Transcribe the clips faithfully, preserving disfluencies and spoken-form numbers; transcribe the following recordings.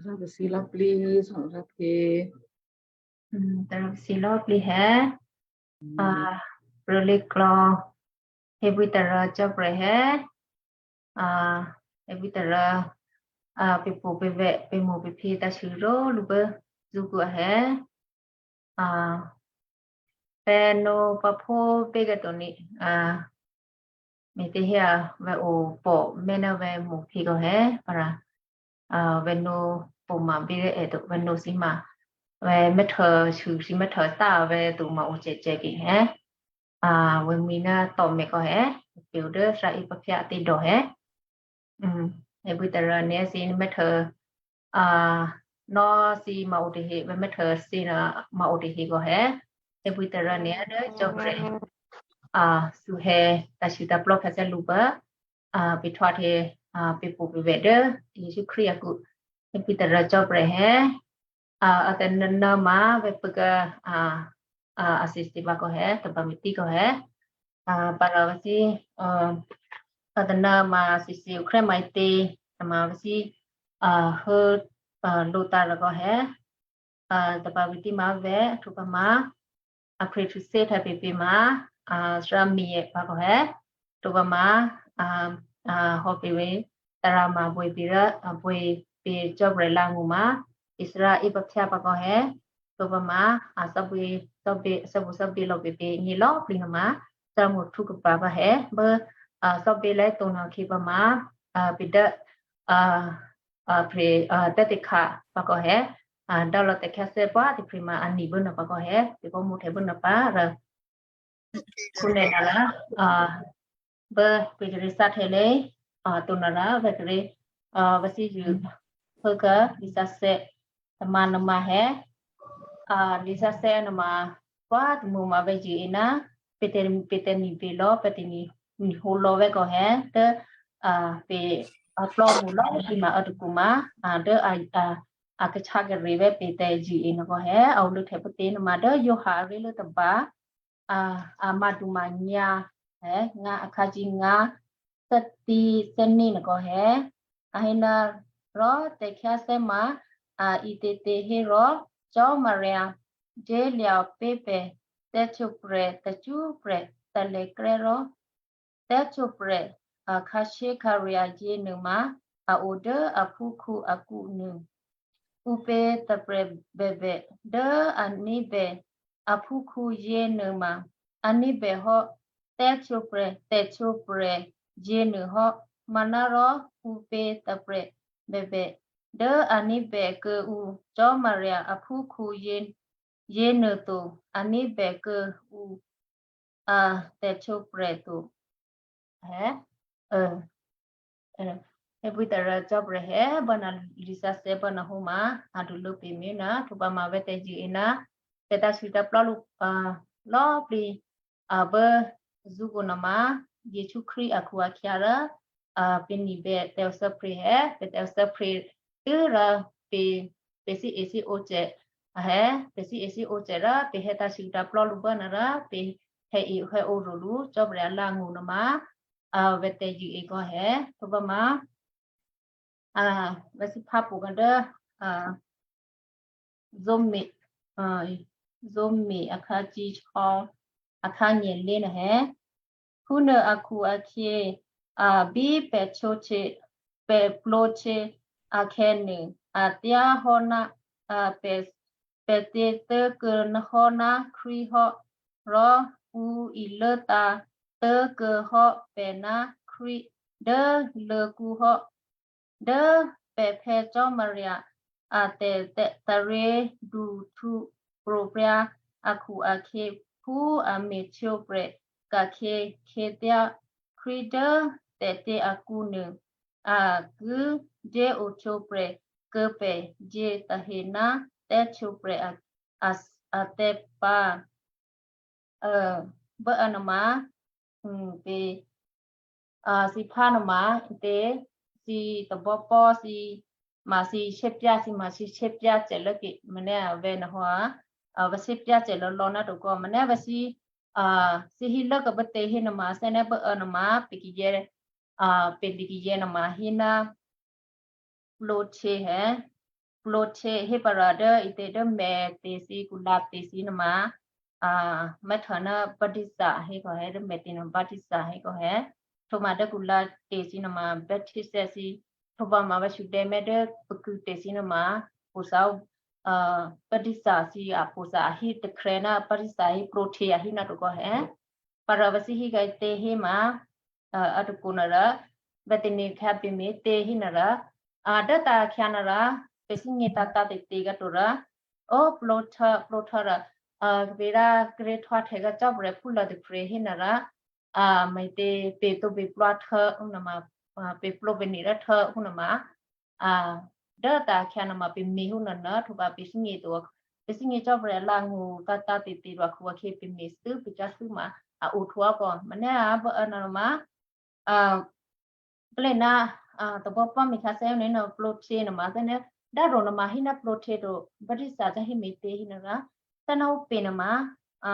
Rǎ pasǐ lò̌plǐ, rǎ phe. Tarǎ pasǐ lò̌plǐ hé. A, prè̤lěklò̌, hébwí tarǎ Cò́prè̤ hé. A, hébwí tarǎ, a, pè̤po̤ pè̤vè̤, pè̤mo̤ pè̤phyě tǎ̤sû ró̤lǔ bố zṳ́kǔ a hé. A, pè̤ nǒ pǎphó pé̤ kèto ni, a, me̤těhérò vè̤ o pò mè́ ná vè̤ mo̤ phyě kò hé, parǎ, a, vè̤ nǒ pò ma bí rè́ è to, vè̤ nǒ thǐ ma, vè̤ mè́htô sû thǐ mè́htô tá vè̤ to ma o cè̤cè̤ ke hé. A, vè̤ mi ná tòmè̤ kò hé, pè̤ o dố Israel pǎphya a tě dò hé. Hm, hébwí tarǎ ni thǐ mè́htô, a, nò̌ thǐ ma o tahe, vè̤ mè́htô thǐ ná ma o tahe kò hé. Hébwí tarǎ ni dố Cò́prè̤, a, thǔhè tǎ̤sû tǎ̤plò́ khyáthè́ lǔ pǎ, a, pè̤ htwǒhtya, a, pè̤po̤ pè̤vè̤ dố Jesǔ Krístu akǔ. Hébwí tarǎ Cò́prè̤ hé. A, a tè̤nô̌nô̌ ma vè̤ pṳ̂, a, a, a sisi pǎ kò hé, tôba mi tǐ kò hé. A, parǎ vè̤ thǐ, a, a tè̤nô̌ ma sisi okrè́ ma ǐtě, ma vè̤ thǐ, a, hô, a, lǒtǎ̤ rò kò hé. A, tôba mi tǐ ma vè̤, htwǒ pǎ ma, a phrèhthuthé htya pěpě ma, a, Thárá Miè pǎ kò hé, htwǒ pǎ ma, a, a, hò pě vě, tarǎ ma buô̌ pě rá, a, buô̌ pě Cò́prè̤ lǎ̤ ngû ma, Israel pǎphya pǎ kò hé, htwǒ pǎ ma, a, thò́bě, thò́bě, thò́bǔ thò́bě lò̌ pě pě nyělò̌ plǐ nuô ma, Thárá Miè htwǒ khuô̌ pǎ pǎ hé, bố, a, thò́bě lè̌ to nuô khyě pǎ ma, a, pě dố, a, a, phrè, a, tè̤tě kha pǎ kò hé, a, dò́lò̌ tè̤khyáthè́ pwá tôprè̤ ma a ni bố nuô pǎ kò hé, pě pò́mǔ htè̌ bố nuô pǎ rò, khǔnè̌ nara, a, bố pě kíré̤ sá htè̌ lě, a, to nara vè̤ kíré̤, a, vè̤ thǐ yû, hốkǎ, lisǎsè̌, tômǎ nuô ma hé, a, lisǎsè̌ nuô ma, pwá tômû̌ ma vè̤ zṳ̂ e ná, pě tè̤, pě tè̤ ni bě lò̌, pě tè̤ ni, ni hǒ lò̌ vè̤ kò hé, dố, a, pě, a, plò́mṳ lò̌, pě ma a tôkǔ ma, a, dố, a, a, a kachǎ kare vè̤ pě tè̤ zṳ̂ e nuô kò hé, a o lǔhtè̌ pǔ tě nuô ma dố Giovanni aré̤lố tôba, a, a mǎdu mǎnyǎ, hé, ngǎ akhǎ cí ngǎ, thè́tǐ, thè́ní nuô kò hé, a hé ná, rò tè̤khyáthè́ ma, a, ǐtětě hérò, Cò́marya, dyélya̤ pé̤ pè̤, tè̤htwǒprè̤, tacṳ́prè̤, talèkrè́ rò, tè̤htwǒprè̤, a, khǎshyékhǎrya̤ yěnuôma, a o dố aphúkhǔ akǔ nuô. Ǔpě tôprè̤ bèbè dố a ní̤bè aphúkhǔ yěnuôma, a ní̤bè hò́ tè̤htwǒprè̤, tè̤htwǒprè̤ yěnuô hò́. Manárò ǔpě tôprè̤ bèbè dố a ní̤bè kuô̌ǔ Cò́marya aphúkhǔ yě, yěnuô to, a ní̤bè kuô̌ǔ, a, tè̤htwǒprè̤ to. Hé, ê, ê, hébwí tarǎ Cò́prè̤ hé, bố nuô lisǎsè̌ bố nuô hǒ ma, a du lǒ pě mi ná, htwǒ pǎ ma vè̤ tè̤ zṳ̂ e ná, pě tǎ̤sû tǎ̤plò́ lǔ, a, lò̌꤮ plǐ, a, bố zṳ́kǔ nuô ma, Jesǔ Krístu akhu-akhyǎ rò, a, pě ní̤bè tè̤othè́prè̤ hé, pě tè̤othè́prè̤ tû́rò pě, pě thǐ-, ethǐ-, ǒcè, a hé, pě thǐ-, ethǐ-, ǒcè rò pě hé tǎ̤sû tǎ̤plò́ lǔ bố nuô rò pě hé-, hé-, ǒ rû lǔ Cò́marya lǎ̤ ngû nuô ma, a, vè̤ tè̤ zṳ̂ e kò hé, htwǒ pǎ ma, a, vè̤ thǐ phǎ pṳ̌ kǎ dố, a, Roma, a, Roma akhǎ cí hò́, akhǎ nyě̤lé nuô hé. Phúnuô akhu-akhyě, a, bí pè̤ htwǒ hte, pè̤ plǒ hte akhè̌nuô, a tyá̤ hò́ ná, a, pè̤, pè̤ tě tố̤kuô̌ hò́ ná Krístu hò́, rò ǔ ilốtǎ̤ tố̤kuô̌ hò́ pè̤ ná Krístu dố luô̤̌kǔ hò́. Dố pè̤ Phè̌ Cò́marya a tè̤-, tè̤-, taryěduhtǔ pro̤prya̤ akhu-akhyě, phú a me̤htwǒprè̤ ka̤khyě khyěthyá Krístu dố tè̤tě akǔ nuô, a ki dyéohtwǒprè̤ kuô̌ pè̤ yětahe ná tè̤htwǒprè̤ a, a, a tè̤ pǎ. Ê, bố anuô ma, hm, pě, a, thǐ phá nuô ma, tě, thǐ tôbò́pò̤́ thǐ, ma thǐ shyébyá, thǐ ma thǐ shyébyá cè̤ lốke, mènè́ a vè̤ nuô hò́, a, vè̤ shyébyá cè̤ lò̌lò̌ ná tôkò, mènè́ vè̤ thǐ, a, thǐ hí lốke pǎ tě hé nuô ma, thè́ nè́ bố anuô ma, pě kiyě, a, pě lǐ kiyě nuô ma hí ná, plǒ hte hé, plǒhtyě hé pǎ rò dố ǐtě dố mèthǐ, kulǎ thǐ nuôma, a, mèthǐ ná baptista hé kò hé, dố mèthǐ nuô baptista hé kò hé. Htwǒma dố kulǎ thǐ nuôma baptista thǐ. Htwǒma vǎ sudèmè dố pakû̌ thǐ nuôma, pwǒ̤thǎ, a, baptista thǐ a pwǒ̤thǎ a hí tôprè̤ ná baptista hí plǒhtyě a hí ná tôkò hé. Pǎ rò vǎ thǐ hí kètě héma, a, a tôkò nuô rò, vǎ tane̤ khyá pě me̤tě hí nuô rò, a, dố tǎ khyá nuô rò, pè̤ thígně tǎtǎ tete kǎ to rò, ó, plǒhtyě, plǒhtyě rò, a, kbě rò kíré̤ htwǒhtya kǎ Cò́marya phúlò̌ tôprè̤ hí nuô rò, a, me̤tě pě̤ tǒ pě̤ plwǎ htuô̌ hú nuôma, a, pě̤ plǒ pě̤ ne rò htuô̌ hú nuôma, a, dố tǎ khyá nuôma pě̤ me̤ hú nuô nuô, htwǒma pè̤ thígně to, pè̤ thígně Cò́marya lǎ̤ ngṳ tǎtǎ tete to akhu-akhyě pě̤ me̤thû́ pě̤ cò́ thû́ ma a ohtwǒ kò, manè́ a bố, a, nuôma, a, klé ná, a, tôbò́pò́ me̤khyáthè́ né̤ nuô plǒhtyě nuôma thè́ ná, dố ro nuôma hí ná plǒhtyě to, baptista thè́ hí me̤tě hí nuô rò, thè́ ná ó pě nuôma, a,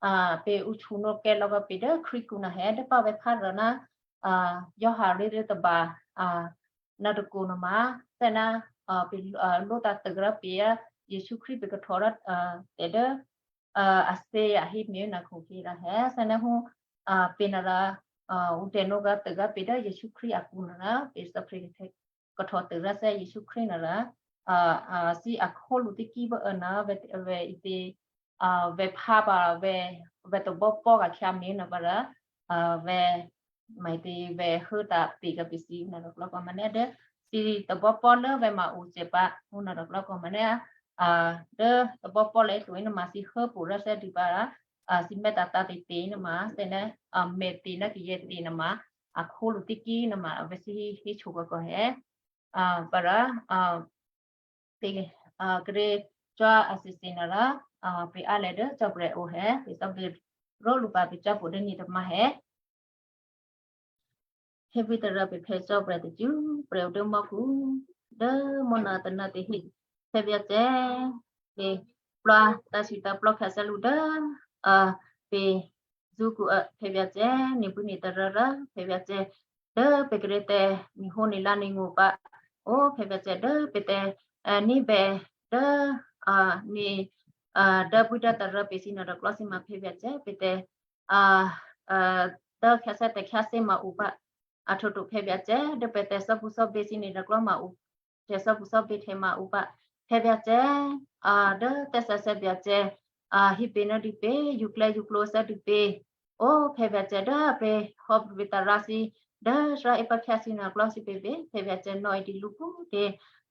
a, pě̤ ǔ htunuô̌ kè́ lò̌ pě dố Krístu nuô hé, dố pá vè̤́phá rò ná, a, Giovanni ré̤ tôba, a, nuô tôkò nuôma, thè́ ná, a, pě̤, a, lwǒ̤ tǎ̤tṳ̂ rò pě, Jesǔ Krístu pě̤ kahtò rò, a, tè̤ dố, a, a thǐ a hí me̤ ná khukhí rò hé, thè́ ná hú, a, pě nuô rò, a, ǔ dènò́ rò tû rò pě dố Jesǔ Krístu akǔ nuô rò, pě thè́prè̤ kahtò tû rò thè́ Jesǔ Krístu nuô rò, a, a, thǐ akhólu tiki bố, a, nuô, vè̤, vè̤ ǐtě, a, vè̤́phá pǎ, vè̤, vè̤ tôbò́pò́ ka̤khyǎ me̤ nuô pǎ rò, a, vè̤, me̤tě vè̤ hốtǎ̤ pě kǎ pě thǐ nuô rò klò́kò manè́ dố thǐ tôbò́pò́ lố vè̤ ma o cè pǎ, hú nuô rò klò́kò manè́, a, dố tôbò́pò́ lě to nuôma thǐ hốpṳ rò thè́ dû pǎ rò, a, thǐ mè̤ tǎtǎ tete nuôma, thè́ ná, a, me̤tě ná kayè̌tě nuôma, akhólu tiki nuôma, a, vè̤ thǐ hí, hí chokòkò hé. A, pǎ rò, a, pě, a, kíré̤ cò́ a thǐthǐ nuô rò, a, pě á lè̤̌ dố Cò́marya o hé, pě cò́ pě rò lǔ pǎ pě cò́ pwǒ̤ dố nyětômǎ hé. Hébwí tôrǎ pě Phè̌ Cò́marya tacṳ́prè̤ o dố mò́khu, dố mò́ ná tôná tahe. Phè̌ Byacè, pě plwǎ tǎswitǎplò́ khyáthè́ lǔ dố, a, pě zṳ́kǔ, a, Phè̌ Byacè, nè̤bwí nè̤ tôrǎ rò, Phè̌ Byacè, dố pě kíré̤ tǎ nè̤ hǒ nè̤ lǎ nè̤ ngṳ pǎ. Ó, Phè̌ Byacè dố pě tǎ, a, ní̤bè dố, a, nè̤, a, dố bwí dố tôrǎ pě thǐ nuô rò klò́ thǐ ma Phè̌ Byacè pě tǎ, a, a, dố khyáthè́ tè̤khyáthè́ ma o pǎ. A htwǒ to Phè̌ Byacè dố pě tǎ thò́pṳ̌ thò́bě thǐ nuô rò klò́ ma o. Tè̤thò́pṳ̌ thò́bě tè̤ ma o pǎ. Phè̌ Byacè, a, dố tè̤sǎsè̌ Byacè, a, hí pě ná dû pě, yuklè̌ yuklǒ thè́ dû pě. Ó, Phè̌ Byacè dố pě hò́ pě tôrǎ thǐ, dố Israel pǎ khyá thǐ nuô klò́ thǐ pě pě, Phè̌ Byacè nò̌e dǐ lǔ phútě,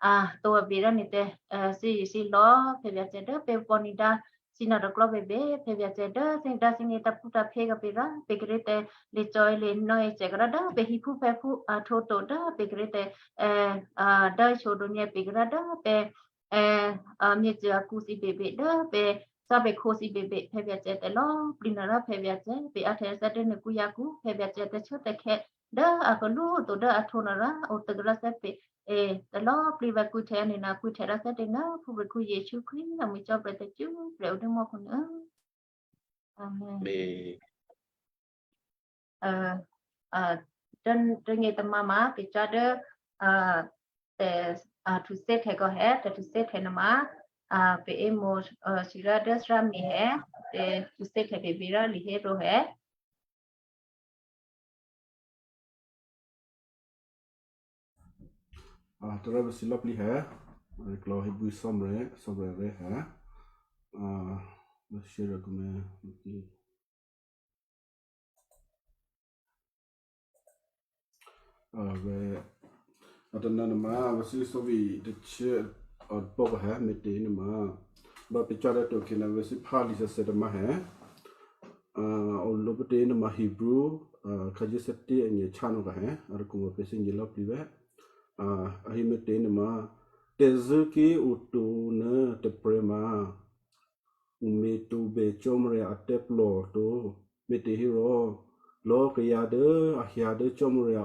a, tǒ a bě rò nè̤ tǎ, a, thǐ, thǐ lò̌, Phè̌ Byacè dố pě pò̌ nǐ dǎ, thǐ nuô rò klò́ pě pě, Phè̌ Byacè dố thǐ dǎ thǐ nè̤ tǎ phú tǎ phé kǎ pě rò, pě kíré̤ tǎ lě cò̌ lě nò̌e cè kǎ rò dố pě híphú phè̌phú, a, htwǒ to dố pě kíré̤ tǎ, a, a, dố shyodu nyě pě kǎ rò dố pě, a, a, myěcô akǔ thǐ běbě dố pě, thò́ pě khǒ thǐ běbě, Phè̌ Byacè tè̤lò̌꤮ plǐ nuô rò Phè̌ Byacè, pě á htè̌ thè́ dố nè̤ kú yǎ kǔ, Phè̌ Byacè tè̤shuốtè̤khè̌, dố a kalú to dố a htwǒ nuô rò, o tôgr rò thè́ pě, e, tè̤lò̌꤮ plǐ vè̤ kû̌htè̌ nè̤ ná kû̌htè̌ rò thè́ dě ná, phú pě khǔ Yěshú Krístu, a mwi̤ cò́ pě tacṳ́prè̤ o dố mò́khu nuô. Amen. Amen. Aa, aa, dố, dố nyětômǎ ma pě cò́ dố, aa, tè̤, aa, htuthè́htè̌ kò hé, tè̤ htuthè́htè̌ nuôma, aa, pě émǒ, aa, shyěrá dố Srami hé, tè̤ htuthè́htè̌ pě vǐ̤ rò lihéro hé. A, tôrè̤ bèsì lò̌plǐ hé. Rèklò̌ hébwí sò́mrè̤, sò́mrè̤ rè́ hé. A, bèsì rè̤ kòmè. A, vè̤, a tôna nuôma, vè̤sì sò́vi tôchè, a, pò́ kò hé, me̤tě nuôma. Rò pě cò́ dố to khyě ná vè̤sì phá lǐ sèsè tôma hé. A, olǒ pě tě nuôma Hebrew, a, khǎ zí̤ sè́té a nyěchá nò̌ kò hé, a rô kòmè pě thǐ nyě̤ lò̌plǐ vè̤. A, a hí me̤tě nuôma, tè̤zṳ̂́ ki oto nuô tôprè̤ ma, ǔ me̤tǒbè Cò́marya atè̤plò to, me̤těhérò, lò̌ kayǎ dố a hyǎ dố Cò́marya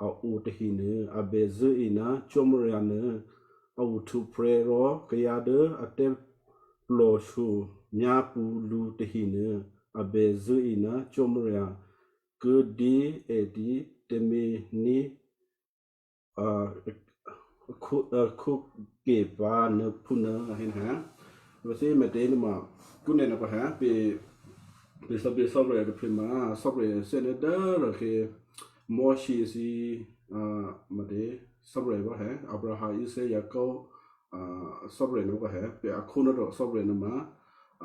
a o tahenuô, a bè zṳ̂́e ná Cò́marya nuô a ohtwǒprè̤ rò kayǎ dố atè̤plòshyo myápṳ̌ lǔ tahenuô, a bè zṳ̂́e ná Cò́marya ki dyé è dǐ tè̤me̤ní̤, a, Khwí, khwí ke pǎ nuô̌ phúnuô a hé nuô. Vǎ thè́ me̤tě nuôma, kúnè nuô kò hé, pè̤, pè̤ thòbǐthè́prè̤ tôprè̤ ma, thè́prè̤ thè́né̤ dố rò khyě, Mosè thǐ, a, me̤tě, thè́prè̤ vǎ hé, Abraham, Isaac, Jakob, a, thè́prè̤ nuô kò hé, pè̤ akhwí nuô̌ thè́prè̤ nuôma,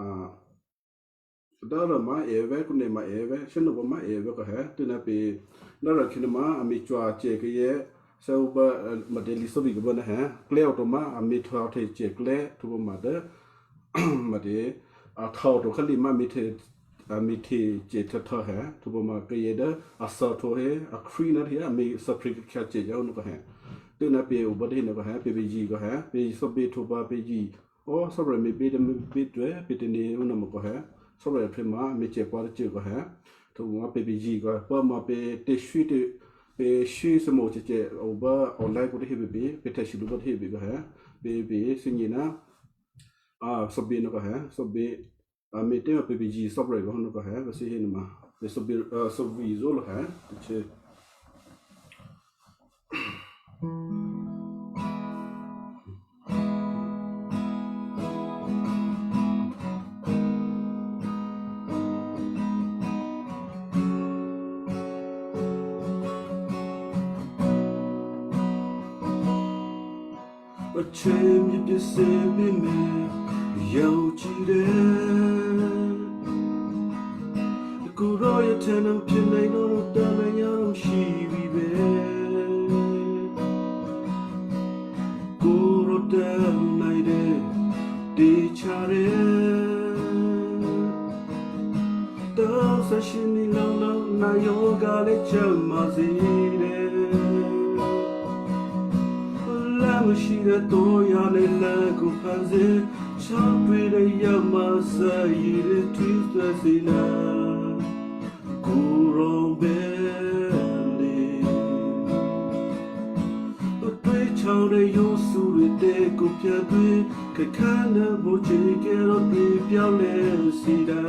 a, dố rò ma è vè̤́, kúnè ma è vè̤́, shyénòpó̤ ma è vè̤́ kò hé, tû́ná pè̤, dố rò khyě nuôma, a me̤cwacè kayè́, thè́ ǔ bá, a, me̤tě lǐthò́vǐ̤ kò bá nuô hé, klè́ o to ma, a me̤htwǒhtya cè klè́, htwǒ pǎ ma dố, me̤tě, a htwǒhtya khǎlè ma me̤htwǒ, a me̤htwǒ cè htuô̌htuô̌ hé, htwǒ pǎ ma kayè́ dố, a thòhtwǒ hé, a khwí nuô̌ hé, a me̤ thè́prè̤ kakhyǎ cè yá ó nuô kò hé. Tû́ná pè̤ o bá dố hé nuô kò hé, pè̤ pè̤ zǐ kò hé, pè̤ zǐ thè́prè̤ htwǒ pǎ pè̤ zǐ, Ó, thè́prè̤ me̤bě tǎ me̤bě tuô̌, pè̤ tane̤ ǔ nuôma kò hé. Thè́prè̤ tôprè̤ ma me̤cè pǎ tôcô kò hé. Htwǒ ma pè̤ pè̤ zǐ kò, pǎ ma pè̤ tè̤swí tôprè̤, pè̤ swí thè́mò̤ cècè, o bá online kò tôhé bèbè, pè̤ htè̌sû lǔ bá tôhé bèbè kò hé. Pè̤ pè̤ thè́gně ná, a, thè́prè̤ nuô kò hé, thè́prè̤, a, me̤tě ma pè̤ pè̤ zǐ thè́prè̤ kò nuô kò hé, vǎ thè́ hé nuôma. Pè̤ thè́prè̤, a, thè́prè̤ zó lò hé, tôcô. Acè̤myě pyě̤thè̌ pé̤ mè̤ yǒ cǐ rè̤. Kû̌rò́ yǒhtè̌ ná phyénè̌ nò́ rǒ tǎ ná yǎ rǒ shǐ vǐvè̤. Kû̌rò́ tǎ ná yě dè tè̤htyěké̤. Tǎ thè́ shǐní lò̌lò̌ ná yǒ gǎ lé cǎ ma zǐ rè̤. Lǎmû̌ shǐ rè̤ tó yǎ lé lǎkhu phǎzě, chò́ twi rè̤ yǎ ma thè́ yě rè̤ twi thè́ thǐ ná kû̌rò́ bè́ lě. Atwí chò́ rè̤ yǒ thǔ rè̤ tè̤ kǒ pyǎ twi, khèkhè́ ná bǒ ce̤ kè́ rò twi pyá̤ lě thǐ dǎ.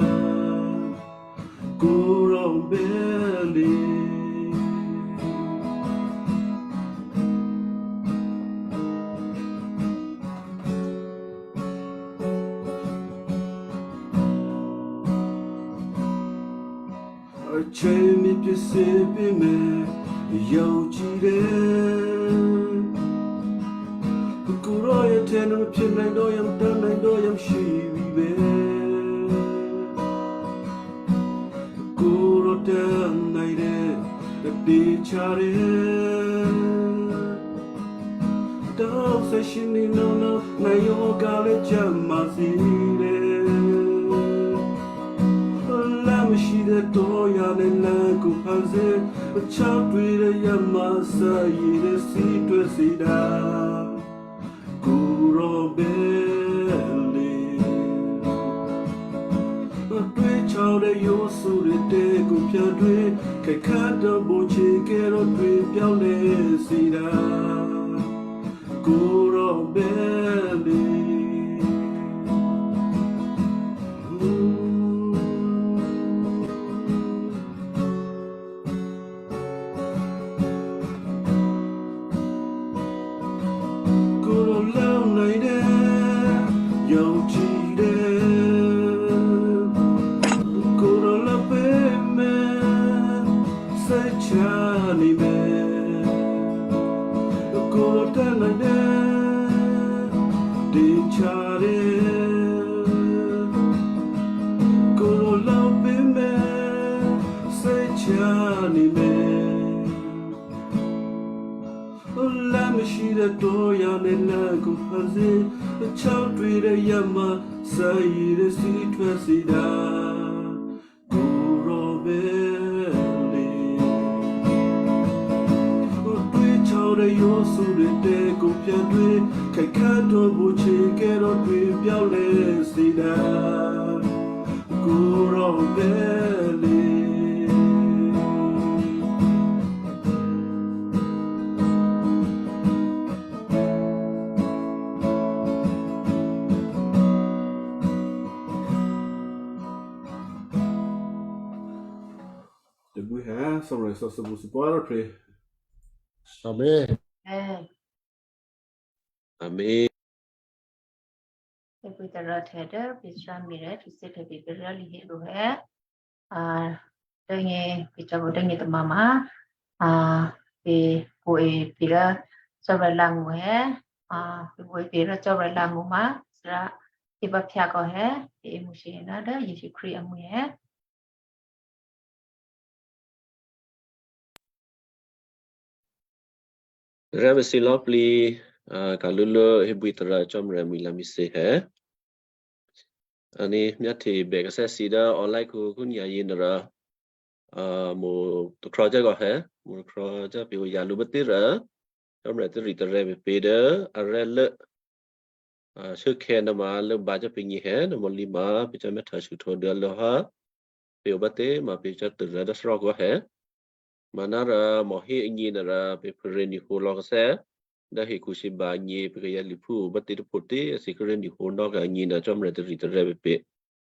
Kû̌rò́ bè́ lě. Acè̤myě pyě̤thè̌ pé̤ mè̤ yǒ cǐ rè̤. Kû̌rò́ yǒhtè̌ ná phyénè̌ nò́ yǎ tǎ ná yǒ shǐ vǐvè̤. Kû̌rò́ tǎ ná yě dè tè̤htyěké̤. Tǎ thè́ shǐní lò̌lò̌ ná yǒ gǎ lé cǎ ma zǐ rè̤. Lǎmû̌ shǐ rè̤ tó yǎ lé lǎkhu phǎzě, chò́ twi rè̤ yǎ ma thè́ yě rè̤ thǐ twi thǐ dǎ. Kû̌rò́ bè́ lě. Atwí chò́ rè̤ yǒ thǔ rè̤ tè̤ kǒ pyǎ̤ twi, khèkhè́ ná bǒ ce̤ kè́ rò twi pyá̤ lě thǐ dǎ. Kû̌rò́ bè́ lě. Kû̌rò́ lǒ ná yě dè yǒ cǐ rè̤. Kû̌rò́ lǒ pé̤ mè̤, thè́htya ní mè̤. Kû̌rò́ tǎ ná yě dè tè̤htyěké̤. Kû̌rò́ lǒ pé̤ mè̤, thè́htya ní mè̤. Lǎmû̌ shǐ rè̤ tó yǎ lé lǎkhu phǎzě, chò́ twi rè̤ yǎ ma thè́ yě rè̤ thǐ twi thǐ dǎ. Kû̌rò́ bè́ lě. Atwí chò́ rè̤ yǒ thǔ rè̤ tè̤ kǒ pyǎ̤ twi, khèkhè́ ná bǒ ce̤ kè́ rò twi pyá̤ lě thǐ dǎ. Kû̌rò́ bè́ lě. Tè̤bwí hé, Cò́marya thè́zò̤ thǐ pwǒ̤꤮ tôprè̤. Amen. Amen. Pwǒ̤꤮ tôrǎ htè̌ dố pě̤ Cò́marya htwǒ thè́ htè̌ pě̤ pè̤ rǎ lǐhélo hé. A, dốnyě pě̤ cò́bǔ dốnyě tômǎ ma, a, pě̤ pwǒ̤꤮ pě̤ rǎ Cò́marya lǎ̤ngṳ hé. A, pě̤ pwǒ̤꤮ pě̤ rǎ Cò́marya lǎ̤ngṳ ma, thǐ rǎ pě̤ bǎ phyǎ kò hé, pě̤ è́mo̤shyě ná dố Jesǔ Krístu amwi̤ hé. Rè̤́ mèthǐ lò̌꤮ plǐ, a, ka̤lǔlú hébwí tôrǎ Cò́marya amwi̤ lǎ mèthǐ hé. A ní myáhtye bè k'asè́ thǐ dố online kǔkǔ nyǎ yěnuôrò, a, mo̤ tôkrò̤ cò́ kò hé, mo̤ tôkrò̤ cò́ pě oya̤ lǔ bátě rò, Cò́marya térǐ tôrè̤ pě dố arè̤lố, a, shuốkhè̌ nuôma lốbǎ cò́ pě̤ nyě hé, nuôma lǐ ma pě cò́ mè́htǎ shuhtǒ dố lǔ há, pě o bátě ma pě cò́ tôrǎ dố thárá kò hé. Manárò mò̤ hé agně nuôrò pě pharě ni̤hǒ lò̌ k'asè́, dố hekhu sǐba agně pě kayǎ liphú o bátě tôphotě, a thǐ kíré̤ ni̤hǒ nò́ k'agně nuô Cò́marya térǐ tôrè̤ pě.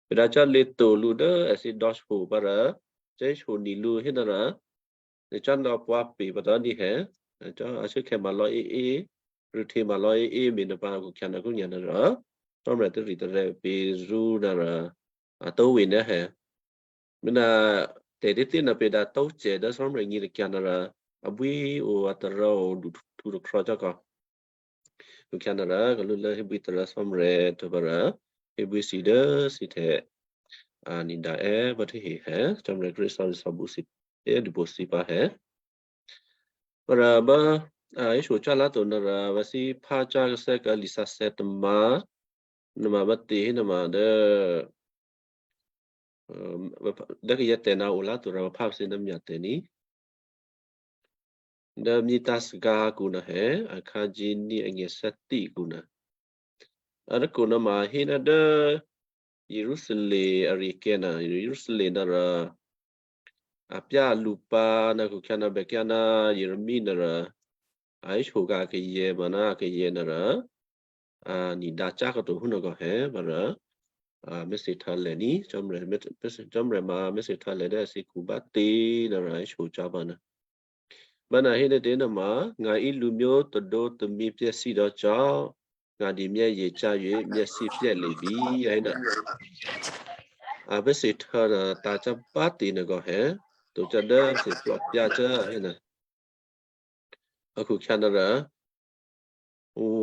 Pě dǎ cò́ lěto lǔ dố a thǐ dò̌shyo pǎ rò, cò́ shyo ni̤ lǔ hé nuôrò, nè̤ cò́ nò̌ pwǎ pě pǎ tǎ ní hé, nè̤ cò́ a shuốkhè̌ ma lò̌ éé, rûhte ma lò̌ éé, me̤ nuô pǎ a khukhyǎ nuô kǔ nyǎ nuôrò, Cò́marya térǐ tôrè̤ pě zṳ́ nuôrò, a tó̤we ná hé. Mena tè̤títí nuô pě dǎ tó̤cè dố Cò́marya nyě̤takyǎ nuôrò, abwí o a tôrǎ o duhtǔ tôkrò̤ cò́ kò. Khukhyǎ nuôrò, ka̤lǔlú hébwí tôrǎ Cò́marya htwǒ pǎ rò, hébwí thǐ dố thǐhtè̌, a, ní̤dǎ è́ pǎ tahe hé, Cò́marya Krístu thò́rû̌ thò́bǔ thǐ, è́ dupo thǐ pǎ hé. Pǎ rò bá, a, íshochálá̤ to nuôrò, vǎ thǐ phá cá k'asè́ kǎ lisǎsè̌ tômǎ, nuôma bátě hé nuôma dố, a, dố kayǎ tè̤ nuô o lá̤ to rò vǎ phá thǐ ná myatè̤ ní. Dố myětǎ̤ thagǎ kǔ nuô hé, akhǎ jǐ ní anyě̤ thè́tí kǔ nuô. A tôkǔ nuôma hé ná dố Jerusalem ari̤kè̌ nuô, Jerusalem nuôrò, a pyá a lu pǎ ná khukhyǎ nuô bèkyǎ ná Jeremia nuôrò, a íshogǎ kayè̌ ma ná kayè̌ nuôrò, a, ní̤dǎ cá kato̤ hú nuô kò hé, pǎ rò, a, mèthǐhtǎlè ní, Cò́marya mè-, mèthǐ-, Cò́marya ma mèthǐhtǎlè dố a thǐkhu bátě nuôrò a íshochápǎ nuô. Bá nè̤ hé dố tě nuôma, ngayě lǔ myó tadǒ tamǐ pyè́ thǐ dò̌ cò́, ngayě myá ye̤ cá yuô myá thǐ pyè́ lè bí, a hé nuô. A mèthǐhtǎ nuô tǎ cá bátě nuô kò hé, to cá dố thǐ plò́ pyá cá hé nuô. A khukhyǎ nuôrò,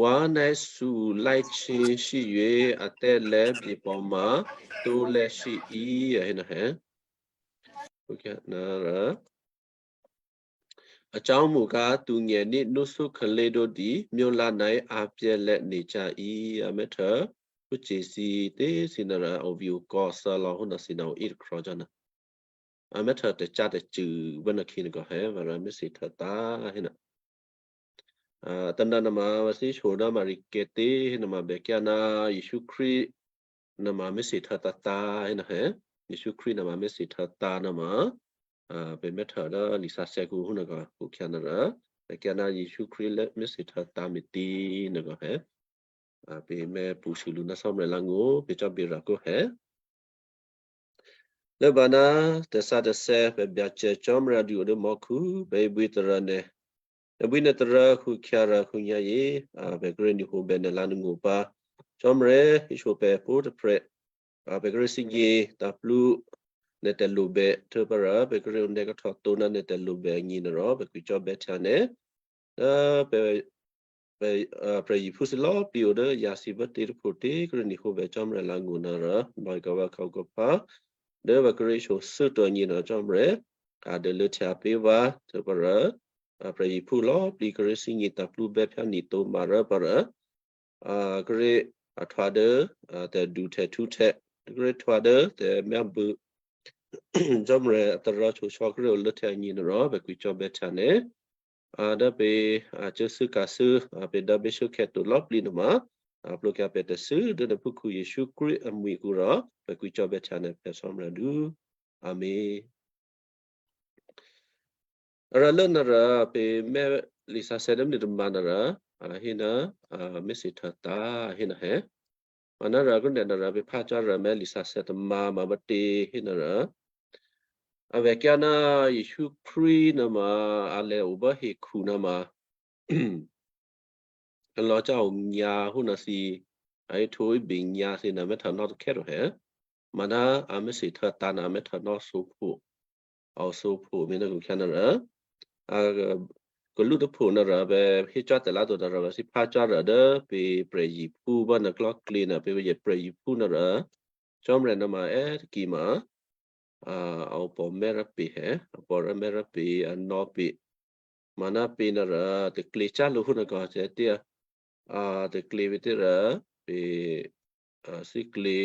wǎ nè̤ su láichí shí yuô a tè̤lè̤́ byěpò̤ma tó lè́ shí í, a hé nuô hé. Khukhyǎ nuôrò, a cò́mǔ ká tǔnyè ní núsú khalé dǒ dǐ, myólǎ nè̤ a pyè́ lè́ nè̤ cá í, a mèthǐhtǎ, pwǒ̤꤮ thǐ tě thǐ nuôrò, a ovǐ̤okò̌ thǎ lò̌ hú nuô thǐ nuô o í tôkrò̤ cò́ nuô. A mèthǐhtǎ tacá tacṳ̂ bá nuô khi nuô kò hé, pǎ rò mèthǐhtǎ tǎ hé nuô. A, tǎ nuôma vǎ thǐ shyé ná Maria kètě hé nuôma bèkyǎ ná Jesǔ Krístu nuôma mèthǐhtǎ tǎ hé nuô hé. Jesǔ Krístu nuôma mèthǐhtǎ tǎ nuôma, a, pě mèthǐhtǎ dố lisǎsè̌ kǔ hú nuô kò khukhyǎ nuôrò, bèkyǎ ná Jesǔ Krístu lé mèthǐhtǎ tǎ me̤tě nuô kò hé. A, pě mèpṳ̌sû lǔ ná Cò́marya lǎ̤ngǔ, pě cò́ běrà kǔ hé. Lốbǎ ná tè̤sǎsè̌ pè̤ Byacè Cò́marya dû o dố mò́khu, pè̤ ibwí tôrǎ nè̤. Pè̤ ibwí nè̤ tôrǎ khukhyǎ rò khukhyǎ yě, a, pè̤ kíré̤ ni̤hǒ bè nè̤ lǎ̤ngǔ pǎ. Cò́marya, íshǒ pè̤ pwǒ̤꤮ tôprè̤, a, pè̤ kíré̤ thígně tǎ̤plú nè̤ tè̤lǔbè, htwǒ pǎ rò pè̤ kíré̤ onè́ kahtòtǒ ná nè̤ tè̤lǔbè agně nuôrò, pè̤ kwǐcò́bè̌htya nè̤. Dố pè̤, pè̤, a, prè̤ iphuthǐ lò̌꤮ plǐ o dố yǎ thǐ bátě tôphotě kíré̤ ni̤hǒ bè̌ Cò́marya lǎ̤ngǔ nuôrò, nò̌e kawǎ khǎu kawǎ phá dố vǎ kíré̤ shǒ thû́ tǒ agně nuô Cò́marya, a dôluô̌htya pé̤ vǎ, htwǒ pǎ rò, a, prè̤ iphú lò̌꤮ plǐ kíré̤ thígně tǎ̤plú bè́ phyá nè̤ tǒ ma rò pǎ rò, a, kíré̤ a htwǒ dố, a, tè̤du htè̌ htǔ htè̌, kíré̤ htwǒ dố tè̤myábû̌ Cò́marya a tôrǎ htuô̌shò̌ kíré̤ o lố htè̌ agně nuôrò, pè̤ kwǐcò́bè̌htya nè̤. A, dố pě, a, cuốthû́ ka̤thû́, a, pě dố pě shuốkhè̌ to lò̌꤮ plǐ nuôma, a, plwǒkyǎ pè̤ tè̤thû́ dố nè̤ phúkhǔ Jesǔ Krístu amwi̤ kǔ rò, pè̤ kwǐcò́bè̌htya nè̤ Phè̌ Cò́marya dû. Amen. A rǎ lố nuôrò pě mèthǐhtǎ dố mèthǐhtǎ nuôrò, a hé ná, a, mèthǐhtǎ tǎ hé nuô hé. Manárò kúnè nuôrò pě phá cò́ rò mèthǐhtǎ tômǎ ma bátě hé nuôrò, a vè̤kyǎ ná Jesǔ Krístu nuôma a lè̌ o bố hekhu nuôma, lò̌ cò́ a onyǎ hú ná thǐ, a héhtwǒ hébè nyǎ thǐ ná mè́htânò́ takhè́ to hé. Maná a mè́sǐ htû̌tǎ̤ ná mè́htânò́ sǒpho, a o sǒpho mi ná khukhya̤ ná rò, a, kalú tôpho ná rò vè̤ hécò́ tè̤lǎ to ná rò vè̤ thǐ phá cò́ rò dố pè̤ prè̤yiphu bá ná klò́klyě ná pè̤ prè̤yiphu ná rò, Cò́marya ná ma è́ taki ma, a, a opò̤́mè́ rǎ pè hé, a opò̤́mè́ rǎ pè, a nò̌ pè. Maná pè ná rò taklě cyá̤ lǔ hú ná kò cè̤́tyá, a, taklě pè tě rò pè, a, thíklě,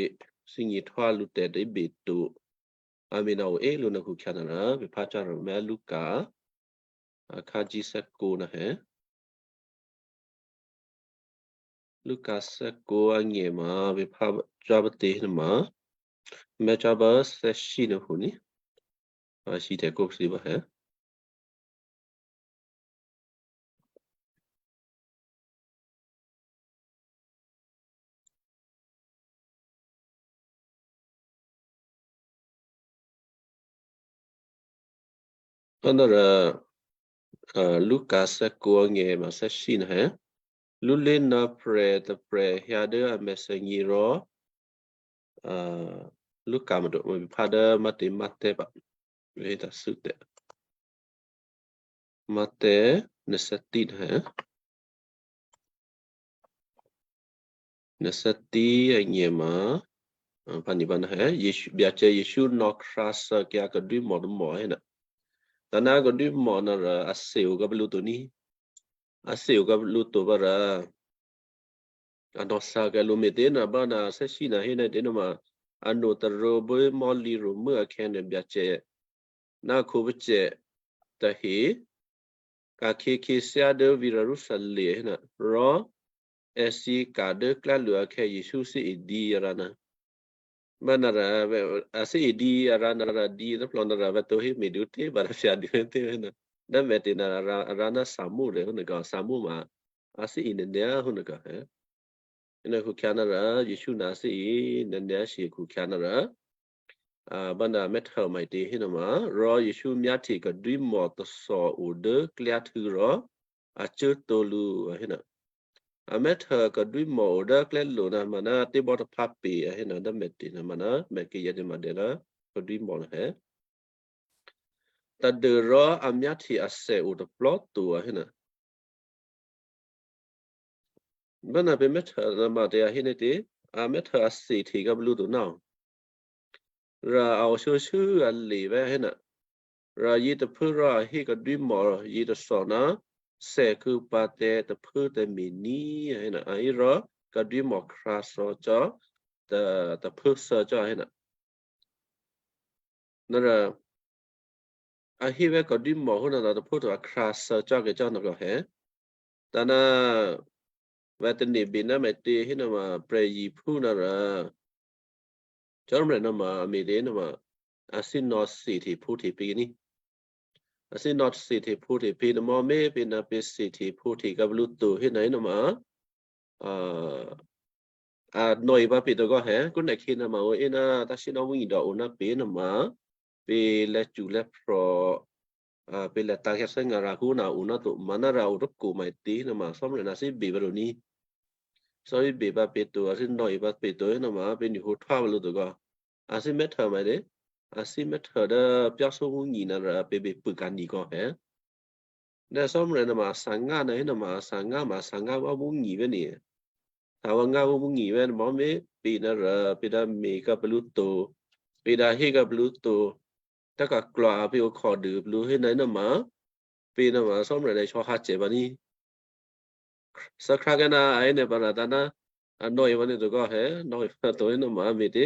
thínyě̤htwá lǔ tè̤ dố beto. A mi ná o é lǔ ná khukhya̤ ná rò pè phá cò́ rò mè́ Luka, a, khǎjí thè́kǒ ná hé. Luka thè́kǒ agně ma vǐ̤ phá cò́ pǎ tě nuôma, mè́ cò́ bá thè́shyé nuôhu ní, a, shyé tè̤kǒ thǐ bá hé. Anòrò, a, Luka thè́kǒ agně ma thè́shyé nuô hé. Lulé ná prè̤ tôprè̤ hyǎ dố a mèthènyě rò, a, Luka ma to, ma vǐ̤ phá dố Matteo, Matteo pǎ. Vǐ̤ hétathû́ tè̤. Matteo, nè̤ thè́tí nuô hé. Nè̤ thè́tí agně ma, a, phá ni bá ná hé, Jesǔ, Byacè Jesǔ nò̌khrǎthè̌ kayǎ kadwímò̤ tômò̤ hé ná. Tǎ ná kadwímò̤ ná rò a thè-o kǎ pǎ lǔ to ní. A thè-o kǎ pǎ lǔ to bá rò, a nò̌thè̌ kǎ lǔ me̤tě ná bá ná thè́shyé ná hé ná tě nuôma, a nuôtarǒ bố mò́lǐ ro̤mû́ akhè̌nuô Byacè ná a khǒpacè tahe ka̤khyě khyěthyá dố vǐ̤ Jerusalem hé ná, rò èthǐ ka̤ dố klyálo̤ akhè̌ Jesǔ thè́ idǐ arǎ ná, bá ná rò, a thè́ idǐ arǎ ná rò dǐ tôplò ná rò vǎ tǒ hé me̤ dû tě, vǎ rò pyǎ dû tě hé ná, dố vǎ tě ná arǎ, arǎ ná Simon rè̤ hé ná kò, Simon ma a thè́ i nè̤ nyá̤ hé ná kò hé. Hé ná khukhya̤ ná rò Jesǔ ná a thè́ i nè̤ nyá̤ shi khukhya̤ ná rò, a, bá ná mè́htô maitě hé nuôma, rò Jesǔ myáhtye kadwímò̤ tôthò o dố klyáhtû̌ rò a cuốtǒ lǔ, a hé ná, a mè́htô kadwímò̤ o dố klyálo̤ ná maná tè́bò́ taphǎ pe, a hé ná dố mè̤tě ná maná mè̤kayǎ tě ma dè ná kadwímò̤ ná hé. Tadû́rò a myáhtye athè o tôplò́ to, a hé ná. Bá ná pè̤ mè́htô ná ma tě a hé ná tě, a mè́htô athè hte kǎ pǎ lǔ to ná. Rò a o shuô̌shuô̌ a le vè̤́ hé ná, rò yětôphuố rò a hé kadwímò̤ yětôthò ná, thèkuô̌ pǎ tǎ tôphuố tǎmé̤ ní, a hé ná, a hé rò kadwímò̤ khrǎthè̌ cò́, tôphuố thè̌ cò́, a hé ná. Ná rò a hé vè̤́ kadwímò̤ hé ná tôphuố to a khrǎthè̌ cò́ kè cò́ ná kò hé. Tǎ ná vǎ tane̤ bè ná mè̤tě hé nuôma prè̤yiphu ná rò Cò́marya nuôma a me̤tě nuôma a thè́ nò̌ thè́htě phǒhtě pě ní. A thè́ nò̌ thè́htě phǒhtě pě nuôma, mè̤ pě ná pě thè́htě phǒhtě kǎ pǎ lǔ to hé ná nuôma, a, a nò̌e pǎ pě tôgò́ hé, kó nè̤khě nuôma o é ná tá thè́ nò̌ wí dò o ná pě nuôma, pě lè̌ cṳ̌ lè̌ phrò̤, a, pě lè̌ tǎ̤ khyá thè́ ngà rà hú ná o ná to, maná rà o tôkò maitě nuôma Cò́marya ná thè́ bè pǎ to ní. Thè́ bè pǎ pě to, a thè́ nò̌e pǎ pě to nuôma pě nuôhǒ htwá pǎ lǔ tôgò́. A thè́ mè́htô maitě, a thè́ mè́htô dố pyá̤ thó mú nyi ná rà pě bè pû ka̤ nyi kò hé. Dố Cò́marya nuôma a thǎngá ná hé nuôma a thǎngá ma a thǎngá wá mú nyi vè̤́ ni. Thǎ wá ngá wá mú nyi vè̤́ nuôma mè̤ pě ná rà pě dá me̤ kǎ pǎ lǔ to, pě dá hé kǎ pǎ lǔ to, tá kaklwa a pě o khòdû pǎ lǔ hé ná nuôma, pě nuôma Cò́marya dá sò̌ há cè pǎ ní. Thè́ khrá kè́ ná a é nè̤ pǎ rà tǎ ná a nò̌e pǎ ní tôgò́ hé, nò̌e pǎ to hé nuôma me̤tě.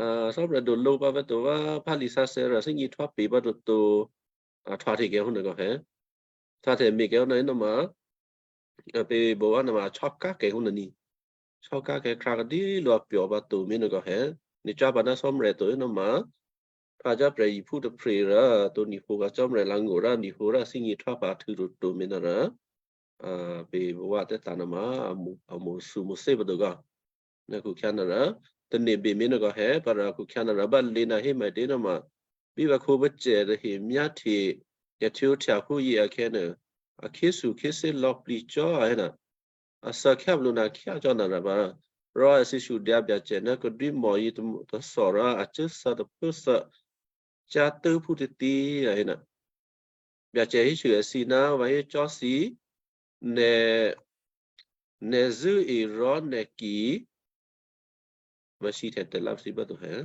A, Cò́marya dǒ lǒ pǎ pě to vǎ, phá lisǎsè̌ rà thè́ nyi htwá pě pǎ to to, a htwáhtě kè́ hó nuôkò hé. Htwáhtě me̤ kè́ hó ná hé nuôma, a pě bǒ wá nuôma a chò́ká kè́ hó nuô ní. Chò́ká kè́ khrá kadí lǔ a pyò̤ pǎ to me̤ nuôkò hé. Ni cá pǎ ná Cò́marya to hé nuôma, phǎ cò́ prè̤yiphu tôprè̤ rò to ni hǒ kǎ Cò́marya lǎ ngó̤ rò ni hǒ rò thè́ nyi htwá pǎ htû̌ to to me̤ ná rà, a, pě bǒ wá tè́ tǎ nuôma, a mǒ, a mǒ thǔ mǒ thé pǎ to kò. Ná khukhya̤ ná rà, tane̤ bè me̤ nuôkò hé, pǎ rà khukhya̤ ná rà bá lě ná hé maitě nuôma, bí vǎ khǒpacè tahe myáhtye, kè̤htwǒhtya phúyě akhè̌ nuô, a khyéthukhyéthè́ lò̌plǐ cò́ a hé ná. a thè́ khyábèlǔ ná khyá cò́ nè̤ rò pǎ. Rò èthǐ sudyǎ Byacè ná kadwímò̤ yětômṳ tôthò rò a cuốthè́ taphû́thè́ cyá̤tû́ phútětě a hé nè̤. Byacè hésû èthǐ ná vǎ hé cò́ thǐ, nè̤, nè̤ zṳ̂́e rò nè̤ ki, vǎ sǐhtya tè̤lǎ thǐ bá to hé.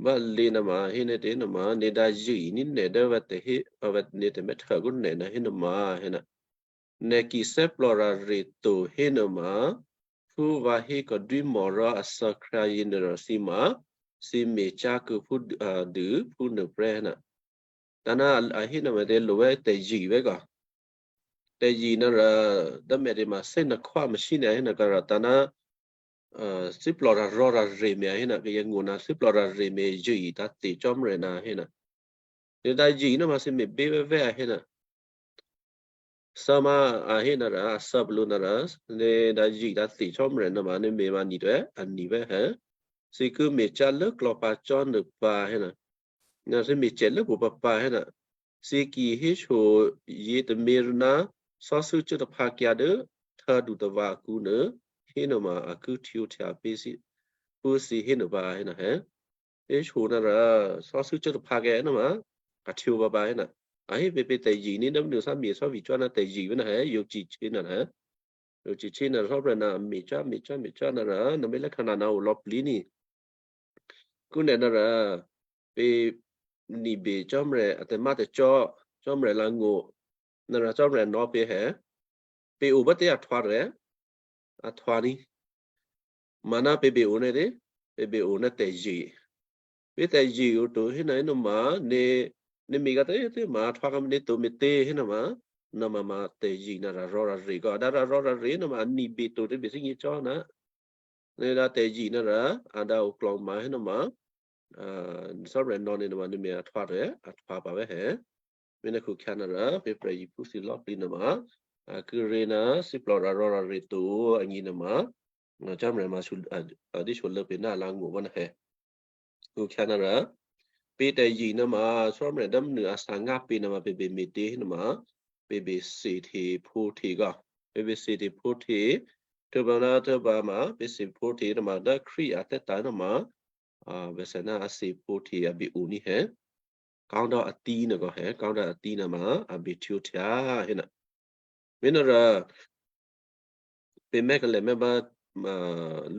Vǎ lě nè̤ ma hé nè̤ tě nè̤ ma, nè̤ dǎ zṳ̂́e ní nè̤ dố vǎ tè̤hé, vǎ nè̤ tè̤mè́htô kó nè̤ ná hé nè̤ ma hé nè̤. Nè̤ ki thè́plò rare to hé nè̤ ma, phú vǎ hé kadwímò̤ rò a thè́ khyá yěnuô rò thǐ ma, thǐ me̤cyá̤ kuô̌ phú, a, dû phúnuô prè́ hé nè̤. Tǎ ná a, a hé nè̤ ma tě lo vè́ tè̤zye vè́ kò. Tè̤zye nè̤ rò, dố mè̤ tě ma thè́ nè̤ khwá masí nè̤ hé nè̤ kò rò tǎ ná, a, thíplò rarò́ rare mè̤ a hé nè̤, kayǎ ngó̤ ná thíplò rare mè̤ zye tǎ tè̤ Cò́marya ná hé nè̤. Nè̤ dǎ zye nè̤ ma thǐ me̤ bě vè́vè́ a hé nè̤. Thè́ ma a hé nè̤ rò, a thè́ pǎ lǔ nè̤ rò, nè̤ dǎ zye dǎ tè̤ Cò́marya nè̤ ma nè̤ me̤ ma nè̤ to, a nè̤ vè́ hé. Thǐ ki me̤cyá̤ lốklò̌ pǎ cò́ nè̤ pǎ hé nè̤. Nè̤ thǐ me̤cyá̤ lốpǎ pǎ hé nè̤. Thǐ ki héso yětômě rò ná, thò́thû́ cuố taphǎkyǎ dố, htò̌du tôvǎ̤ akǔ nuô, hé nè̤ ma a ki htwǒhtya pé̤ thǐ, phú thǐ hé nè̤ pǎ hé nè̤ hé. Héso nè̤ rò, thò́thû́ cuố taphǎkyǎ nè̤ ma, a htwǒ pǎ pǎ hé nè̤. A hé pě pě tè̤zye ní dố mènǔ thè́ me̤ thè́ vǐ cò́ ná tè̤zye vè́ nè̤ hé, yǒ cǐ chě nè̤ hé. Yǒ cǐ chě nè̤ Cò́marya ná me̤cyá̤, me̤cyá̤, me̤cyá̤ nè̤ rò, nè̤ me̤ lè́ kha nè̤ ná o lò̌ plǐ ní. Kú nè̤ nè̤ rò, pě nè̤ bě Cò́marya a tè̤má̤ tè̤cò́, Cò́marya lǎ̤ngó̤, nè̤ rò Cò́marya nò̌ pě hé. Pě o bá tě a htwǒ rè, a htwǒ ní. Mana pě bě o nè̤ tě, pě bě o nè̤ tè̤zye. Pě tè̤zye o to hé nè̤ hé nè̤ ma, nè̤, nè̤ me̤ kǎ tě tě ma, htwǒ kǎ me̤ nè̤ to me̤ tě hé nè̤ ma, nè̤ ma ma tè̤zye nè̤ rarò́ rare kò, a dǎ rarò́ rare nè̤ ma, a nè̤ bě to tě bě thínyě cò́ nè̤. Nè̤ dǎ tè̤zye nè̤ rò, a dǎ oklò̤ ma hé nè̤ ma, a, Cò́marya nò̌ nè̤ nè̤ ma, nè̤ me̤ a htwǒ rè, a htwǒ pǎ vè́ hé. Me̤ nè̤ khukhyǎ nè̤ rò, pě prè̤ yiphú thǐ lò̌ plǐ nè̤ ma, a kíré̤ ná thíplò rarò́ rare to, a nyi nè̤ ma, a Cò́marya ma su, a, a dí shyolô̌ pě ná a lǎ̤ngó̤ vè́ nè̤ hé. Khukhyǎ nè̤ rò, pě tè̤zye nè̤ ma, Cò́marya dố mènǔ a thǎ ngá pě nè̤ ma, pě bě me̤ tě hé nè̤ ma, pě bě thǐ hte phǒ hte kò, pě bě thǐ hte phǒ hte, htwǒ pǎ ná htwǒ pǎ ma, pě thǐ phǒ hte nè̤ ma, dố Krístu a tè̤tǎ̤ nè̤ ma, a, vè̤sè ná a thǐ phǒ hte a bě o ní hé. Kawdǒ a tǐ nè̤ kò hé, kawdǒ a tǐ nè̤ ma, a bě htwǒhtya hé nè̤. Me̤ nè̤ rò, pě mè̤ kalè̌ mè̤ bá, a,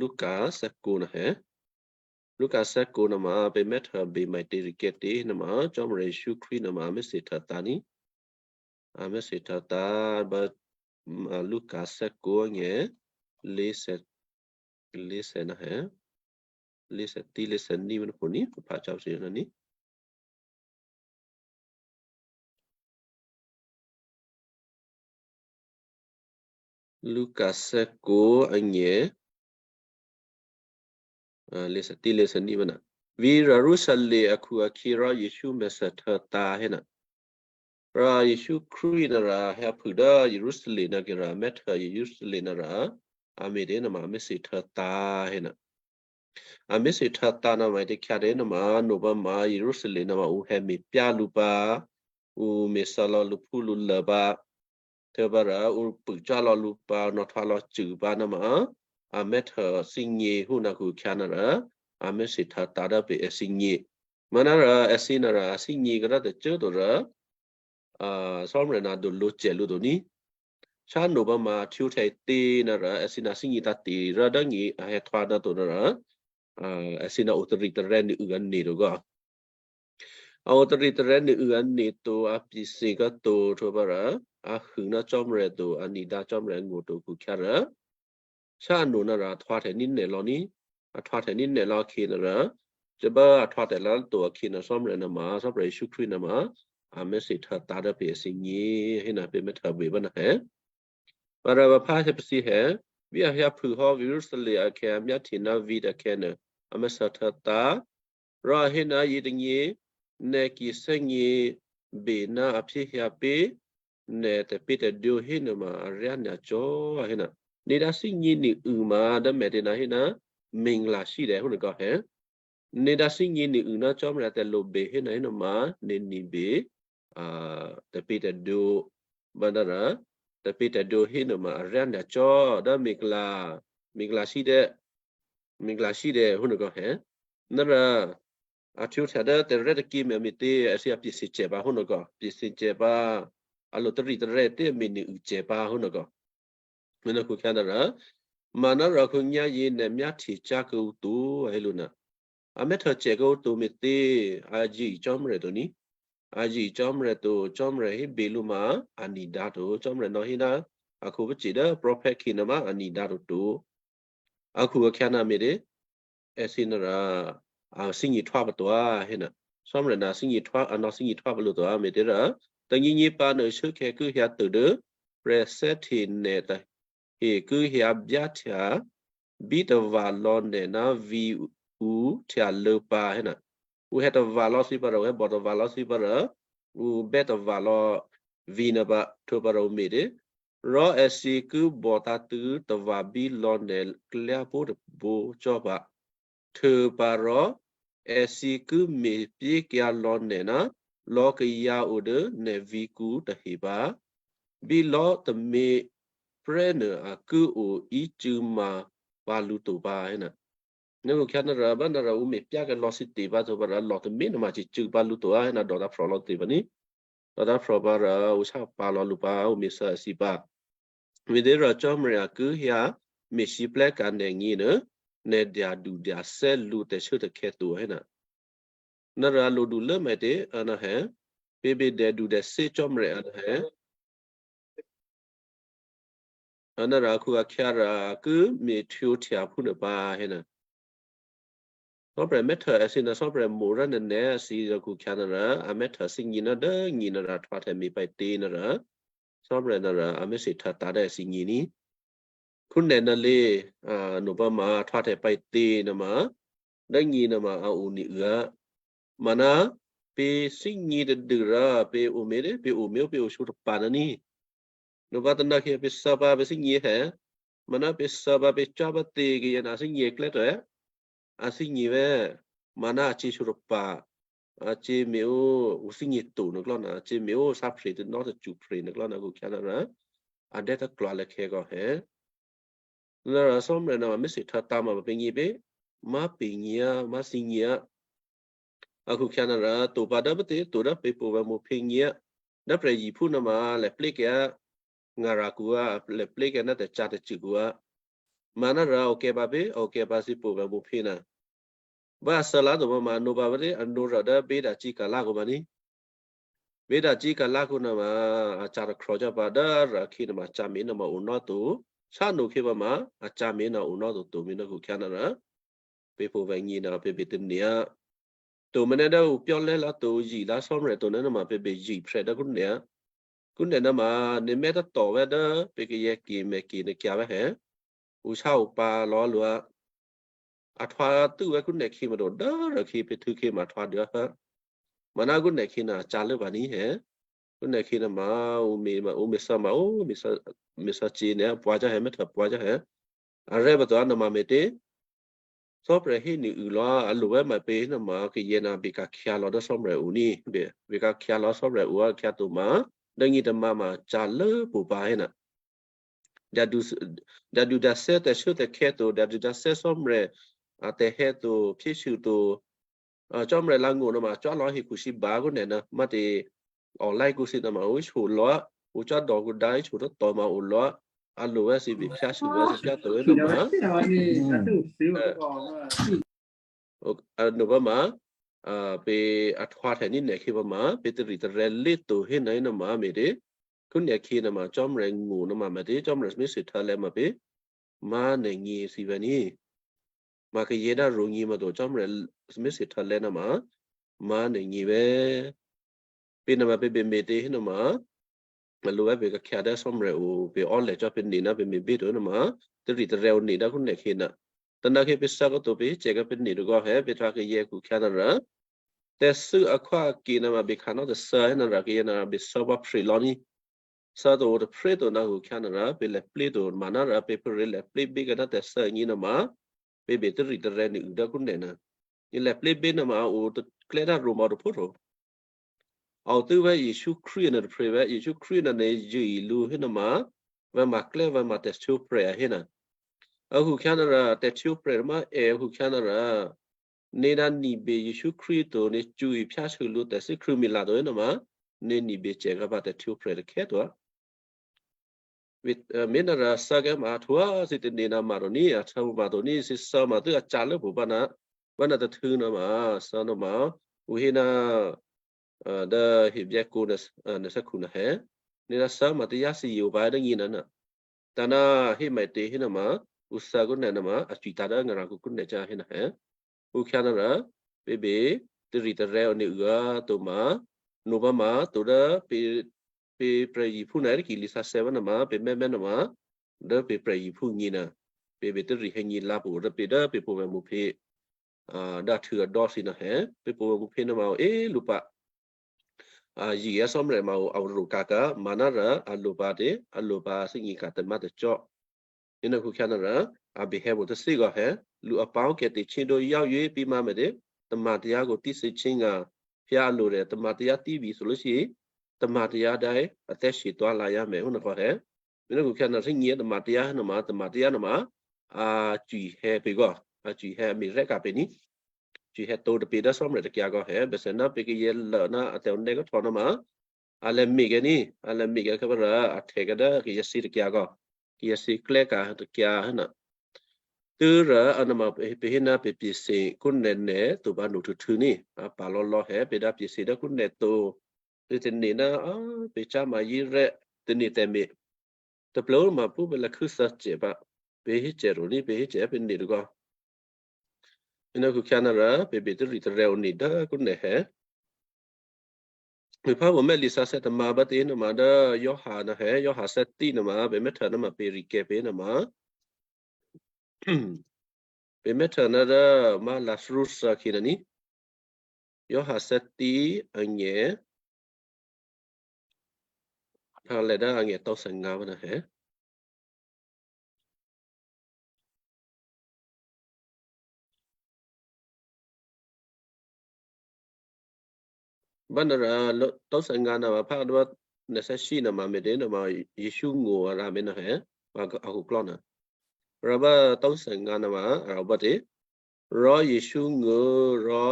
Luka thè́kǒ nè̤ hé. Luka thè́kǒ nè̤ ma, pě mè̤ htò̌ bě maitě rikè̤ tě nè̤ ma, Cò́marya Jesǔ Krístu nè̤ ma, a mèsè htò̌ tǎ̤ ní. A mèsè htò̌ tǎ̤ bá, a, Luka thè́kǒ ngè, lěsè, lěsè nè̤ hé. Lěsè tǐ lěsè ní mè̤ nè̤ pô ní, pha chǎ thǐ nè̤ ní. Luka thè́kǒ angè, a, lěsè tǐ lěsè ní vè́ nè̤. Vǐ̤ Jerusalem akhu-akhyě rò Jesǔ mèsè htò̌ tǎ̤ hé nè̤. Rò Jesǔ Krístu nè̤ rò a hyǎphû dố Jerusalem nè̤ kè rò a mè̤ htò̌ Jerusalem nè̤ rò, a me̤ tě nè̤ ma a mèsè htò̌ tǎ̤ hé nè̤. A mèsè htò̌ tǎ̤ nè̤ ma tě khyǎ tě nè̤ ma, nè̤ bá ma Jerusalem nè̤ ma ǔ hé me̤ pyá lǔ pǎ, ǔ me̤ thǎ lò̌ lǔphú lǔlô pǎ. Htwǒ pǎ rò ǔ pû cyá̤ lò̌ lǔ pǎ, nò̌ htwǒ lò̌ cû pǎ nè̤ ma, a mè̤ htò̌ thínyě hú nè̤ khukhyǎ nè̤ rò, a mèsè htò̌ tǎ̤ dố pě èthǐ nyě. Manè̤ rò èthǐ nè̤ rò a thínyě kè rò tacô to rò, a, Cò́marya nè̤ dǒ lǒ cè lǔ to ní. Shyá nè̤ bá ma htwǒhtya tě nè̤ rò, èthǐ nè̤ thínyě tǎ̤ tě rò dố ngì a hé htwǒ nè̤ to nè̤ rò, a, èthǐ nè̤ o tarì tarè́ nè̤ û ané̤ to kò. A o tarì tarè́ nè̤ û ané̤ to, a pyěshyě kò to htwǒ pǎ rò, a hû nè̤ Cò́marya to, a nè̤ dǎ Cò́marya ngó̤ to khukhyǎ rò, shyá nè̤ nè̤ rò a htwǒhtya ní nè̤ lò̌ ní, a htwǒhtya ní nè̤ lò̌ khǐ nè̤ rò, tè̤ bá a htwǒhtya lò̌ to akhǐ nè̤ Cò́marya nè̤ ma, Cò́marya Jesǔ Krístu nè̤ ma, a mèsè htò̌ tǎ̤ dố pě èthǐ nyě, hé nè̤ pě mè̤ htò̌ bě bá nè̤ hé. Pǎ rò vǎ phá hé pacǐ hé, bí a hyǎphû hò́ Jerusalem akhè̌ a myáhtye nè̤ vǐ̤ akhè̌ nè̤, a mèsè htò̌ tǎ̤, rò a hé nè̤ yětônyě, nè̤ ki thè́gně bě nè̤ a phyéhyǎ pé̤ nè̤ tè̤pě̤ tè̤dwǒ hé nè̤ ma aryá nyacò́, a hé nè̤. Nè̤ dǎ thínyě nè̤ û ma dố mè̤ tě nè̤ hé nè̤, mèngla shí dè hú nè̤ kò hé. Nè̤ dǎ thínyě nè̤ û nè̤ Cò́marya tè̤lǒ bě hé nè̤ hé nè̤ ma, nè̤ nè̤ bě, a, tè̤pě̤ tè̤dwǒ, bá dá rò, tè̤pě̤tè̤dwǒ hénuôma aryá nyacò́ dố Migla, Migla sídè́, Migla sídè́ húnakò hé. Nara a htwǒhtya dố tè̤rè́ tôkyě mi a me̤tě, èthǐ a pyě̤sicè̤ pǎ húnakò, pyě̤sicè̤ pǎ, a lo taritarè̤ tě a me̤ nuô̌ uôcè̤ pǎ húnakò. Me̤ nò̌khu khyá nara, manárò khǒnyá̤yě nè̤ myáhtye cyá̤ kuô̌ǔ to, a hé lǔ ná, a mè́htacè kuô̌ǔ to me̤tě, a zye Cò́marya to ní. A zye Cò́marya to, Cò́marya hébè lǔ ma a nidǎ to, Cò́marya nò̌hé ná a khǒpacè dố prophet khyěnuôma a nidǎ toto. Akhu-akhyǎ ná me̤tě, èthǐ nara a thígně htwá pǎ to a hé ná, Cò́marya ná thígně htwá, a nò̌ thígně htwá pǎ lǔ to a me̤tě rò, tônyěnyě pǎ nuô shuốkhè̌ ki hyǎ tôdố prè̤thè́hte nè̤ ta he ki hyǎ byáhtya bí tava̤ lò̌ nè̤ ná vǐ̤ ǔ htyalô̌ pǎ hé ná, ǔ hè̌ tava̤ lò̌ thǐ pǎ rò, ǔ hè̌ bò tava̤ lò̌ thǐ pǎ rò, ǔ bè́ tava̤ lò̌ vǐ̤ nuô pǎ, htwǒ pǎ rò ǔ me̤tě. Rò èthǐ ki bò tǎ̤tṳ̂̌ tava̤ bí lò̌ nè̤ klyápó̤ tôbǒ cò́ pǎ. Htuô̌pǎ rò èthǐ ki me̤pyékyǎ lò̌ nè̤ ná lò̌ kayǎ o dố nè̤ vǐ̤kǔ tahe pǎ. Bí lò̌ tômě prè́ nuô a ki o ícû̌ma pǎ lǔ to pǎ hé ná, nè̤ khyá nara bá nara ǔ me̤pyákyǎ lò̌ sǐte pǎ to pǎ rò lò̌ tômě nuôma cicû̌ pǎ lǔ to a hé ná dò̌tǎ̤ phrò̤ lò̌ te pǎ ní. Dò̌tǎ̤ phrò̤ pǎ rò ǔ sá pǎ lò̌ lǔ pǎ, ǔ me̤ sǎsǐ pǎ. Me̤těrò Cò́marya ki hyǎ me̤siplè́ka̤ nè̤gně nuô, nè̤ dyadudyasè́ lǔ tè̤shuốtè̤khè̌ to hé ná, nara lodu lốmètě a ná hé, pè̤ bè dèdudèsè́ Cò́marya a ná hé. A nara akhu-akhyǎ rò a ki me̤htwǒhtya phúnuô pǎ hé ná, Cò́marya mè́htô èthǐ ná Cò́marya mo̤ rá nè̤ nè̤ èthǐ rò khukhya̤ nara a mè́htô thígně ná dố nyě nara htwǎhtya me̤ pǎ tě nara Cò́marya nara a mè́thèhtô tǎ̤ dố èthǐgně ní. Khúnè ná lě, a, nopǎ ma htwǎhtya pǎ tě nuôma, dố nyě nuôma a o ni uô. Mana pè̤ thígně tadû́rò pè̤ ome̤ dố pè̤ ome̤ ó pè̤ oshyo tapa̤ ná ní. Nopǎ tônakhyě pè̤ thè́ pǎ pè̤ thígně hé. Mana pè̤ thè́ pǎ pè̤ cò́ pǎ tě kayǎ ná thígně klè́ to. A thígně vè̤́. Mana a cě shyo tapa̤. A cě me̤ ó, ǔ thígně to nuôklò́ ná, a cě me̤ ó sáphre tônò́ tacṳphre nuôklò́ ná khukhya̤ nara a dè́ tôklwa lèkhè̌ kò hé. Nara Cò́marya ná mè́thèhtô tǎ̤ ma pè̤ nyě pě, má pè̤ nyě á, má thǐgně á. A khukhya̤ nara to pǎ dố pǎ tě, to dố pè̤ pô vè̤ mo̤ phě nyě á. Dố prè̤ yiphú nuôma lè̌ plé̤kyǎ ngarakǔ á, lè̌ plé̤kyǎ ná tè̤cǎ tacṳkǔ á. Manara okè̤ pǎ pě, okè̤ pǎ thǐ pô vè̤ mo̤ phě ná. Vǎ a thè́ lá to pǎ ma a nǒ pǎ pǎ tě, a nǒ rò dố Bědacíka̤lá kǔ pǎ ní. Bědacíka̤lá kǔ nuôma a ca̤ takhro cò́ pǎ dố rò khǐ nuôma a ca̤ me̤ nuôma onò́ to. Sháno khǐ pǎ ma a ca̤ me̤ nuô onò́ to to me̤ ná khukhya̤ nara pè̤ pô vè̤ nyě ná pè̤ bè tè̤nya̤. To mènè́ dố ǔ pyólè́ lá to zǐ lá Cò́marya to nè́ nuôma pè̤ bè zǐ phrè́ dố khúnè. Khúnè nuôma nè̤ mè́ tôtò vè̤́ dố pè̤ kayè̌ ke mè̤ ke nè̤ kyǎ vè̤́ hé. Ǔ sá ǔ pǎ lò̌ lǔ á. A htwǎ tû́ vè̤́ khúnè khǐ ma to dố rò khǐ pè̤ htû̌ khǐ ma htwǎ dû á hé. Mana khúnè khǐ ná a ca̤ lố pǎ ní hé. Khúnè khǐ nuôma ǔ me̤ ma ǔ me̤ thè́ ma ó me̤ thè́, me̤ thè́ cě nè̤ pwǎ cò́ hé, mè́htô pwǎ cò́ hé. Arè̤ pǎ to á nuôma me̤tě. Cò́marya hé nuô û lò̌, a lo vè̤́ ma pě nuôma kayè̌ ná bè ka̤khyǎ lò̌ dố Cò́marya o ní. Bè, bè ka̤khyǎ lò̌ Cò́marya o a khyǎ to ma, dố nyě tôma ma ca̤ lố pwǒ pǎ hé ná. Dadu, dadu dasè́ tè̤shuốtè̤khè̌ to, dadu dasè́ Cò́marya a tè̤hè̌ to, phyéshû to. A, Cò́marya lǎ̤ngó̤ nuôma cò́ lò̌ hekhu sǐ ba kúnè ná, má tě online kǔ thǐ nuôma ǔ shyolò̌, ǔ cò́ dò̌ kǔ dǎ í shyotố̤tò̤ ma o lò̌. A lo vè̤́ thǐ bè phyáshû vè̤́ thǐ phyá to vè̤́ nuôma. Ê, a, nopǎ ma, a, pè̤ a htwǎhtya ní nè̤ khǐ pǎ ma, pè̤ taritarè̤ lé̤to hé nè̤ nuôma me̤tě. Khúnè khǐ nuôma Cò́marya ngó̤ nuôma me̤tě, Cò́marya mè́thèhtô lè̌ ma pě. Má nè̤ nyě thǐ vè̤́ ní. Ma kayè̌ dố rǒ nyě ma to Cò́marya mè́thèhtô lè̌ nuôma, má nè̤ nyě vè̤́. Pě nuôma pě bè me̤tě hé nuôma, a lo vè̤́ pě ka̤khyǎ dố Cò́marya o, pě ò́lè̤ cò́ pě nè̤ ná pě me̤bě to nuôma, taritarè̤ o nè̤ dố khúnè khǐ ná. Tônakhyě pě thè́ kò to pě cè̤ kò pě nè̤ to kò hé, pě htwǎ kayè̌ khukhya̤ nara. Tè̤thû́ akhwá akè nuôma bè kha̤nò́ tè̤thû́ hé nara kayè̌ nara bè thû́ pǎ phrè lò̌ ní. Thû́ to o tôphrè́ to ná khukhya̤ nara pě lè̌ plé̤ to, manara pě phuôrě lè̌ plé̤ bě kayǎ ná tè̤thû́ nyě nuôma, pě bè taritarè̤ nuô û dố khúnè ná. Nyě lè̌ plé̤ bě nuôma a o tôklè́ dố Roma tôphuốto. A o tû́ vè̤́ Jesǔ Krístu nuô tôphrè vè̤́, Jesǔ Krístu nuô nè̤ zye lǔ hé nuôma, vǎ ma klè́, vǎ ma tè̤htwǒprè̤ a hé na. A hukhyá nara tè̤htwǒprè̤ ma è a hukhyá nara, nè̤ dá nibè Jesǔ Krístu to, nè̤ cṳ̌e phyáhsû lǔ tè̤thè́krṳ̂̌mila to hénuôma, nè̤ nibè cè̤ kavǎ tè̤htwǒprè̤ takhè́ to. Vǐ-, a, mé̤ nara sǎkè́ ma htwǒ thǐ tane̤ ná ma to ní, a htwǒ ma to ní, thǐ sǎ ma tû́ a ca̤ lốpṳ pǎ ná, pǎ ná tôhtû̌ ná ma, sǎ ná ma, ǔ hé ná, a, dố hebyè́kǒ ná, a, ná sǎkhu ná hè̌. Nè̤ ná sǎ ma tǎyá thǐ yǒ pǎ dố nyě ná ná. Tǎ ná hé ma tě hénuôma, ǔ sǎ kúnè nuôma, a cwitǎ̤ dố ngarakǔ kúnè cǎ héna hè̌. Ǔ khyá nara, pě bě, tari̤tarè̤̌ one uô to ma, nopǎ ma, to dố pě, pě prè̤yiphú na è́ ki lisǎsè̌ vǎ nuôma, pě mè́mè́ nuôma, dố pě prè̤yiphú nyěna, pě bě tari̤ hè̌nyě lǎpṳ dố pě dố pě pǒvè̌ mǔphě, a, dá htû̌ adò́ thǐ nuô hè̌, pě pǒvè̌ mǔphě nuôma, o, é, lǔ pǎ. A, yiya Cò́marya ma o, a ro̤ kaka, manárò a lo pǎ tě, a lo pǎ thígně ka̤ tômǎ̤tacò́. Héna khukhyǎ nara, a behè̌ mo̤ tôthí gò hè̌, lu apǎ̤ ókè te̤chídó yáoyě pí má̤ me̤tě, tôma̤ tǎyá kò tǐthècíngà, hyǎ a lo rè tôma̤ tǎyá tǐ bi thulóshyě, tôma̤ tǎyá dǎ, a thè́shyě tuá̤ lǎyá mè̤ hó nòkò hè̌. Héna khukhyǎ nara thígně tôma̤ tǎyá hénama, tôma̤ tǎyá nama, a cwihè̌ pè gò, a cwihè̌ a me̤rè́ka̤ pè ní. Cwihè̌ tǒ tape dố Cò́marya takyǎ gò hè̌, bèsè ná pě kayǎ lô ná a tè̤onè́ kò htò nòma, a lè me̤ kèní, a lè me̤ kèní khè̌pǎ rò a htè kèní dố kayǎ thǐ takyǎ gò, kayǎ thǐ klè́ka̤ takyǎ héna. Tû́rò a nama pě hé ná pě pyěshyě kúnènè to pǎ nuôthuôhtû̌ ní, a pǎ lò̌lò̌ hè̌ pě dá pyěshyě dố kúnè to, pě tane̤ ná, a, pě cáma yírè́ tane̤ tè̤me̤. Taplô̤ ma phú pě lakhû́ thǎcè pǎ, pě hécè ro ní, pě hécè pě ne̤ tôgò. Héna khukhyǎ nara, pě bě tari̤tarè̤̌ one dố kúnè hè̌. Me̤pházye mè́ lisǎsè̌ tômǎ bá tě hénama dố Giovanni na hè̌, Giovanni thè́tí nama, pě mè́htô nama pě rikè̤ pě hénama. Pě mè́htô ná dố má̤ Lazarú thǎkhyě na ní. Giovanni thè́tí angè̤, a lè dố angè̤ tǒsè̌ngǎ vǎ na hè̌. Bá nara ló-, tǒsè̌ngǎ nama phá dố nè̤ thè́shyé nama me̤tě nama Jesǔ ngṳ a rǎ me̤ na hè̌, a khuklò́ na. Rò bá tǒsè̌ngǎ nama a rǎ bá tě. Rò Jesǔ ngṳ rò,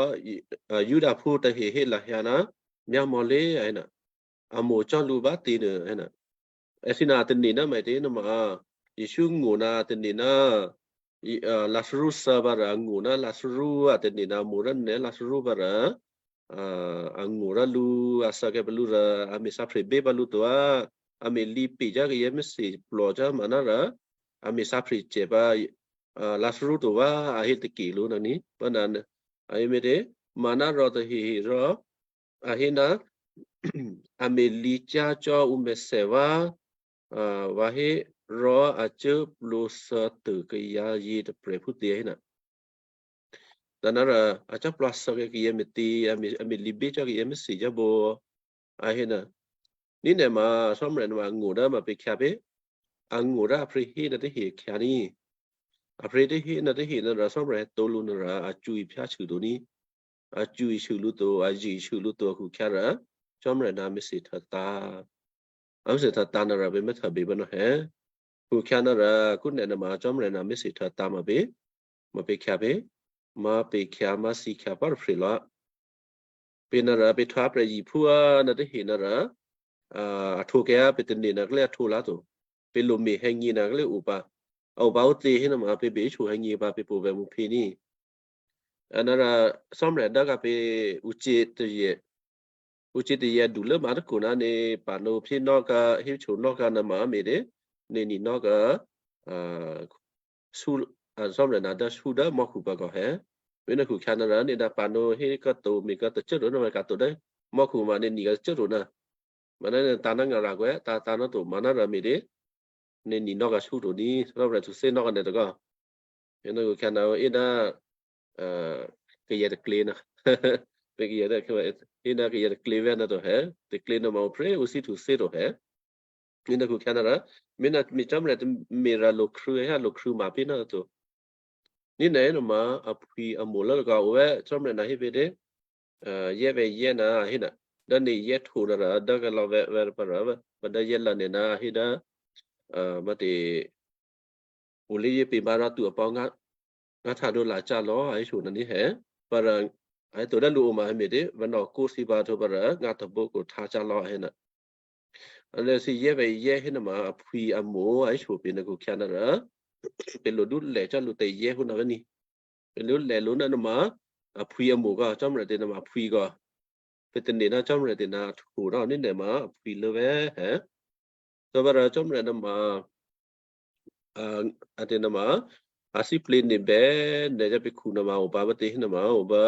a, Judaphú tahe hé lahyǎ ná myámò̌ lé a hé na. A mo̤ cò́ lǔ bá tě nuô a hé na. Èthǐ na a tane̤ ná me̤tě nama, Jesǔ ngṳ ná a tane̤ ná, a, Lazarú thǎ pǎ rò a ngṳ ná Lazarú a tane̤ ná a mo̤ rǎ nè̤ Lazarú pǎ rò, a, a ngṳ rǎ lǔ, a thǎkè́ pǎ lǔ rò, a me̤ sǎphre bé pǎ lǔ to a, a me̤ lǐ pecyá̤ kayǎ mèthè plòcyá̤ manárò, a me̤ sǎphre cè pǎ, a, Lazarú to vǎ, a hé tôke lǔ na ní, pá na, a hé me̤tě, manárò tahehe rò, a hé ná, a me̤ lǐcyá̤ cò́ ǔ mèthè vǎ, a, vǎ hé, rò a cuốplǒ thǎtô kayǎ yětôprè̤ phútě a hé na. Tǎnárò a cò́plǎ thǎkè́ kayǎ me̤tě, a me̤, a me̤ lǐbé cò́ kayǎ mèthè cò́ bǒ, a hé na. Ní nè̤ ma Cò́marya nè̤ ma ngṳ dố ma pě khyǎ pě? A ngṳ dố a phrě hé na tahe khyǎ ní. A phrě tahe na tahe na rò Cò́marya tǒ lǔ na rò a cwǐ phyáhsû to ní. A cwǐ shû lǔ to, a zye shû lǔ to a khukhyǎ rò Cò́marya na mèthè htatǎ. A mèthè htatǎ na rò pě mèthè bě bá nò hè̌. Khukhyǎ na rò kúnè na ma Cò́marya na mèthè htatǎ ma pě, ma pě khyǎ pě, ma pě khyǎ ma thǐ khyǎ pá rò phrè lò̌. Pě na rò pě htwǒ prè̤yiphú a na tahe na rò, a, a htwǒ kayǎ pě tane̤ na klé a htwǒ lá to. Pě lo me̤ hè̌nyě na klé o pǎ. A o pǎ ó tě hé na ma pě bě shu hè̌nyě pǎ pě pǒvè̌ mǔphě ní. A na rò Cò́marya dốkǎ pě ǔ cě tôyè. Ǔ cě tôyè du lố mǎ tôkhu ná nè̤ pa̤nǒ phyénò́ ká, héchonò́ ká na ma me̤tě, nè̤ nǐnò́ ká, a, sú, a, Cò́marya na dá sú dố mò́khu pǎ kò hè̌. Wí na khukhyǎ na rò nè̤ dá pa̤nǒ hé ká to, me̤ ká tôcô ro na ma ká to dố mò́khu ma nè̤ nǐ ká tôcô ro na. Manárò nè̤ tǎ̤ ná ngara̤ kwè́, tǎ, tǎ ná to, manárò me̤tě, nè̤ nǐnò́ ká sú to ní, Cò́marya htuthè́nò́ ká nè̤ to kò. Yě na khukhyǎ na, í ná, a, kayè tôklě na. Pě kayè tôklě, í ná kayè tôklě vè̤́ na to hè̌, tôklě na ma ǔphrě ǔ thǐ htuthè́ to hè̌. Í na khukhyǎ na rò, me̤ na, me̤ Cò́marya tôme̤ rà lo khrû̌, hé lo khrû̌ ma pě na to. Ní nè̤ nòma aphwǐ amo̤ lố lagǎ o vè̤́ Cò́marya na hé pě tě, a, yè́ vè̤́ yè́ na hé na, dố nè̤ yè́ htwo na rò dố ká lò̌ vè̤́, vè̤́ pǎ rò, vè̤́ dố yè́ lǎ nè̤ na hé dố, a, mátě, olivye pě̤bǎ rò tu apò̤́ ngá, ngá htǎ dǒ lacá lò̌, a hé so nani hè. Pǎ rò, a hé to dố lǔ oma hé me̤tě, vǎ nò̌kó thǐ pǎ htwǒ pǎ rò, ngá tabókò htǎ cá lò̌, a hé nà. A lè thǐ yè́ vè̤ yè́ hé nà ma aphwǐ amo̤, a hé so pě nè̤ kho khyá nà rò, pě lo dúlè cò́ lǔ tè̤yè́ hú nà vè̤ ni. Pě lúlè lǔ nà nà ma aphwǐ amo̤ kò, Cò́marya tè̤ nà ma aphwǐ kò. Pě tane̤ ná Cò́marya tè̤ nà a htu rò ní nè̤ ma aphwǐ lố vè̤ hè. Tǒ pǎ rò Cò́marya nè̤ ma, a, a tè̤ nè̤ ma, a sǐplǐ nè̤ bè, nè̤ jǎ pě khu nè̤ ma o pǎ bá tě nè̤ ma o bá,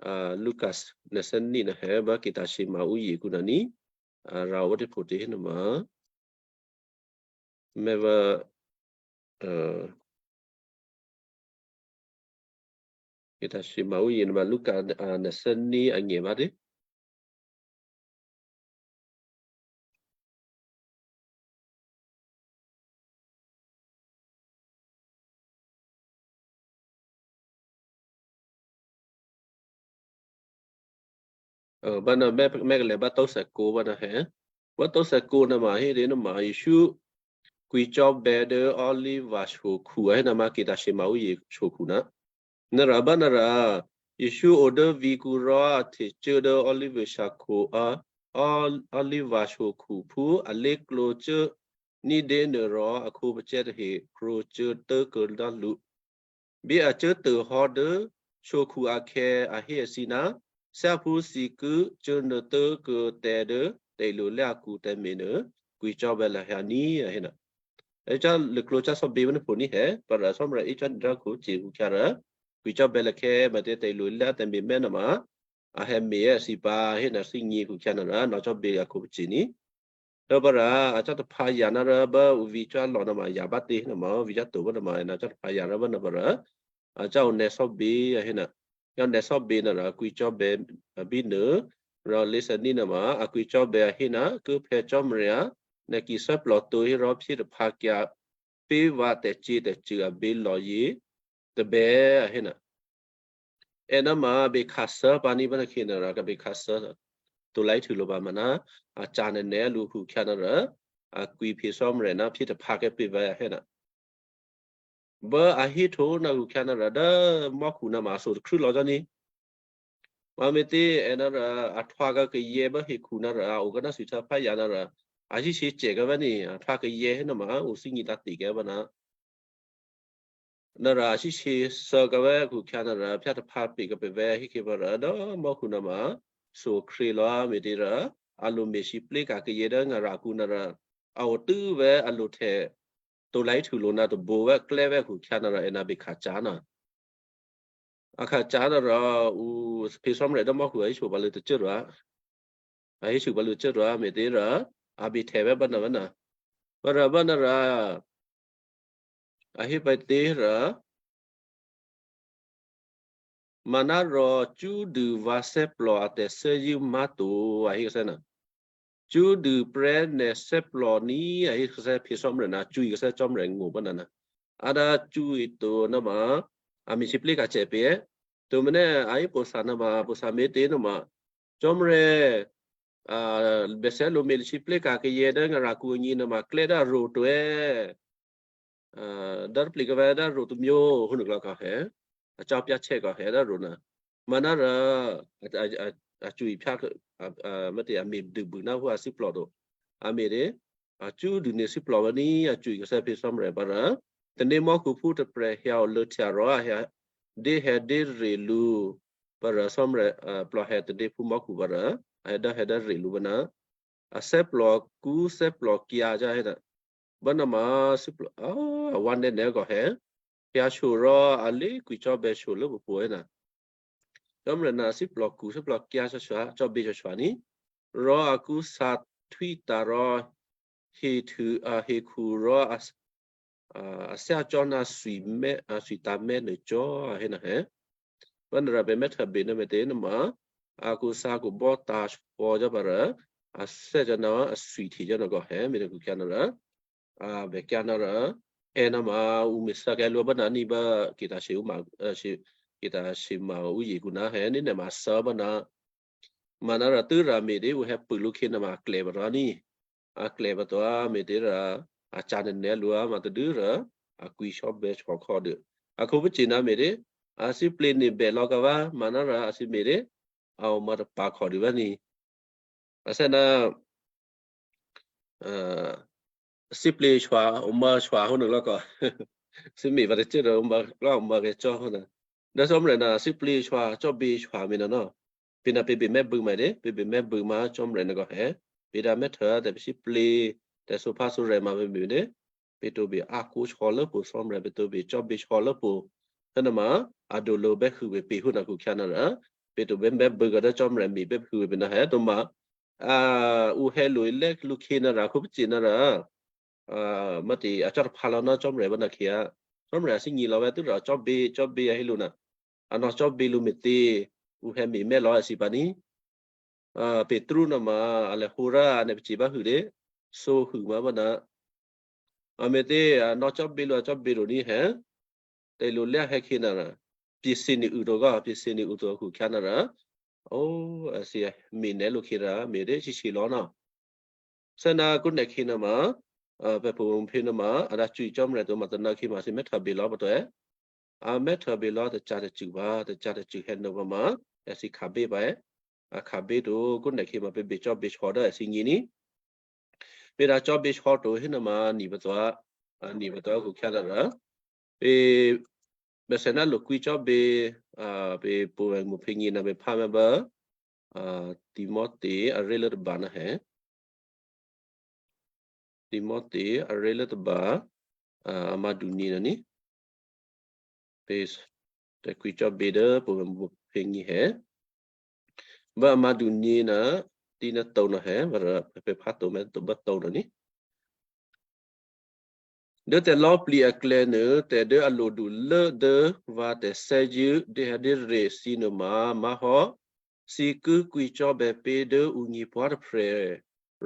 a, Lukas nè̤ thè́ní nè̤ hè bá kitashi ma ǔ yě khu nè̤ ní, a, rǎ o bá tě pho tě nè̤ ma. Mè̤ vǎ, a, kitashi ma ǔ yě nè̤ ma Luka, a, nè̤ thè́ní a nyè bá tě. Ơ, bá nà mè̤, mè̤ kalè bá tósèkǒ bá nà hè. Bá tósèkǒ nè̤ ma hé dě nè̤ ma Jesǔ kwǐcò́bè̌ dố Oliva shokhu a hé nè̤ ma kitashi ma ǔ yě shokhu nè̤. Nè̤ rò bá nè̤ rò, Jesǔ o dố vǐ̤kǔ rò a htecuố dố Oliva shokhu a, Ol-, Oliva shokhu phú alé̤klǒ cuố ní̤dě nuô rò a khǒpacè̤̌ tahe krwǒcuố tố̤kuô̌ ná lǔ. Bí a cuốtuô̌hò́ dố shokhu akhè̌, a hé èthǐ, “Thyáphú thǐ ki cuốnuô̌ tố̤kuô̌ tǎ dố tè̤ilo lé akǔ tǎmé̤ nuô, kwǐcò́bè̌ lahyǎ ní,” a hé nè̤. Ècò́ lṳ̂krwǒ cò́ sò̌bě mènèphò ní hè, pǎ rò Cò́marya ícò́ dǐ dố khǒ ce̤ khǔkhyǎ rò, kwǐcò́bè̌ lahyǎ mè̤tě tè̤ilo lé tǎmé̤ mènèma, a hè me̤ èthǐ pǎ hé nè̤ thígně khǔkhyǎ nè̤ rò nò̌cò́bè̌ a khǒpacè̤̌ ní. Rò pǎ rò a cò́ taphǎ ya̤ nè̤ rò bá ǔ vǐ cò́ lò̌ nè̤ ma ya̤ bá tě nè̤ ma vǐ cò́ to bá nè̤ ma nè̤ cò́ taphǎ ya̤ rò bá nè̤ pǎ rò, a cò́ ǔ nè̤ sò̌bě a hé nè̤. Yá nè̤ sò̌bě nè̤ rò kwǐcò́bè̌ bínuô, rò lě thè́ní nè̤ ma a kwǐcò́bè̌ a hé nè̤, “Kố Phè̌ Cò́marya, nè̤ ki thè́plò to hé rò phyé taphǎkyǎ pé̤ vǎ tè̤cyě̤tè̤cṳ̂ abělò̤ yě tôbè,” a hé nè̤. È nè̤ ma a bě khǎsǎ pǎ ní bá nè̤ khyě nè̤ rò a bě khǎsǎ. Tǒ lái htû lǒ pǎ ma nè̤, a ca̤ nè̤ nè̤ a lǔ khǔkhyǎ nè̤ rò, a kwǐ Phè̌ Cò́marya nè̤ phyé taphǎkyǎ pé̤ vǎ a hé nè̤. Bá a hé htwǒ nè̤ khǔkhyǎ nè̤ rò dố mò́khu nè̤ ma a so takrû́ lò̌ cò́ ní. Mame̤tě è nè̤ rò a htwǎ kayě bá hekhu nè̤ rò a o kè́ ná thwihtyǎpházye nè̤ rò, a shyé shyě cè̤ kè́ vè̤ ní, a htwǎ kayě hé nè̤ ma a o thígně tǎ̤te̤ kè́ vè̤ nè̤. Nè̤ rò a shyé shyě sǎ kè́ vè̤ khǔkhyǎ nè̤ rò phyé taphǎ pé̤ kè́ pé̤ vǎ hé khyě pǎ rò dố mò́khu nè̤ ma, so khryě lò̌ a me̤tě rò, a lo me̤ sǐplé̤ ka̤ kayě dố ngârǎkǔ nè̤ rò, a o tû́ vè̤ a lo htè̌, tǒ lái htû lǒ nè̤ tôbǒ vè̤ klè́ vè̤ khǔkhyǎ nè̤ rò è nè̤ bě khǎ ca̤ nè̤. A khǎ ca̤ nè̤ rò ǔ Phè̌ Cò́marya dố mò́khu a hé so pǎ lǔ tôcô rò, a hé so pǎ lǔ tôcô rò me̤tě rò, a bě htè̌ vè̤ bá nè̤ vè̤ nè̤. Pǎ rò bá nè̤ rò, a hé pǎ tě rò, manárò cṳ́ dû vǎ thè́plò a tè̤thè́zṳ̂́ má̤to, a hé kè́ nè̤. Cṳ́ dû prè́ nè̤ thè́plò ní, a hé kè́ Phè̌ Cò́marya nè̤, cṳ́ kè́ Cò́marya ngó̤ bá nè̤ nè̤. A dǎ cṳ́ to nè̤ ma, a me̤ sǐplé̤ ka̤ cè̤ pé̤. To mènè̤ a hé pǎ nè̤ ma, pǎ me̤tě nè̤ ma, Cò́marya, a, bèsè́ lo me̤ sǐplé̤ ka̤ kayě dố ngârǎkǔ agně nè̤ ma klè́ dố a ro to è. A, dố plǐ kè́ vè̤ dố ro tômyě hú nè̤ klò̌ kè́ hè. A ca̤ pyá̤ chè́ kè́ hè dố ro nè̤. Manárò, a, a, a, a cṳ́ phyé, a, a, me̤tě a me̤ dûbû nè̤ hú a thè́plò to. A me̤tě, a cṳ́ dû nè̤ thè́plò vè̤ ní, a cṳ́ kè́ Phè̌ Cò́marya pǎ rò. Tanémò́khuphú tôprè̤ hyǎ o lǒhtya rò a hyǎ dè́hè̌ dè́re lǔ. Pǎ rò Cò́marya, a, plò̤hè tanéphú mò́khu pǎ rò, a hè̌ dè́hè̌ dè́re lǔ bá nè̤. A thè́plò kǔ thè́plò kyǎ cò́ hé nè̤. Bá nè̤ ma thè́plò, a, a wǎ nè̤ nè̤ kè́ hè. Hyǎ so rò a lé kwǐcò́bè̌ so lố pwǒ̤pwǒ̤ hé nè̤. Cò́marya nè̤ thè́plò kǔ thè́plò kyǎ cò́ cò́, cò́bè̌ cò́ cò́ ní. Rò a kǔ sǎ htwí tǎ rò, hehtû, a, hekhu rò a, a, a thyá cò́ ná thwi mè̤, a, thwi tǎ mè̤ nuô cò́, a hé nè̤ hè. Bá nè̤ rò pè̤ mè̤ htè̌ bě nè̤ me̤tě nè̤ ma, a kǔ sǎ kǔ bò́ tǎ pò́ cò́ pǎ rò, a thyá cò́ ná a thwi hte cò́ nè̤ kè́ hè, me̤tě khǔkhyǎ nè̤ rò, a, bè kyǎ nè̤ rò, è nè̤ ma ǔ me̤ thè́ kè́ lwǒ bá nè̤ ní bá kitashi ǔ ma, a, shi, kitashi ma ǔ yě kǔ nè̤ hè ní nè̤ ma thè́ bá nè̤. Manárò tû́ rà me̤tě ǔ hè̌ pû lǔ khyě nè̤ ma a klè̌ pǎ rò ní. A klè̌ pǎ to a me̤tě rò, a ca̤ nè̤ nè̤ lǔ a ma tadû́ rò a kwǐ sò́bè̌ sòkhò́ dû. A khǒpacè̤̌ ná me̤ dé, a sǐplǐ ní̤bè lò̌ kava, manárò a sǐ me̤ dé, a o ma tapǎ khò́ dû vǎ ní. A sè ná, a, sǐplǐ shwa, o ma shwa hó nû lò̌ kò. Sǐ me̤ vǎ tacè rò o ma klò́, o ma kècò́ hó nû. Dố Cò́marya ná sǐplǐ shwa, cò́bě shwa me̤ nò́. Pě̤ ná pě̤ bè mè́bû̌ ma dé, pě̤ bè mè́bû̌ ma Cò́marya nò̌ kò hé. Pě̤ dǎ mè́htô tè̤ sǐplǐ, tè̤sǒphásǒrya̤ ma pě me̤ dé. Pě̤ tǒ bè a kǒ sò̌ lốpǒ Cò́marya, pě̤ tǒ bè cò́bě sò̌ lốpǒ. Hénuôma, a dǒ lǒ bè́ hû vě pě̤ hó nǎ khǔ khyá nǎ rò, pě̤ tǒ bè mè́bû̌ kò dố Cò́marya me̤ bè́ hû vě pě ná hé tǒ ma. A, ǔ hé lo lè́ lǔ khyě nǎ rò, khǒpacè̤̌ nǎ rò, a, mò̌ tě a cò́ taphǎ lò̌ ná Cò́marya vǎ nǎ khyě. Cò́marya thímí lò̌ vè̤́ tû́ rò cò́bě, cò́bě a hé lǔ nǎ. A nò̌ cò́bě lǔ me̤tě, ǔ hé me̤ mè́ lò̌ a sǐ pǎ ní. A, Petru nǎ ma, a lè hǒ rò a nè̤ pacè̤̌ bá hû dé, sǒ hû ma vǎ nǎ. A me̤tě, a nò̌ cò́bě lǔ, a cò́bě lǔ ní hé. Tè̤ lo lè́ a hé khyě nǎ rò, pyě̤sǐ ni û to kò, pyě̤sǐ ni ǔ to khǔ khyá nǎ rò. Ó, a sǐ me̤ nè́ lǔ khyě rò, me̤ dé sǐsǐ lò̌ nò́. Sè ná kǔ nè̤ khyě nǎ ma, a, pè̤ pho phě nǎ ma, a dǎ cwǐ Cò́marya to ma tǒ nǎ khyě ma sǐ mè́htô bě lò̌ pǎ to è. A mè́htô bě lò̌ tacǎ tacṳ̂ pǎ, tacǎ tacṳ̂ hé nǎ vǎ ma, a sǐ khǎbě pǎ è. A khǎbě to, kǔ nè̤ khyě ma pě bè cò́bě sò̌ dố a thímí ní. Pě dǎ cò́bě sò̌ to hé nǎ ma, ni pǎ to, a, ni pǎ to khǔ khyá nǎ rò. Pě, bè sè ná lo kwǐ cò́bě, a, pě pô vè̤ mǔ phě ngyi nǎ pě phá mè́ bá, a, Timothy aré̤ lố tôba nǎ hé. Timothy aré̤ lố tôba, a, a mǎ dû nyě nǎ ní. Pě tè̤ kwǐ cò́bě dố pô vè̤ mǔ phě ngyi hé. Bá a mǎ dû nyě nǎ, tí nǎ to nǎ hé, bá rò pě phá to mè́ to bá to nǎ ní. Dố tè̤lò̌plǐ aklè̌ nuô, tè̤ dố a lodulố dố vǎ tè̤thè́zṳ̂́ dǐhè̌díre thǐ nuôma má̤hò́, thǐ ki kwǐ cò́bè̌ pé̤ dố ǔ nyě̤pwá̤ tôprè̤,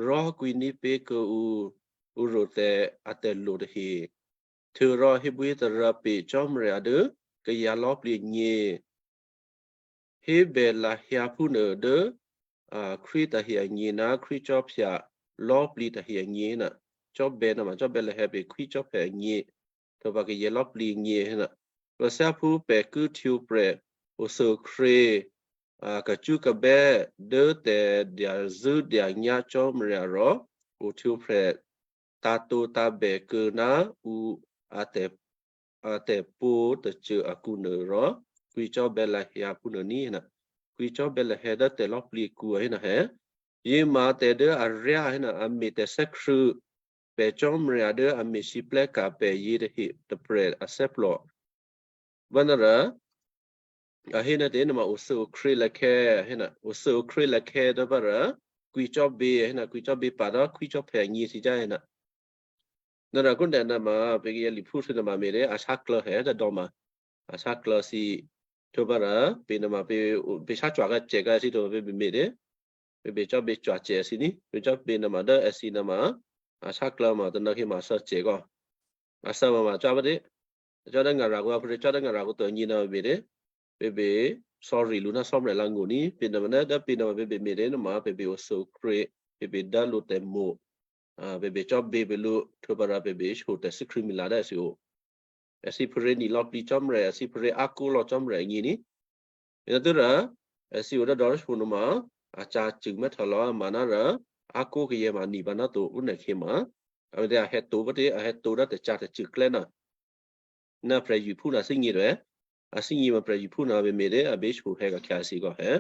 rò kwǐní̤ pé̤ kuô̌ǔ ǔ rotè̤ atè̤lo tahe. Htuô̌rò hébwíhétarǎ pě Cò́marya dố kayǎ lò̌plǐ agně. Hébè lahyǎ phúnuô dố, a, Krístu tahe agně ná Krístu cò́phya lò̌plǐ tahe agně nǎ. Cò́bè̌ nǎ ma cò́bè̌ lahyǎ pě Krístu cò́phya agně. Htwǒ pǎ kayǎ lò̌plǐ agně nǎ. Rò thyáphú pè̤ ki htwǒprè̤ othôokhryě, a, kacṳ́kabè́ dố tè̤dyazṳ̂́dyanyá̤ Cò́marya rò ohtwǒprè̤ tǎ̤tǒtǎ̤bè kuô̌ ná ǔ a tè̤, a tè̤pǒ tôcô akǔ nuô rò kwǐ cò́bè̌ lahyǎ phúnuô ní nǎ. Kwǐ cò́bè̌ lahyǎ dố tè̤lò̌plǐ akǔ a hé nǎ hé. Yěma tè̤ dố aryá hé nǎ a me̤ tè̤thè́krṳ̂̌ pè̤ Cò́marya dố a me̤lwóhteka̤ pè̤ yětahe tôprè̤ athè́plò. Vǎ nǎ rò, a hé ná tě nǎ ma othôokhryě lakhè̌, a hé nǎ othôokhryě lakhè̌ dố vǎ rò, kwǐ cò́bě, a hé nǎ kwǐ cò́bě pǎ dố Krístu cò́phya agně thǐ cá hé nǎ. Nǎ rò kúndè nǎ ma, pě kayǎ liphú thǐ nǎ ma me̤ dé, a sáklô̌ hé tadò̌ ma. A sáklô̌ thǐ, htwǒ pǎ rò, pě nǎ ma pě, pě sá cwa̤ kacè kǎ thǐ to pě bè me̤ dé. Pě bè cò́bě cwa̤ cè thǐ ní, pě cò́bě nǎ ma dố èthǐ nǎ ma, a sáklô̌ ma tǒ nǎ khyě ma a thǎ cè kò. A thǎ ma ma cò́ bá dé. Cò́ dố ngarakǔ, a phú dé cò́ dố ngarakǔ to agně nǎ bè dé. Pě bè, sorry lǔ ná Cò́marya lǎ ngó̤ ní, pě nǎ ma dố, dố pě nǎ ma pě bè me̤ dé nǎ ma, pě bè othôokhryě, pě bè dố lǔ tè̤mo̤. A, pě bè cò́bě pě lǔ, htwǒ pǎ rò pě bè shyo tè̤thû́ Krístu mila dố èthǐ o. Èthǐ phúrě ni lò̌plǐ Cò́marya, èthǐ phúrě a kǒ lò̌ Cò́marya agně ní. Yětôrò, èthǐ o dố dò̌ shyo nǎ ma, a ca̤cṳ̂ mè́htô lò̌ ma nǎ rò, a kǒ kayǎ ma ni pǎ ná to ǔ nè̤ khyě ma. A me̤ dé a hè̌ to bá dé, a hè̌ to dố tè̤ca̤ tè̤cṳ̂ klè́ nǎ. Ná prè̤yuphú nǎ thímí to è. A thímí ma prè̤yuphú nǎ bè me̤ dé, a bè shyo hè̌ kakhya thǐ kò hé.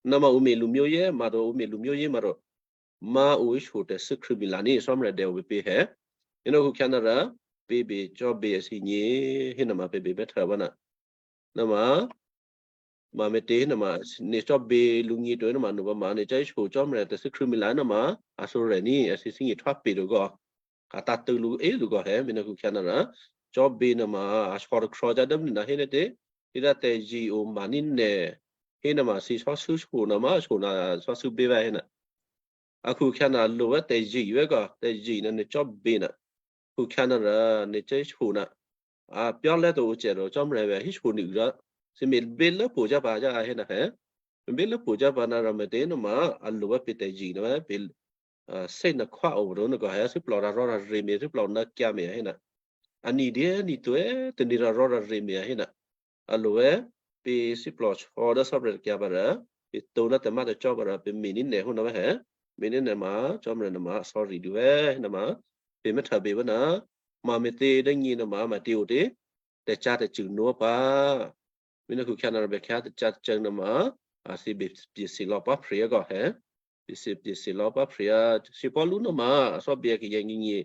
Nǎ ma ǔ me̤ lǔmyó yě, ma rò ǔ me̤ lǔmyó yě ma rò. Ma ǔ shyo tè̤thû́ Krístu mila ní Cò́marya dè o pě pě hé. Yě nò́ khǔ khyá nǎ rò, pě bè cò́bě èthǐ agně, hé nǎ ma pě bè mè́htô bá nǎ. Nǎ ma, ma me̤tě nǎ ma, nè̤ cò́bě lǔ agně to nǎ ma nǔ pǎ ma, nè̤ cò́ shyo Cò́marya tè̤thû́ Krístu mila nǎ ma, a sorry ní, èthǐ thímí htwá pě to kò. A tǎ̤tṳ̂̌ lǔ é lǔ kò hé, me̤ nǎ khǔ khyá nǎ rò. Cò́bě nǎ ma, a shyo tôkhruô̌ cá dố nè̤ nǎ hé nè̤ tě, hé dá tè̤zye o ma ní nè̤, hé nǎ ma thǐ sò́sû́ shyo nǎ ma, shyo nǎ sò́sû́ bě vǎ hé nǎ. A khǔ khyá nǎ lo vǎ tè̤zye vǎ kò, tè̤zye nǎ nè̤ cò́bě nǎ. Khǔ khyá nǎ rò, nè̤ cò́ shyo nǎ. A pyá̤ lè́ to ǔ cè rò Cò́marya vǎ hí shyo nǐ û rò. Thǐ me̤ bě lốpǒ cá pǎ cá a hé nǎ hé. Bě lốpǒ cá pǎ nǎ rò me̤tě nǎ ma, a lo vǎ pě tè̤zye nǎ vǎ pě a, sè́ nè̤khwá o rò nè̤ kò hé, a thíplò rǎrò̤́ rǎrě mi, a thíplò nǎkyǎ mi a hé nè̤. A ni dǐ ni to è, tane̤ rǎrò̤́ rǎrě mi a hé nè̤. A lo è, pě thíplòsò̌ dố thò́prè̤ takyǎ pǎ rò, pě to ná tè̤má̤tè̤cò́ pǎ rò, pě me̤ ní̤ nè̤ hó nǎ vè́ hé. Me̤ ní̤ nè̤ ma, Cò́marya nè̤ ma, sorry dû vè́ hé nè̤ ma, pě mè́ htòbè vè́ nè̤. Mame̤tě dố nyě nè̤ ma, mame̤tě o tě, tè̤cǎ tè̤cṳ̂ nǒ pǎ. Me̤ nè̤ khukhyǎ nè̤ rò bèkyǎ tè̤cǎ tè̤cṳ̂ nè̤ ma, a thǐ bè, bèsǐ lò̌ pǎ phriya kò hé. Bèsǐ, bèsǐ lò̌ pǎ phriya, si Paulu nè̤ ma, a thò́bè kayǎ nyěnyě.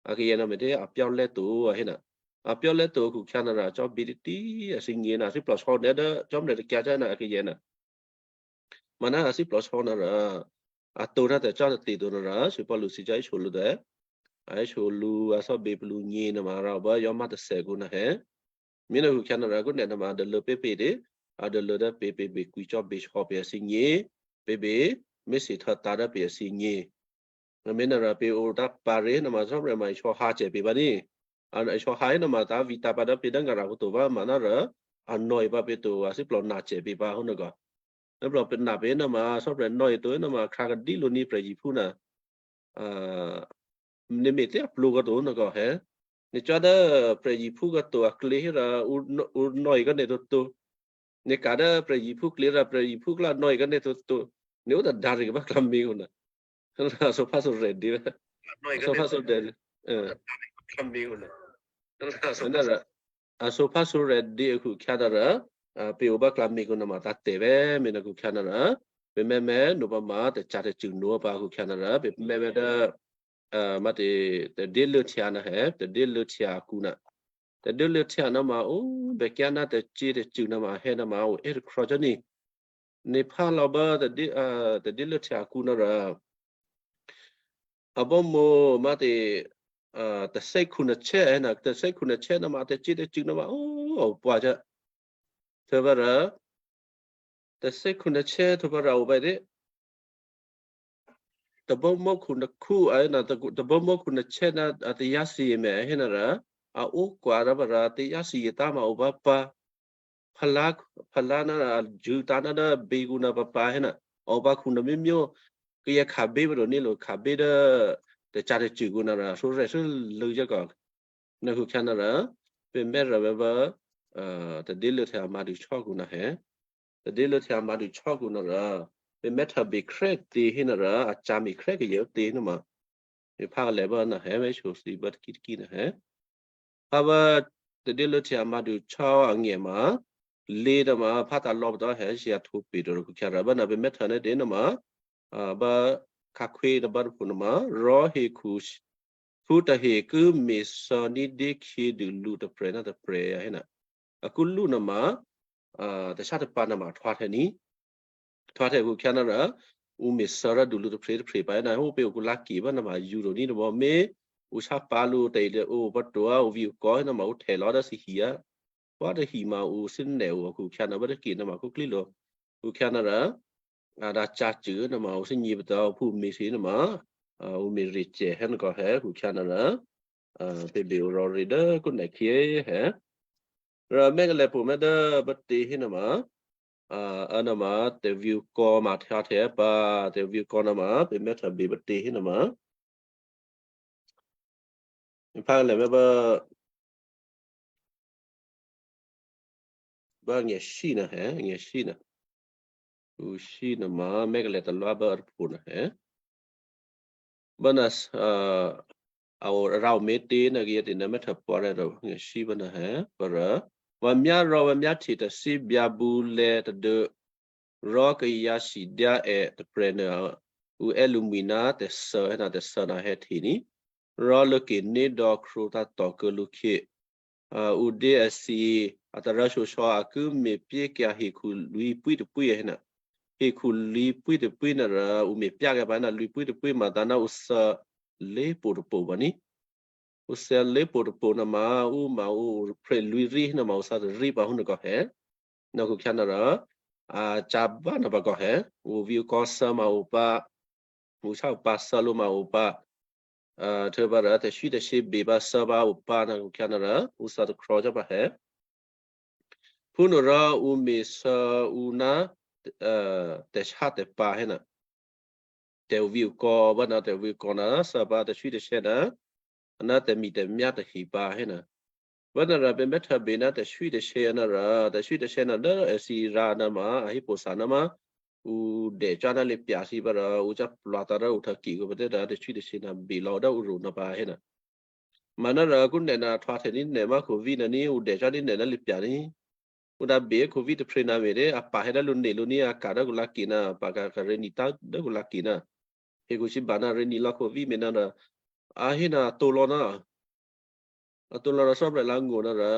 A kayǎ nè̤ me̤tě a pyá̤lè́ to, a hé nè̤. A pyá̤lè́ to khukhyǎ nè̤ rò a cò́ bè títí, a thǐ nyě nè̤, a thíplòsò̌ nè̤ dố Cò́marya takyǎ cò́ nè̤, a kayǎ nè̤. Mana a thíplòsò̌ nè̤ rò, a to ná tè̤cò́ tè̤te̤ to nè̤ rò, si Paulu thǐ cò́ ísholuô̌ to è. A ísholuô̌, a thò́bè plǔ nyě nè̤ ma rò, bá yò́ má tôthèkǔ nè̤ hé. Me̤ nè̤ khukhyǎ nè̤ rò, kú nè̤ nè̤ ma a dôluô̌ pě pě tě, a dôluô̌ dố pě pě bè kwǐ cò́ bè sò̌ pě a thǐ nyě, pě pě, me̤ si htò̌ tǎ dố pě a thǐ nyě. Me̤ nè̤ rò pě o dǎ pǎ rě nè̤ ma Cò́marya ma isò̌ hǎ cè pě pǎ ní. A, isò̌ hǎ nè̤ ma tǎ vǐtǎ pǎ dố pě dố ngara̤ kǔ to vǎ ma nè̤ rò, a nò̌e pǎ pě to, a thíplò nǎ cè pě pǎ hó nè̤ kò. Thíplò pě nǎ pě nè̤ ma, Cò́marya nò̌e to nè̤ ma, khrǎ kadí lǔ ní prè̤yěphú nè̤. A, nè̤ me̤tě a plǒ kò to nè̤ kò hé. Nè̤ cò́ dố prè̤yěphú kò to a klě hé rò, ǔ nò̌-, ǔ nò̌e kò nè̤ to to. Nè̤ ka̤ dố prè̤yěphú klě rò prè̤yěphú klá nò̌e kò nè̤ to to. Nè̤ o tadǎ rì kò bá klǎměkǔ nè̤. A sǒphásǒrya̤ dǐ. A sǒphásǒrya̤ dǐ. Ê. Nè̤ rò, a sǒphásǒrya̤ dǐ a khukhyǎ nè̤ rò, a, pě o bá klǎměkǔ nè̤ ma tǎ̤tè̤ vè́ me̤ nè̤ khukhyǎ nè̤ rò, pě mè̤ mè̤ nè̤ pǎ ma tè̤cǎ tè̤cṳ̂ nò̌ pǎ khukhyǎ nè̤ rò, pě mè̤ mè̤ dố, a, ma tě, tè̤dyéluô̌htya nè̤ hé, tè̤dyéluô̌htya akǔ nè̤. Tè̤dyéluô̌htya nè̤ ma o, bèkyǎ ná tè̤cǐ tè̤cṳ̂ nè̤ ma hé nè̤ ma o, è́ tôkrò̤ cò́ ní. Nè̤ phá lò̌ bố tè̤dyé, a, tè̤dyéluô̌htya akǔ nè̤ rò, a bámǒ ma tě, a, tè̤thè́khu nè̤ chè́ nè̤, tè̤thè́khu nè̤ chè́ nè̤ ma tè̤cǐ tè̤cṳ̂ nè̤ ma o, a o pǎ cò́. Htuô̌pǎ rò, tè̤thè́khu nè̤ chè́ htuô̌pǎ rò a o pǎ tě. Tè̤bámǒkhu nè̤ khǔ a hé nè̤, tè̤-, tè̤bámǒkhu nè̤ chè́ nè̤, a tǎyǎ thǐ mè̤ a hé nè̤ rò, a o kwa̤ rò pǎ rò tǎyǎ thǐ yětǎ̤ ma o pǎ pǎ. Phalá, phalá nè̤ a jṳ̂ tǎ nè̤ dố běkǔ nè̤ pǎ pǎ hé nè̤. A o pǎ khǔ nè̤ mí myó, kayǎ khabí pǎ to ní lo khabí dố tè̤cǎ tè̤cṳ̂ kǔ nè̤ rò, sǒrya̤ sǒlû̌ cò́ kò. Nè̤ khukhyǎ nè̤ rò, pě mè̤ rò vè̤ vè̤, a, tè̤dyéluô̌htya a mǎdu chò́kǔ nè̤ hé. Tè̤dyéluô̌htya a mǎdu chò́kǔ nè̤ rò, pě mè̤ htòbè khrè́ tě hé nè̤ rò, a cǎ me̤ khrè́ kayǎ tě nè̤ ma. Pě phá lè̤ bố nè̤ hé, mè̤ shyothǐ bố tè̤kí tè̤kí nè̤ hé. Phá bố tè̤dyéluô̌htya a mǎdu chò́ angè̤ ma, lě nè̤ ma, phá tǎ lò̌ pǎ to hé, shya htwǒ pě to khukhyǎ rò, bố nè̤ pě mè̤ htòbè nè̤ tě nè̤ ma, a, bố khakhwí nè̤ bố tôpho nè̤ ma, rò hekhu phú tahe ki me̤thû́ ní̤dyé khyědû lǔ tôprè̤ ná tôprè̤ a hé nè̤. A kú lǔ nè̤ ma, a, tè̤sá tôpǎ nè̤ ma htwǎhtè̌ ní. Htwǎhtè̌ khukhyǎ nè̤ rò, ǔ me̤thû́ rò dû lǔ tôprè̤ tôprè̤ pǎ hé nè̤, hó pě o kǔ lákè bố nè̤ ma yǔ to ní nè̤ mò̌ mè̤, ǔ sá pǎ lǔ tè̤ o pǎ to a, ǔ vǐ ǔ kò̤ hé nè̤ ma ǔ htè̌ lò̌ dố thǐ hi a. Wá tôhi ma ǔ thímè̤ o khukhyǎ nè̤ bố tôkè nè̤ ma khwí lò̌. Khukhyǎ nè̤ rò, a dǎ cǎ cû nè̤ ma ǔ thímè̤ pǎ to phú me̤ thǐ nè̤ ma, a, ǔ me̤ rye̤ cè hé nè̤ kò hé khukhyǎ nè̤ rò, a, pě bě o rò rye̤ dố kú nè̤ khyě hé. Rò mè̤ kalèpô mè̤ dố bố tě hé nè̤ ma, a, a nè̤ ma tè̤vǐ kò̤ ma htwǎhtè̌ pǎ, tè̤vǐ kò̤ nè̤ ma, pě mè̤ htòbè bố tě hé nè̤ ma. Phá lè̤ mè̤ bố, bố ngè̤shí nè̤ hé, ngè̤shí nè̤. Ǔ shí nè̤ ma, mè̤ kalè̤ talwá bố a tôpho nè̤ hé. Bố nè̤, a, a o rǎ o me̤tě nè̤ kayǎ tě nè̤ mè̤ htòbè rò, ngè̤shí bố nè̤ hé, pǎ rò. Vǎ myá rò vǎ myáhtye tè̤thí byǎbǔ lè̤ tadû. Rò kayǎ sidyá è tôprè̤ nè̤, ǔ è́ lǔmwi̤ ná tè̤thû́ hé nè̤ tè̤thû́ nè̤ hé htè ní. Rò lǔ kè nédò̌ khrǒ tǎ tò̤ kuô̌ lǔ khyě. A, ǔ dě a thǐ, a tarǎ shyoshò̌ a ki me̤pyékyǎ hekhu lwǐ̤pwí tôpwí hé nè̤. Hekhu lwǐ̤pwí tôpwí nè̤ rò, ǔ me̤pyékyǎ pǎ nè̤ lwǐ̤pwí tôpwí ma tǎ ná ǔ thû́ lé̤pǒ tôpǒ pǎ ní. Ǔ thû́ lé̤pǒ tôpǒ nè̤ ma, ǔ ma ǔ phrè lwǐ̤rí nè̤ ma ǔ thû́ tarí pǎ hó nè̤ kò hé. Nè̤ khukhyǎ nè̤ rò, a, cǎ bá nè̤ pǎ kò hé. Ǔ vǐ kò̤ thû́ ma o pǎ, ǔ sá o pǎ thû́ lǔ ma o pǎ. A, htuô̌pǎ rò tè̤swí tè̤shyě bě pǎ thû́ pǎ o pǎ nè̤ khukhyǎ nè̤ rò, ǔ thû́ tôkrò̤ cò́ pǎ hé. Phúnuôrò ǔ me̤thû́ ǔ ná, a, tè̤sá tè̤pǎ hé nè̤. tè̤ovǐ̤okò̌, bá ná tè̤ovǐ̤okò̌ ná thè́ pǎ tè̤swí tè̤sè̌ ná, ná tè̤mi̤ tè̤myá tahe pǎ héna. Bá ná rò pè̤ bè́htya bè ná tè̤swí tè̤sè̌ ná rò, tè̤swí tè̤sè̌ ná dố èthǐ rǎ ná ma, a hé po̤ thǎ ná ma, ǔ dècò́ ná lěpya̤ thǐ pǎ rò, ǔ cyá̤ plwǎ̤tǎ̤ dố ǔ htò̌ ke kǒ pǎ tè́ dǎ tè̤swí tè̤sè̌ ná bè lò̌ dố ǔ ro ná pǎ héna. Mǎ ná rò kúnè ná htwǎhtè ní nè̤ má covid ná ní, ǔ dècò́ ní nè̤ ná lěpya̤ ní. Ǔ dǎ bè covid tôprè̤ ná me̤ dé, a pa̤ hé dá lǔ nè̤ lǔ ní, a ka̤ dố kǔ lákè ná, a pa̤ ka̤, ka̤ rè̤́ ní tá dố kǔ lákè ná. Hekhu sǐ ba ná rè̤́ ní lò̌ covid me̤ ná rò, a hé ná a tǒ lò̌ ná, a tǒ lò̌ rò Cò́marya lǎ̤ngó̤ ná rò,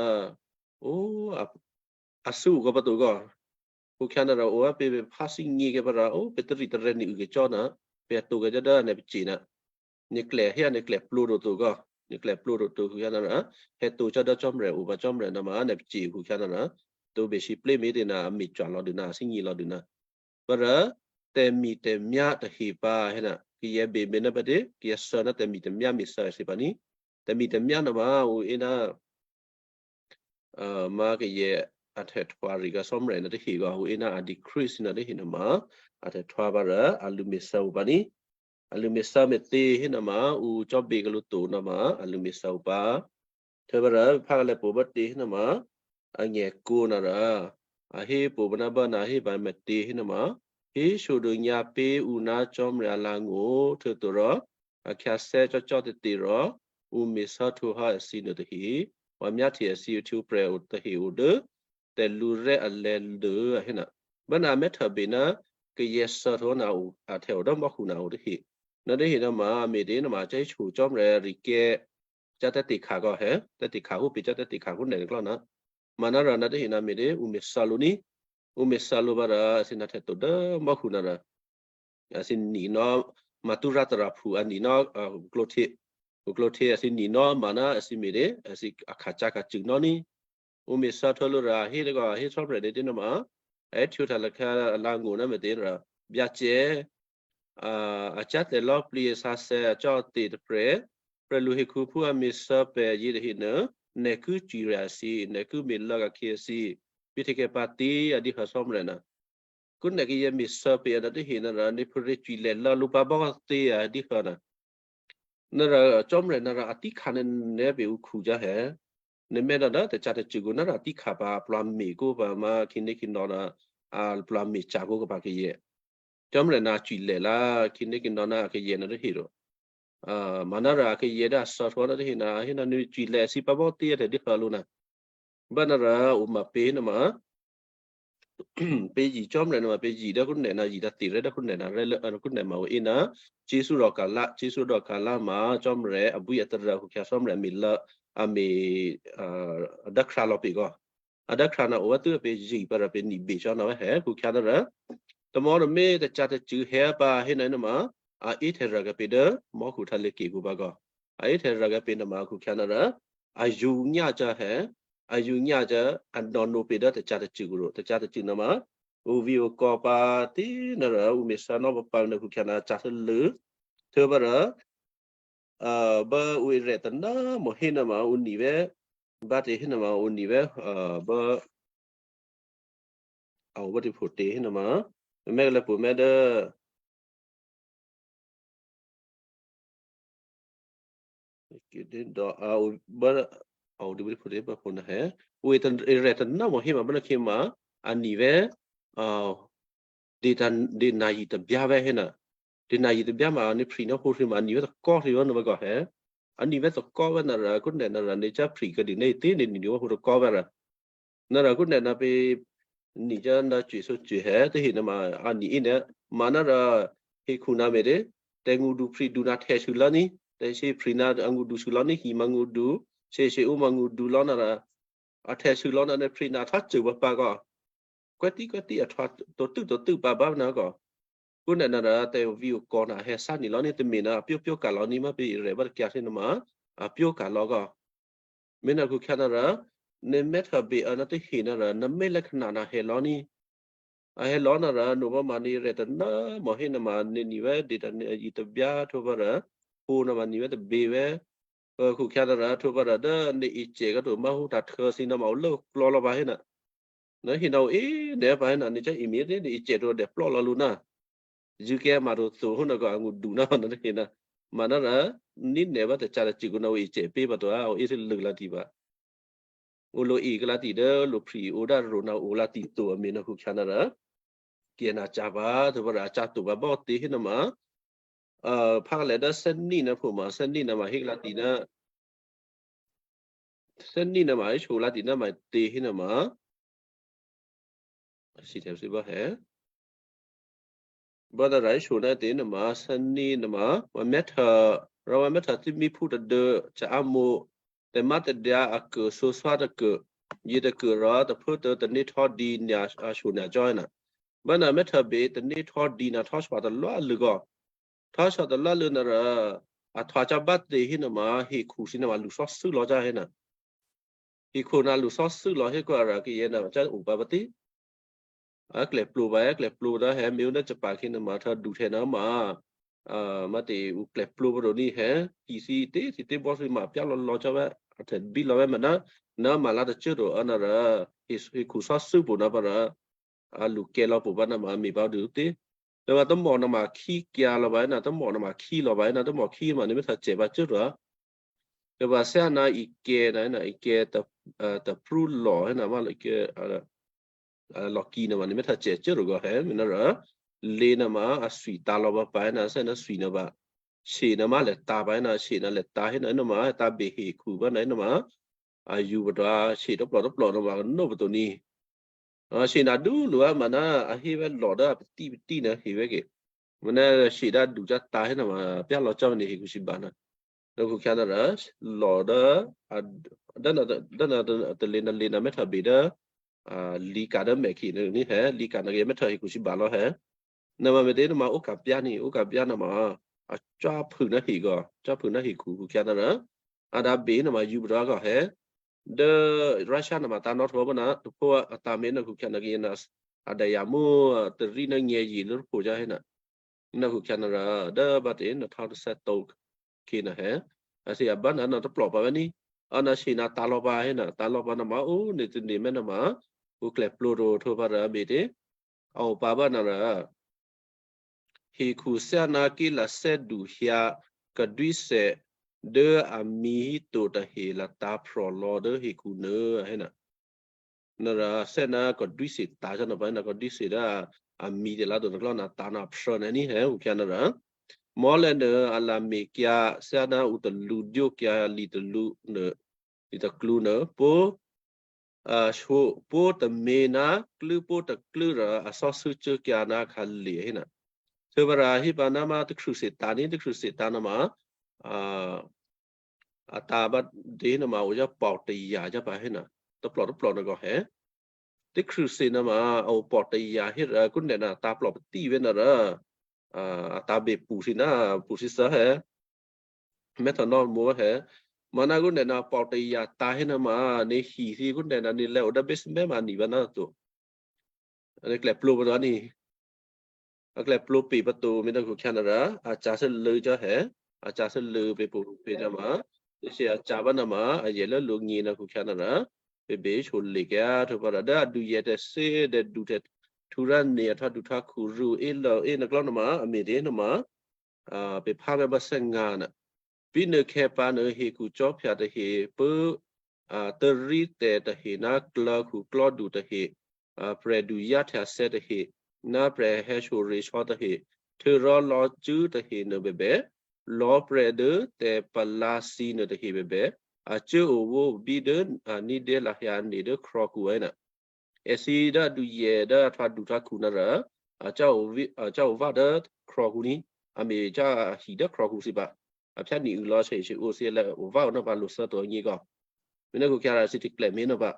ó, a, a thû́ kò̌ pǎ to kò̌. Khukhyǎ ná rò, ó, pè̤, pè̤ phá thígně kè́ pǎ rò, ó, pè̤ tarí tarè́ ní û kècò́ ná, pè̤ tǒ kècò́ dố nè̤ pacè̤ ná. Nè̤ klè̌ hé, nè̤ klè̌ plǒ to to kò̌. Nè̤ klè̌ plǒ to to khukhyǎ ná rò, hé tǒ cò́ dố Cò́marya o pǎ Cò́marya ná ma nè̤ pacè̤ khukhyǎ ná rò, tǒ bè sǐplé me̤ tě ná a me̤ cwa̤ lò̌ dû ná, a thígně lò̌ dû ná. Pá rò, tè̤mi̤ tè̤myá tahe pǎ héna, kayǎ bè me̤ ná pǎ dé, kayǎ thè́ ná tè̤mi̤ tè̤myá me̤ thè́ thǐ pǎ ní. Tè̤mi̤ tè̤myá ná ma ǔ é ná, a, ma kayǎ a htè̌htwǎ rì kǎ Cò́marya ná tahe kò̌, ǔ é ná antichrist ná tahe ná ma, a htè̌htwǎ pǎ rò, a lǔ me̤ thè́ o pǎ ní. A lǔ me̤ thè́ me̤tě héna ma, ǔ cò́bè kǎ lǔ to ná ma, a lǔ me̤ thè́ o pǎ. Htuô̌pǎ rò, phá kalè̌ pwǒ̤ bá tě héna ma, a ngè̤kǒ ná rò, a hé pwǒ̤ bá ná bá ná hé pǎ me̤tě héna ma, hésodônyǎ pé̤ ǔ ná Cò́marya lǎ̤ngó̤, htuô̌to rò, a khyáthè́ cò́cò́ tè̤tě rò, ǔ me̤ thè́ htwǒ hò́ èthǐ nuôtahe, a myáhtye èthǐ htwǒprè̤ o tahe o dố, tè̤lǔrè́ alè̤̌ dố a hé ná, bá ná a mè́ htè̌ bè ná, kayǎ thè́ htwǒ ná o, a htè̌ o dố mò́khu ná o tahe. Ná tahe ná ma, a me̤ tě ná ma, a cáhí hé Cò́marya rì kè́, cyá̤ tè̤te̤ kha̤ kò̌ hé, tè̤te̤ kha̤ hú pè cyá̤ tè̤te̤ kha̤ hú nè̤ klò́ ná. Mǎ ná rò ná tahe ná me̤ tě, ǔ me̤ thè́ lǔ ní. Ǔ me̤ thè́ lǔ pǎ rò, a thǐ ná htè̌ to dố mò́khu ná rò. A thǐ nǐ ná, ma Turathra phû a nǐ ná, a, khuklwǒ htyě. Khuklwǒ htyě a thǐ nǐ ná, mǎ ná a thǐ me̤ tě, a thǐ a kha̤ cáka̤ cû̌ ná ní. Ǔ me̤ thè́ htwǒ lǔ rò, a hé tě kò̌, a hé Cò́marya dě tě ná ma. A hé htwǒhtya lakhǎ lǎ̤ngó̤ ná me̤tě rò, Byacè, a, a cyá̤ tè̤lò̌ plǐ sǎsè̌ a cò́ tě tôprè̤, prè̤lu hekhuphú a me̤ thè́ pè̤ yě tahe nuô, nè̤ ki cwi̤rya̤ thǐ, nè̤ ki me̤ lò̌ ka̤khyě thǐ, bíhtyěkè pǎ tě a dǐ hò́ Cò́marya ná. Kúnè kayǎ me̤ thè́ pè̤ a ná tahe ná rò, nè̤ phu rè́ cwile̤ lò̌ lǔ pǎ bò́ tě a dǐ hò́ ná. Ná rò Cò́marya ná rò a tíkhǎ nè̤, nè̤ pè ǔ khucyá̤ hé. Nè̤ mè́ dǎ dố tè̤cyá̤ tè̤cṳ̂ kǔ ná rò a tíkhǎ pǎ, a plwǎ me̤ kó pǎ ma khǐné khǐnò̌ ná a plwǎ me̤ ca̤ kó pǎ kayǎ. Cò́marya ná cwile̤ lá khǐné khǐnò̌ ná a kayǎ ná tahe rò. A, mǎ ná rò a kayǎ dố a thè́ htwǒ ná tahe ná, a hé ná nè̤ cwile̤ thǐ pǎ bò́ tě a tè̤ dǐ hò́ lǔ ná. Bá ná rò ǔ ma pè ná ma, pè yǐ Cò́marya ná ma pè yǐ dố kúnè ná yǐ dǎ tě rè́ dố kúnè ná rè́ lố, a, kúnè ma ǔ é ná, Jesǔ rò ka̤lǎ, Jesǔ rò ka̤lǎ ma Cò́marya abwí a tará khukhyǎ Cò́marya me̤ lò̌, a me̤, a, a dốkhrǎ lò̌ pè kò̌. A dốkhrǎ ná ǔ wá tuố̤ pè yǐ pǎ rò pè nǐ bè cò́ ná wá hé khukhyǎ ná rò. Tamò̤́ tômě tè̤cyá̤ tè̤cṳ̂ hé pǎ hé ná ná ma, a é htè̌ rò̤ kè́ pè dố mò́khu htyalô̌ kè́ kǔ pǎ kò̌. A é htè̌ rò̤ kè́ pè ná ma khukhyǎ ná rò, a yǒ nyá cò́ hé, a yǒ nyá cò́, a nò̌ nǒ pè dố tè̤cyá̤ tè̤cṳ̂ kǔ rò, tè̤cyá̤ tè̤cṳ̂ ná ma, ǔ vǐ ǔ kò̌ pǎ tě ná rò, ǔ me̤ thè́ nò̌ pǎ pǎ ná khukhyǎ ná cyá̤ thè́ lû̌. Htuô̌pǎ rò, a, bá ǔ irè̤ taná mò hé ná ma ǔ nǐ vè̤́, bá tě hé ná ma ǔ nǐ vè̤́, a, bá, a, ǔ bá tě phǒ tě hé ná ma, mè̤ kalè̌ pwǒ mè̤ dố, dò, a, ǔ bá, a, ǔ dǐ bá tě phǒ tě bá phǒ ná hé, ǔ irè̤ taná mò hé ma bá ná khǐ ma, a nǐ vè̤́, a, dě ta, dě ná yǐ tôbyá vè̤́ hé ná. Dě ná yǐ tôbyá ma, a ní phrí ná hǒ hrû ma, a nǐ vè̤́ tôkò́ hrû vè̤́ ná ma kò̌ hé. A nǐ vè̤́ tôkò́ vè̤́ ná rò, kúnè ná rò, nè̤ cyá̤ phrí kadû nè̤ tě nè̤ nǐ nǐ wá hǒ tôkò́ vè̤́ rò. Ná rò kúnè ná pè nǐ cò́ ná cwè̤ sǒ cwè̤ hé, tahe ná ma, a nǐ í nè̤, mǎ ná rò, hekhu ná me̤ tě, tè̤ngṳdu phrídu ná htè̌ sû lò̌ ní, tè̤sè phrí ná a ngṳdu sû lò̌ ní, hi ma ngṳdu, sè sè ǔ ma ngṳdu lò̌ ná rò, a htè̌ sû lò̌ ná nè̤ phrí ná a htá cû pǎ pǎ kò̌. Kwè́tí kwè́tí a htwǎ tǒ tû́ tǒ tû́ pǎ bá ná kò̌. Kúnè ná rò tè̤ ǔ vǐ ǔ kò̌ ná a hè̌ thá nǐ lò̌ ní tômě ná a pyó̤ pyó̤ ka̤ lò̌ ní ma pè irè̤ bá tǎ kyǎ hé ná ma, a pyó̤ ka̤ lò̌ kò̌. Mè̤ ná khukhyǎ ná rò, nè̤ mè́ htè̌ bè a ná tahe ná rò, nè̤ mè́ lè́ khaná ná hè̌ lò̌ ní. A hè̌ lò̌ ná rò, nò̌ bá ma nǐ rè̤ taná mò hé ná ma nè̤ nǐ vè̤́ dě ta nè̤ yǐ tôbyá htwǒ pǎ rò, hǒ ná ma nǐ vè̤́ tôbě vè̤́. Ò, khukhyǎ ná rò, htwǒ pǎ rò dố nè̤ icè kǎ to má̤ hú tǎ htuô̌ thǐ ná ma ǔ lốklò̌ lò̌ pǎ hé ná. Ná hi ná ǔ é nè̤ pǎ hé ná nè̤ cyá̤ imyě ní nè̤ icè to dè̌plò́ lò̌ lǔ ná. zṳ̌kè̤́ ma to to hó nòkò angṳdu ná nòtahe ná. Manárò ní nè̤ bá tacǎ tacṳ kǒ ná ǔ ecè̤ pé̤ pǎ to á, ǔ é lû̌ lǎti pǎ. Ǔ lo e kalǎti dố lo phri o dá ro ná o lǎti to a me̤ ná khukhyǎ ná rò. Kè̤ ná cǎ pǎ, to pǎ rò a cǎ to pǎ bá tě hé ná ma. Phákalè̤ dố thè́ní ná phò ma, thè́ní ná ma hé kalǎti ná. Thè́ní ná ma hé so lǎti ná ma tě hé ná ma. A si thè́ si bá hé. Bá ná rǎ hé so ná tě ná ma thè́ní ná ma, vǎ mè́htô, rò vǎ mè́htô thímíphú tôduô̌, caámǒ, tè̤mátè̤dyǎ a kuô sǒswá tôkuô, yětôkuô rò tôphuố tô̌ tanéhtò́dǐ nyǎ, a so nyacò́ ná. Bá ná mè́htô bě tanéhtò́dǐ ná htò́sò̌ talwálû̌ kò. Htò́sò̌ talwálû̌ ná rò, a htò̌ cò́ bá tě hé ná ma hekhu thǐ ná ma lṳsò́thû́ lò̌ cò́ hé ná. Hekhu ná lṳsò́thû́ lò̌ hé kò a rǎ kayě ná ma cò́ o pǎ pǎ tě. A klè̌plǒ pǎ, a klè̌plǒ dố hé mi ó ná capa̤ khyě ná ma htò̌ duhtè̌ ná ma. A, má tě ǔ klè̌plǒ pǎ to ní hé, ki thǐ tě, thǐ tě bò́ thǐ ma pyá lò̌lò̌ cò́ vè́, a htè̌ bí lò̌ vè́ ma ná, ná ma lá tacô to, a ná rò, he, hekhu sò́thû́ pǎ ná pǎ rò, a lṳkè̌ lò̌ pǎ ná ma me̤ pǎ dû tě. Tè̤ ma tè́mò ná ma khíkyǎ lò̌ pǎ ná, tè́mò ná ma khí lò̌ pǎ ná, tè́mò khí ma ní mè́htô cè̤ pǎ cû́ to. Tè̤ ma thyáná ikè̤ ná, ná ikè̤ tôprú lò̌ hé ná ma ikè̤, a, lò̌ ki ná ma ní mè́htô cè̤ cû́ rò gò hé, mi ná rò, lě ná ma a thwi tǎ lò̌ pǎ pǎ hé ná, sè ná thwi ná pǎ. She ná ma lè tǎ pǎ hé ná, she ná lè tǎ hé ná, ná ma tǎ bè hekhu pǎ ná, ná ma a yǔ pǎ to, she tôplò tôplò ná ma kanó pǎ to ní. A, she ná dú lǔ á ma ná a hé vè́ lò̌ dố a patí patí ná he vè́ ke. Ma ná she dá ducò́ tǎ hé ná ma pyá lò̌ cò́ ní hekhu sǐba ná. Ná khukhyǎ ná rò, lò̌ dố, a, dố ná, dố ná, dố ná, talě ná lě ná mè́htô bě dố, a, lǐka̤ dố mèkhì ní hé, lǐka̤ ná kayě mè́htô hekhu sǐba lò̌ hé. Ná ma me̤tě ná ma óka̤ pyá ní, óka̤ pyá ná ma, a cáphû ná he gò, cáphû ná hekhu khukhyǎ ná rò, a dǎ bě ná ma yǔ pǎ to gò hé. Dố Russia ná ma tǎ nò́ htwǒ pǎ ná, tôphó a tǎ mé̤ ná khukhyǎ ná kayě ná, a dayǎ mú, a, tarí ná nyè̌ yi lốpho cò́ hé ná. Ná khukhyǎ ná rò, dố bá tě ná htò́ thè́tǒ khyě ná hé. A thǐ a bá ná ná tôplò pǎ vè́ ní. A ná she ná tǎ lò̌ pǎ hé ná, tǎ lò̌ pǎ ná ma ó, ní tanémè́ ná ma, ǔ klè̌plǒ to htwǒ pǎ rò a bě tě. A o pǎ bá ná rò. Hekhu thyáná ké̤lathè́du hyǎ kadwíthè dố a mǐ híto tahe latǎ̤ phrò̤ lò̌ dố hekhu nuô, a hé ná. Ná rò thyáná kadwíthè tǎ̤ cò́ ná pǎ ná kadwíthè dố a mǐ tè̤lǎ to naklò́ ná tǎ̤ ná phrò̤ ná ní hé khukhyǎ ná rò. Mò̤́lè̤̌ nuô a lame̤kyǎ thyáná ǔ talǔdyókyǎ litalǔ nuô, litalǔ nuô, pó, a, shó, pó tômě ná klû́ pó tôklû́ rò a thò́thû́ cuốkyǎ ná khǎlè hé ná. Htuô̌ pǎ rò hé pǎ ná ma tè̤khrû thè tǎ̤ ní, tè̤khrû thè tǎ̤ ná ma, a, a tǎ̤ bá dě ná ma o yá pò̤ tayǎ yá pǎ hé ná. Tôplò tôplò ná gò hé. Tè̤khrû thè ná ma a o pò̤ tayǎ hé rò kúnè ná tǎ̤ plò patí vè́ ná rò, a, a tǎ̤ bè pṳ thǐ ná pṳ thǐ thǎ hé. Mèthanoa mǒ hé. Maná kúnè ná pò̤ tayǎ tǎ̤ hé ná ma, ní hi thǐ kúnè ná ní lè̌ o dá basement ma ní vǎ ná to. Ní klè̌plǒ pǎ to ní. A klè̌plǒ pě pǎ to mi ná khukhyǎ ná rò, a ca̤ thè́lû̌ cò́ hé. A ca̤ thè́lû̌ pě pě ná ma. Ní she a ca̤ bá ná ma, a yè lố lǔ nyě ná khukhyǎ ná rò. Pě bě sholè kyǎ htwǒ pǎ rò dố a duyè tè̤thé dè̌du tè̤, htǔ rá nè̤ a htwǎ du htwǎ khu rû é lǒ é naklò́ ná ma, a me̤ tě ná ma. A, pě phá mè́ bá thè́ nga ná. Bínuô khè̌ pǎ nuô hekhu cò́phya tahe pó, a, tarí tè̤ tahe ná klǒkhu klò́du tahe, a, prè̤du yáhtya thè̌ tahe, ná prè̤ hè̌shyore̤shyǒ tahe, htuô̌rò lò̌cṳ̂́ tahe nuô bèbè, lò̌ prè̤ dố tè̤palǎ thǐ nuô tahe bèbè, a cuố owóbí dố a ní̤dyé lahyǎ nè̤ dố khrò̌khu è́ ná. Èthǐ dố a duyè dố a htwǎ du htwǎ khu ná rò, a cá o ví, a cá o vá dố khrò̌khu ní, a me̤ cá a hi dố khrò̌khu thǐ pǎ. A phyá ni û lò̌ sè sè o thǐ lè o vá o ná pǎ lo thè́ to nyě kò. Mi ná khukhyǎ rò thǐ tiklè mi ná pǎ.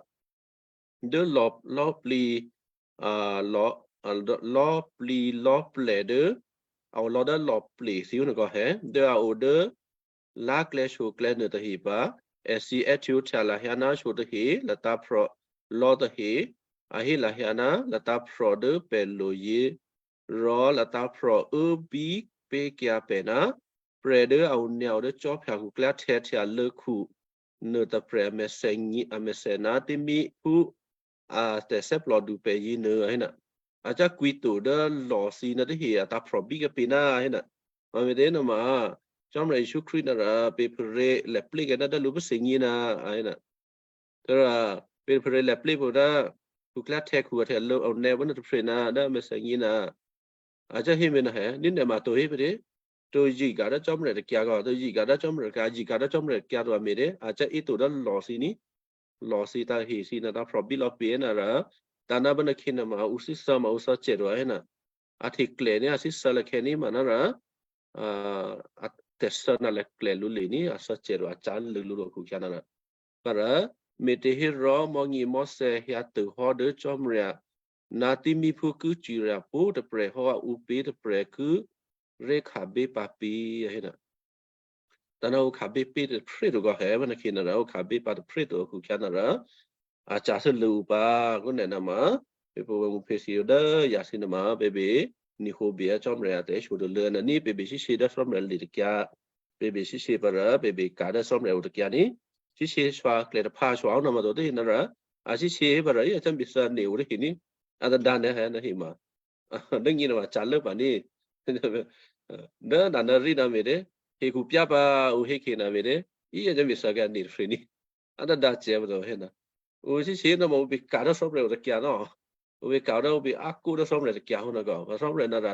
Dố lò̌, lò̌plǐ, a, lò̌, a, lò̌plǐ lò̌plè dố, a o lò̌ dố lò̌plè thǐ ó nèkò hé, dố a o dố lá̤klè̌ shoklè̌ nuô tahe pǎ, èthǐ è́htya lahyǎ ná sho tahe, latǎ̤ phrò̤ lò̌ tahe, a hé lahyǎ ná latǎ̤ phrò̤ dố pè̤ loyě, rò latǎ̤ phrò̤ uốbí pé̤kyǎ pè̤ ná prè̤ dố a onyǎo dố cò́phya khuklyá htè̌htya lốkhu nuô tôprè̤ a mèthè nyě, a mèthè ná thímíphú a tè̤thè́plòdu pè̤ yěnuô, a hé ná. a cyá̤ kwǐ to dố lò̤ thǐ nuôtahe a tǎ̤prò̤bí kè́ pě ná a hé ná, mame̤tě nuôma Cò́marya Jesǔ Krístu ná rò pè̤ pharè̤ lè̌ plé̤ kè́ ná dố lǔ pè́ thè́gně ná a hé ná. Therá pè̤ pharè̤ lè̌ plé̤ pô ná khuklè́htè̌khu a htè̌ lǒ onè́ bố ná tôprè̤ ná dố mèthènyě ná a cyá̤ hé mi ná hé, ní nè̤ ma to hé pè̤ dě. To yiga dố Cò́marya tôkyǎ kò, to yiga dố Cò́marya tôkyǎ, yiga dố Cò́marya tôkyǎ to a me̤ dě, a cyá̤ íto dố lò̤ thǐ ní. Lò̤ thǐ tahe thǐ ná tǎ phròbí lò̌ pě ná rò, tǎ ná bố ná khyě ná ma ǔ thíthè́ ma ǔ thè́cè to a hé ná. A hteklè ní a thíthè́ lè̌ khè̌ ní ma ná rò, a, a tè̤thè́ ná lè̌ klè lǔ lè ní a thè́cè to a ca̤ lû lǔ to khukhyǎ ná rò. Pará, me̤těhérò mò̤́nyě mò̤́thè̌ hyǎtuô̌hò́ dố Cò́marya ná thímíphú ki cirya pwǒ̤꤮ tôprè̤ hò́ a ǔpě tôprè̤ ki ré̤ khabě pǎ pě a hé ná. Tǎ ná ǔ khabě pě tôprè̤ to kò hé, bố ná khyě ná rò ǔ khabě pǎ tôprè̤ to khukhyǎ ná rò, a ca̤ thè́ lû ǔ pǎ, kó nè̤ ná ma, pè̤ pô pè̤ mu phe thǐ dố yǎ thǐ ná ma, pè̤ bè ní̤hǒ bè Cò́marya tè̤shyo to lû ná ní pè̤ bè shyé dố Cò́marya lè tôkyǎ. Pè̤ bè shyé pǎ rò, pè̤ bè ka̤ dố Cò́marya o tôkyǎ ní. Shyé shyé swa klè taphǎ swa ó ná ma to tě ná rò, a shyé shyé pǎ rò, í a cò́ bè thè́ ná o tě ní. A tadǎ ná hé ná hé ma. Dố nyě ná ma ca̤ lốpǎ ní. Dố ná ná rí ná me̤ dě, hekhu pyá̤ pǎ ǔ hé khě ná me̤ dě, í a cò́ bè thè́ ná o tôprè̤ ní. A tadǎ cè̤ ma to hé ná. Ǔ shyé shyé ná ma ǔ bè ka̤ dố Cò́marya o tôkyǎ ná. Ǔ bè ka̤ dố ǔ bè a kó dố Cò́marya tôkyǎ hó ná kò. Cò́marya ná rò,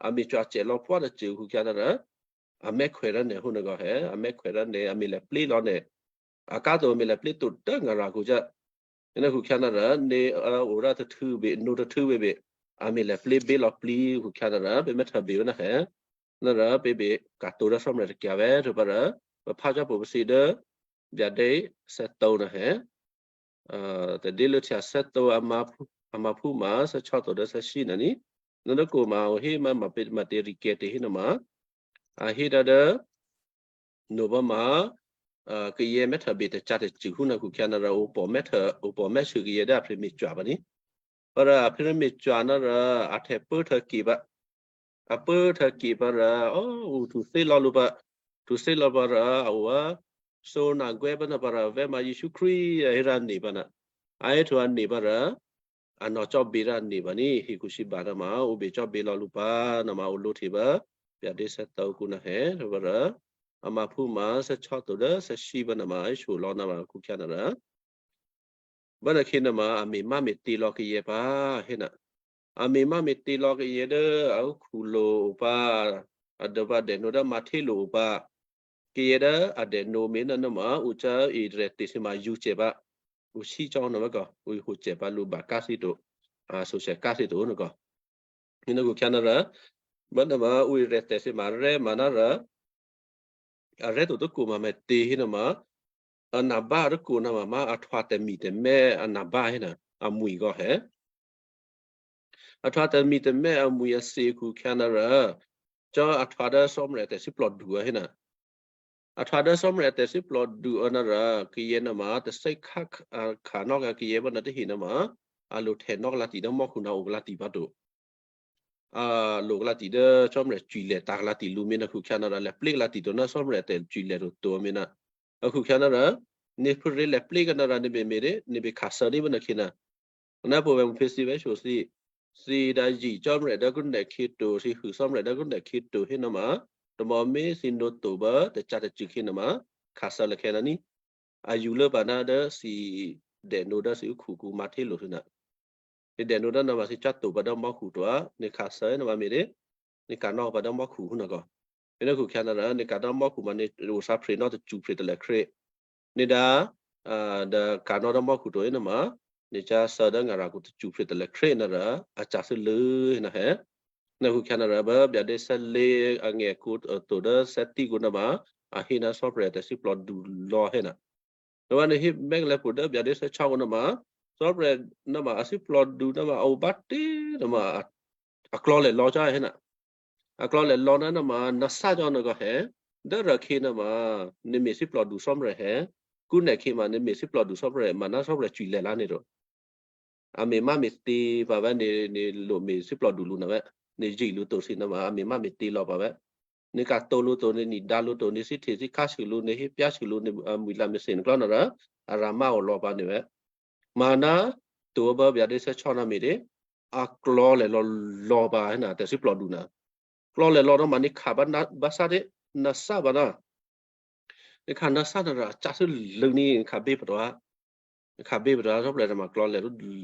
a me̤ cwǎ cè̤ lò̌ pwá̤ tôcô khukhyǎ ná rò, a mè́khwè̌ rò nè̤ hó ná kò hé, a mè́khwè̌ rò nè̤, a me̤ lè̌ plé̤ lò̌ nè̤. A ká to me̤ lè̌ plé̤ to dố ngarakhu cò́. Ná khukhyǎ ná rò, nè̤, a, o rò tôhtû̌ bè, nǒ tôhtû̌ bè bè. A me̤ lè̌ plé̤ bě lò̌ plǐ khukhyǎ ná rò, pè̤ mè́htè̌ bè ná hé. Ná rò pè̤ bè ka̤ to dố Cò́marya tôkyǎ vè̤́, htuô̌ pǎ rò, pè̤ phá cò́ pô pè̤ thǐ dố, byadé thè́tǒ ná hé. A, tè̤dě lǔhtya thè́tǒ a ma phú, a ma phú ma thè́ chò́ to dố thè́ shí ná ní. Ná dố kò ma o hé ma, ma pě, ma tè̤ rikè̤ tè̤ hé ná ma. A hé dá dố, nopá ma, a, kayǎ mè́htè̌ bè tacǎ tacṳ̂ hú ná khukhyǎ ná rò, ǔ pò̤ mè́htè̌, ǔ pò̤ mè́sû kayǎ dố a pè̤ me̤ cwǎ pǎ ní. Pǎ rò a pè̤ me̤ cwǎ ná rò, a htè̌ pốhtè̌ kè pǎ. A pốhtè̌ kè pǎ rò, ó, ǔ htuthè́ lò̌ lǔ pǎ. Htuthè́ lò̌ pǎ rò, a o a, sǒ ná gwè́ pǎ ná pǎ rò, vè̤́ ma Jesǔ Krístu a hé rǎ nè̤ pǎ ná. A hé htwǒ a nè̤ pǎ rò, a nò̌ cò́ bě rǎ nè̤ pǎ ní, hekhu sǐ ba ná ma, ǔ bè cò́ bě lò̌ lǔ pǎ ná ma ǔ lǒhte pǎ, byadé thè́tǒ kǔ ná hé, pǎ rò, a ma phú ma thè́ chò́ to dố thè́ shí pǎ ná ma, a shyo lò̌ ná ma khukhyǎ ná rò. Bá ná khyě ná ma, a me̤ má me̤tě lò̌ kayǎ pǎ, hé ná. A me̤ má me̤tě lò̌ kayǎ dố a ó khulo̤ o pǎ, a dô pǎ dènǒ dố mǎ htè́ lo̤ o pǎ. Kayǎ dố a dènǒ me̤ ná ná ma, ǔ cò́ Israel tè̤sǐma yǔ cè pǎ. Ǔ shí cò́ ná ma kò, ǔ hǒ cè pǎ lǔ ba ká thí to. A, sǒsè ká thí to ná kò. Hé ná khukhyǎ ná rò, bá ná ma, ǔ Israel tè̤sǐma rè́ ma ná rò, a rè́ to tố kò ma me̤tě hé ná ma, a ná bá tố kò ná ma, ma a htwǒ tè̤mi̤ tè̤mè̤́ a ná bá hé ná, amwi̤ kò hé. A htwǒ tè̤mi̤ tè̤mè̤́ amwi̤ a thǐ khukhyǎ ná rò, cò́ a htwǒ dố Cò́marya tè̤thíplòdu a hé ná. A htwǒ dố Cò́marya tè̤thíplòdu a ná rò, kayǎ ná ma, tè̤thè́ khǎ, a, khǎ nò́ kayǎ pǎ ná tahe ná ma, a lo htè̌ nò́ kalǎti dố mò́khu ná o kalǎti pǎ to. A lo kalǎti dố Cò́marya cwi̤lè̤ tǎ̤ kalǎti lǔ me̤ ná khukhyǎ ná rò, lè̌ plé̤ kalǎti to ná Cò́marya tè̤cwi̤lè̤ to to me̤ ná. A khukhyǎ ná rò, nè̤ phuôrě lè̌ plé̤ kè́ ná rò nè̤ bè me̤ dě, nè̤ bè khǎ thè́ ní bá ná khyě ná. Ná pô vè̤ mu phe thǐ vè̤́ shyoshyě, thǐ dǎ zǐ Cò́marya dố kúnnè̌ khyě to, thǐ hû Cò́marya dố kúnnè̌ khyě to hé ná ma, tèmò̌mé thǐ nǒ to bá tacǎ tacṳ̂ khyě ná ma, khǎ thè́ lakhè̌ ná ní. A yǔ lốpǎ ná dố thǐ dènǒ dố thǐ ó khukǔ mǎ htè́ lo̤ thǐ ná. Thǐ dènǒ dố ná ma thǐ cò́ to pǎ dố mò́khu to á, nè̤ khǎ thè́ ná ma me̤ dě, nè̤ ka̤ nò́ pǎ dố mò́khu hú ná kò. Nè̤ ná khukhyǎ ná rò, nè̤ ka̤ dố mò́khu ma nè̤ o thǎ phrè nò́ tacṳ phrè talèkrè́. Nè̤ dǎ, a, dố ka̤ nò́ dố mò́khu to hé ná ma, nè̤ cò́ thè́ dố ngarakhu tacṳ phrè talèkrè́ ná rò, a ca̤ thè́ lû hé ná hé. Ná khukhyǎ ná rò bá byadé thè́ lě angèkǔ, a, to dố thè́ tíkǔ ná ma, a hé ná Cò́marya tè̤thíplòdu lò̌ hé ná. Ná ma nè̤ hé mè́ kalè̌ pwǒ dố byadé thè́ chò́kǔ ná ma, Cò́marya ná ma a thíplòdu ná ma a o bá tě ná ma a, a klò̌lè̤ lò̌ cò́ hé ná. A klò̌lè̤ lò̌ ná ná ma ná thá cò́ ná kò hé. Dố rò khyě ná ma, nè̤ me̤ thíplòdu Cò́marya hé. Kúnnè̌ khyě ma nè̤ me̤ thíplòdu Cò́marya ma ná Cò́marya cwi̤lè̤ lá nè̤ to. A me̤ má me̤tě pǎ vè̤́ nè̤, nè̤ lo me̤ thíplòdu lǔ ná vè̤́. Nè̤ zǐ lǔ to thǐ ná ma, a me̤ má me̤tě lò̌ pǎ vè̤́. Nè̤ ka̤ to lǔ to, nè̤ ni dǎ lǔ to, nè̤ thí hte̤ thí khá sû lǔ, nè̤ hé pyá̤ sû lǔ, nè̤, a, mwi̤ la mèthè nè̤ klò́ ná rò, a rǎ má o lò̌ pǎ nè̤ vè̤́. Mà ná, to bá byadé thè́ chò́ ná me̤ dě. a klò̤̌lè lò̌lò̌ pǎ héna tè̤thíplòdu na. Klò̤̌lè lò̌ rò ma nè̤ khǎ bá ná-, bá sá dé, nǎ sá pǎ ná. Nè̤ khǎ nǎ sá nara a cáthû́ lû̌ ní nè̤ khǎ bé patuá. Nè̤ khǎ bé patuá Cò́marya ma klò̤̌lè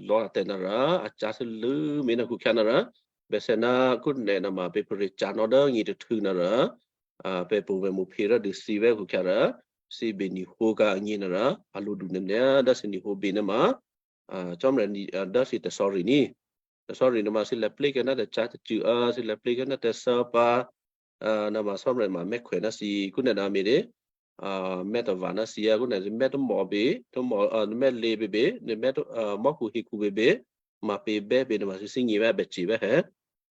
lò̌ a tè̤ nara a cáthû́ lû̌ mi ná khukhyǎ nara. Bèsè ná kúnè nama pě pyrè̤ ca̤nò́ dố nyětôhtû̌ nara, a, pè̤ pṳ̌ pè̤ mǔ phe rò dû thǐ vè̤́ khukhyǎ rò, thǐ bè nihǒ ka̤ agně nara, a lǒdu nè̤ dố thǐ nihǒ bě nè̤ ma, a, Cò́marya ni-, a, dố thǐ tè̤sò̌ri ní. Tè̤sò̌ri nè̤ ma thǐ lè̌ plékyǎ ná tè̤cǎ tè̤cṳ̂, a, thǐ lè̌ plékyǎ ná tè̤thè́ pǎ, a, nè̤ ma Cò́marya ma mè́khwèn ná thǐ, kúnè ná me̤ dé, a, mè́ tava̤ ná thǐ, a, kúnè thǐ mè́ tômò bě, tômò, a, mè́ lě běbě, nè̤ mè́ tô-, a, mò́khu hekhu běbě, ma pě bè́ pě nè̤ ma thǐ thínyě̤ vè̤́ bècè vè̤́ hè̌.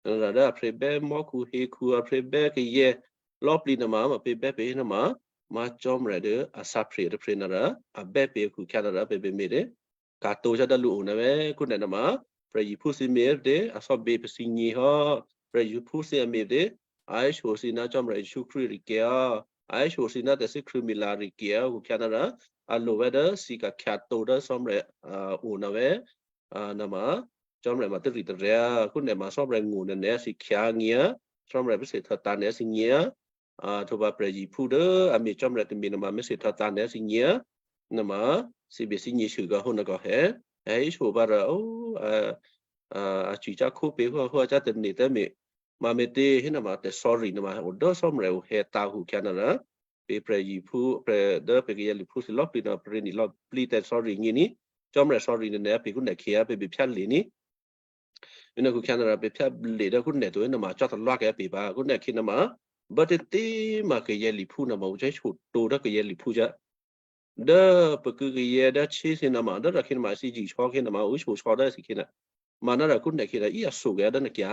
Nè̤ dố a pryě̤ bè́ mò́khu hekhu, a pryě̤ bè́ kayè̌ lò̌plǐ nè̤ ma, ma pě bè́ pě nè̤ ma, ma Cò́marya dố a sǎ pryě̤ tôpryě̤ nara, a bè́ pě khukhyǎ nara pě pě me̤ dé. Ka̤tǒ cyá̤ dố lǔo ná vè̤́ kúnè nè̤ ma, prè̤yěphú thǐ me̤ dé, a sò̌bě pè thǐnyě̤ hò́, prè̤yěphú thǐ a me̤ dé, a héso thǐ ná Cò́marya Jesǔ Krístu rikè̤ hò́, a héso thǐ ná tè̤thíkrṳ̂̌mila rikè̤ hò́ khukhyǎ nara, a lo vè̤́ dố thǐ ka̤khyǎtǒ dố Cò́marya, a, o ná vè̤́, a, nè̤ ma, Cò́marya ma téri̤ tarè̤, kúnè ma Cò́marya ngó̤ nè̤ nè̤ thǐ khyǎ nyě̤, Cò́marya pèsè htò̌ tǎ nè̤ thǐ nyě̤, a, htwǒ pǎ prè̤yěphú dố a me̤ Cò́marya tômě nè̤ ma mèsè htò̌ tǎ nè̤ thǐ nyě̤, nè̤ ma, thǐ bè thínyě̤ sû gǎ hó nè̤ gǎ hè̌, a héso pǎ rò, ó, a, a, a cwicyá̤ khópě hó, hó a cyá̤ tône̤ tǎmé̤, ma me̤tě hé nè̤ ma tè̤sò̌ri nè̤ ma o dố Cò́marya o hè̌ tǎ khukhyǎ nè̤ rò, pě prè̤yěphú, prè̤ dố pě kayǎ lěphú thǐ lò̌plǐ nè̤ pě rè̤ ní̤ lò̌plǐ tè̤sò̌ri nyě̤ ní, Cò́marya sò̌ri nè̤ nè̤ pě kúnè khyě a pě bè phyálye̤ ní. Nè̤ khukhyǎ nè̤ rò pě phyálye̤ dố kúnè to nè̤ ma cò́ talwákèyǎ pě pǎ, kúnè khyě nè̤ ma, bố tè̤tě ma kayǎ lěphú nè̤ ma o cò́ héso tǒ dố kayǎ lěphú cò́. Dố pě kayǎ dố chè́ thǐ nè̤ ma, dố rò khyě nè̤ ma thǐ jǐ chò́ khyě nè̤ ma, o héso chò́ dố thǐ khyě nè̤. Ma nè̤ rò kúnè khyě nè̤ í a thòkèyǎ dố nè̤ kyǎ.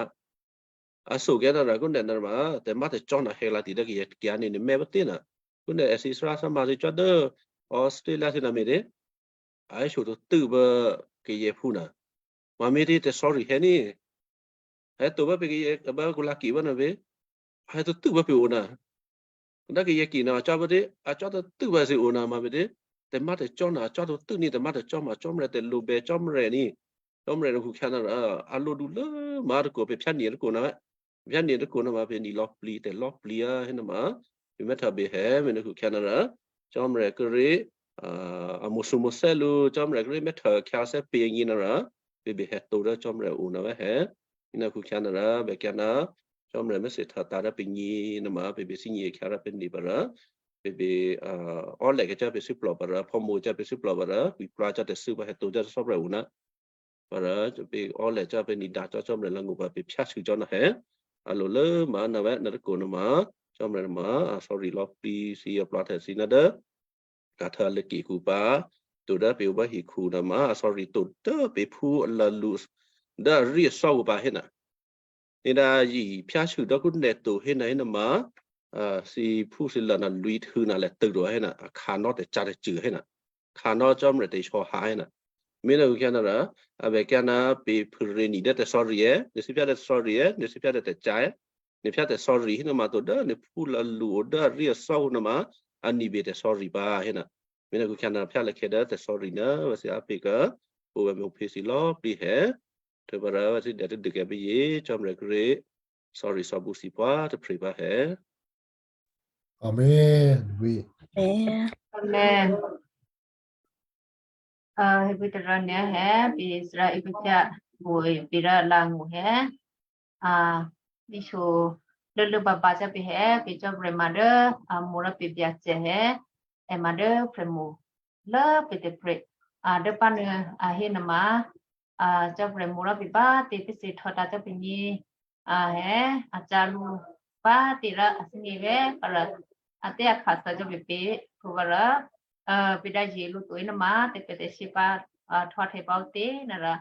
A thòkèyǎ nè̤ rò kúnè nè̤ ma, tè̤má̤ tè̤cò́ nè̤ hè̌ lǎ tǐ dố kayǎ kyǎ nè̤ nè̤ mè̤ bá tě nè̤. Kúnè èthǐ srá sá ma thǐ cò́ dố Australia thǐ nè̤ me̤ dé. A héso tǒ tû́ bố kayǎphú nè̤. Ma me̤tě tè̤sò̌ri hè̌ ní. Hè̌ to bá pě kayǎ, bá kula kì bá nè̤ pě. Hè̌ tǒ tû́ bá pě o nè̤. Dố kayǎ kì nè̤ a cò́ bá tě, a cò́ tǒ tû́ bá thǐ o nè̤ ma me̤tě. Tè̤má̤ tè̤cò́ nè̤ a cò́ tǒ tû́ ní tè̤má̤ tè̤cò́ ma Cò́marya tè̤lǔbè Cò́marya ní. Cò́marya nè̤ khukhyǎ nè̤ rò, a lǒdu lố ma tôkò pě phyálye̤ tôkò nè̤. Phyálye̤ tôkò nè̤ ma pě ní̤ lò̌plǐ tè̤lò̌plǐ a hé nè̤ ma. Pě mèthè bě hè̌ me̤ nè̤ khukhyǎ nè̤ rò, Cò́marya kíré̤, a, a mo̤sû mo̤sè́ lǔ, Cò́marya kíré̤ mèthè khyǎthè́ pě nyě̤ nè̤ rò, pě bè hè̌ tǒ dố Cò́marya o nè̤ vè̤́ hè̌. Nè̤ khukhyǎ nè̤ rò, bè kyǎ nè̤, Cò́marya mèsè htò̌ tǎ dố pě nyě̤ nè̤ ma, pě bè thínyě̤ khyǎ rò pě nè̤ pǎ rò, pě bè, a, ò́lè kècò́ pě thíplò̤ pǎ rò, phòmo cò́ pě thíplò̤ pǎ rò, kwǐ plwǎ cò́ tè̤thû́ pǎ hè̌ tǒ cò́ Cò́marya o nè̤. Pǎ rò, pě ò́lè cò́ pě ní̤dǎ cò́ Cò́marya lǎ̤ ngó̤ pǎ pě phyá sû cò́ nè̤ hè̌. A lo lố ma nè̤ vè̤́ nè̤ tôkò nè̤ ma, Cò́marya nè̤ ma, a sò̌ri lò̌plǐ thǐ a plwǎ htè thǐ nè̤ dố. Kahtô lěkè kǔ pǎ, to dố pě o bá hekhu nè̤ ma, a sò̌ri to dố pě phú a lǔ, dố a rí a thò́ kǔ pǎ hé nè̤. Nè̤ dǎ yě phyá sû dố kúnè to hé nè̤ hé nè̤ ma, a, thǐ phú thǐ lǎ nè̤ lwǐ̤htû̌ nè̤ lè̤ tû ro hé nè̤, a khǎ nò́ tè̤cǎ tè̤cṳ̂ hé nè̤. Khǎ nò́ Cò́marya tè̤shyòha hé nè̤. Me̤ nè̤ khukhyǎ nè̤ rò, a bè kyǎ nè̤ pě pyrè̤ ní̤ dố tè̤sò̌ri è, nè̤ sǐ phyá dố tè̤sò̌ri è, nè̤ sǐ phyá dố tè̤cǎ è. Nè̤ phyá tè̤sò̌ri hé nè̤ ma to dố nè̤ phú lǎ lǔ o dố a rí a thò́ hú nè̤ ma, a ní̤ bě tè̤sò̌ri pǎ hé nè̤. Me̤ nè̤ khukhyǎ nè̤ phyá lè̤khè̌ dố tè̤sò̌ri nè̤, vǎ thǐ á pě kǎ, o vǎ mè̤ phě thǐ lò̌ plǐ hè̌. Htwǒ pǎ rò vǎ thǐ dè tadû kè́ pě yě, Cò́marya kíré̤ sò̌ri sò̌bǔ thǐ pwǎ tôprè̤ pǎ hè̌. Amen. Amen. Amen. A, hé pě tôrǎ nè̤ hè̌, pě Israel pě phyá, pě pě rá lǎ ngó̤ hè̌. A, ní̤shǒ lốlố bǎbǎ cò́ pě hè̌, pě Cò́marya ma dố, a, mo̤ rò pě Byacè hè̌, è ma dố prè̤mo̤ lố pě tôprè̤, a, dố pǎ nuô, a hé nè̤ ma, a, Cò́marya mo̤ rò pě bá tě pě thǐ htò̌ tǎ cò́ pě nyě̤, a hè̌, a cǎ lǔ bá tě rò a thǐ nyě̤ vè̤́ pǎ rò, a tě a khǎ thǎ cò́ pě pě, pě pǎ rò, a, pě dǎ yě lǔ to hé nè̤ ma, tě pě tè̤shyě pǎ, a, htò̌ htè pǎ o tě nè̤ rò,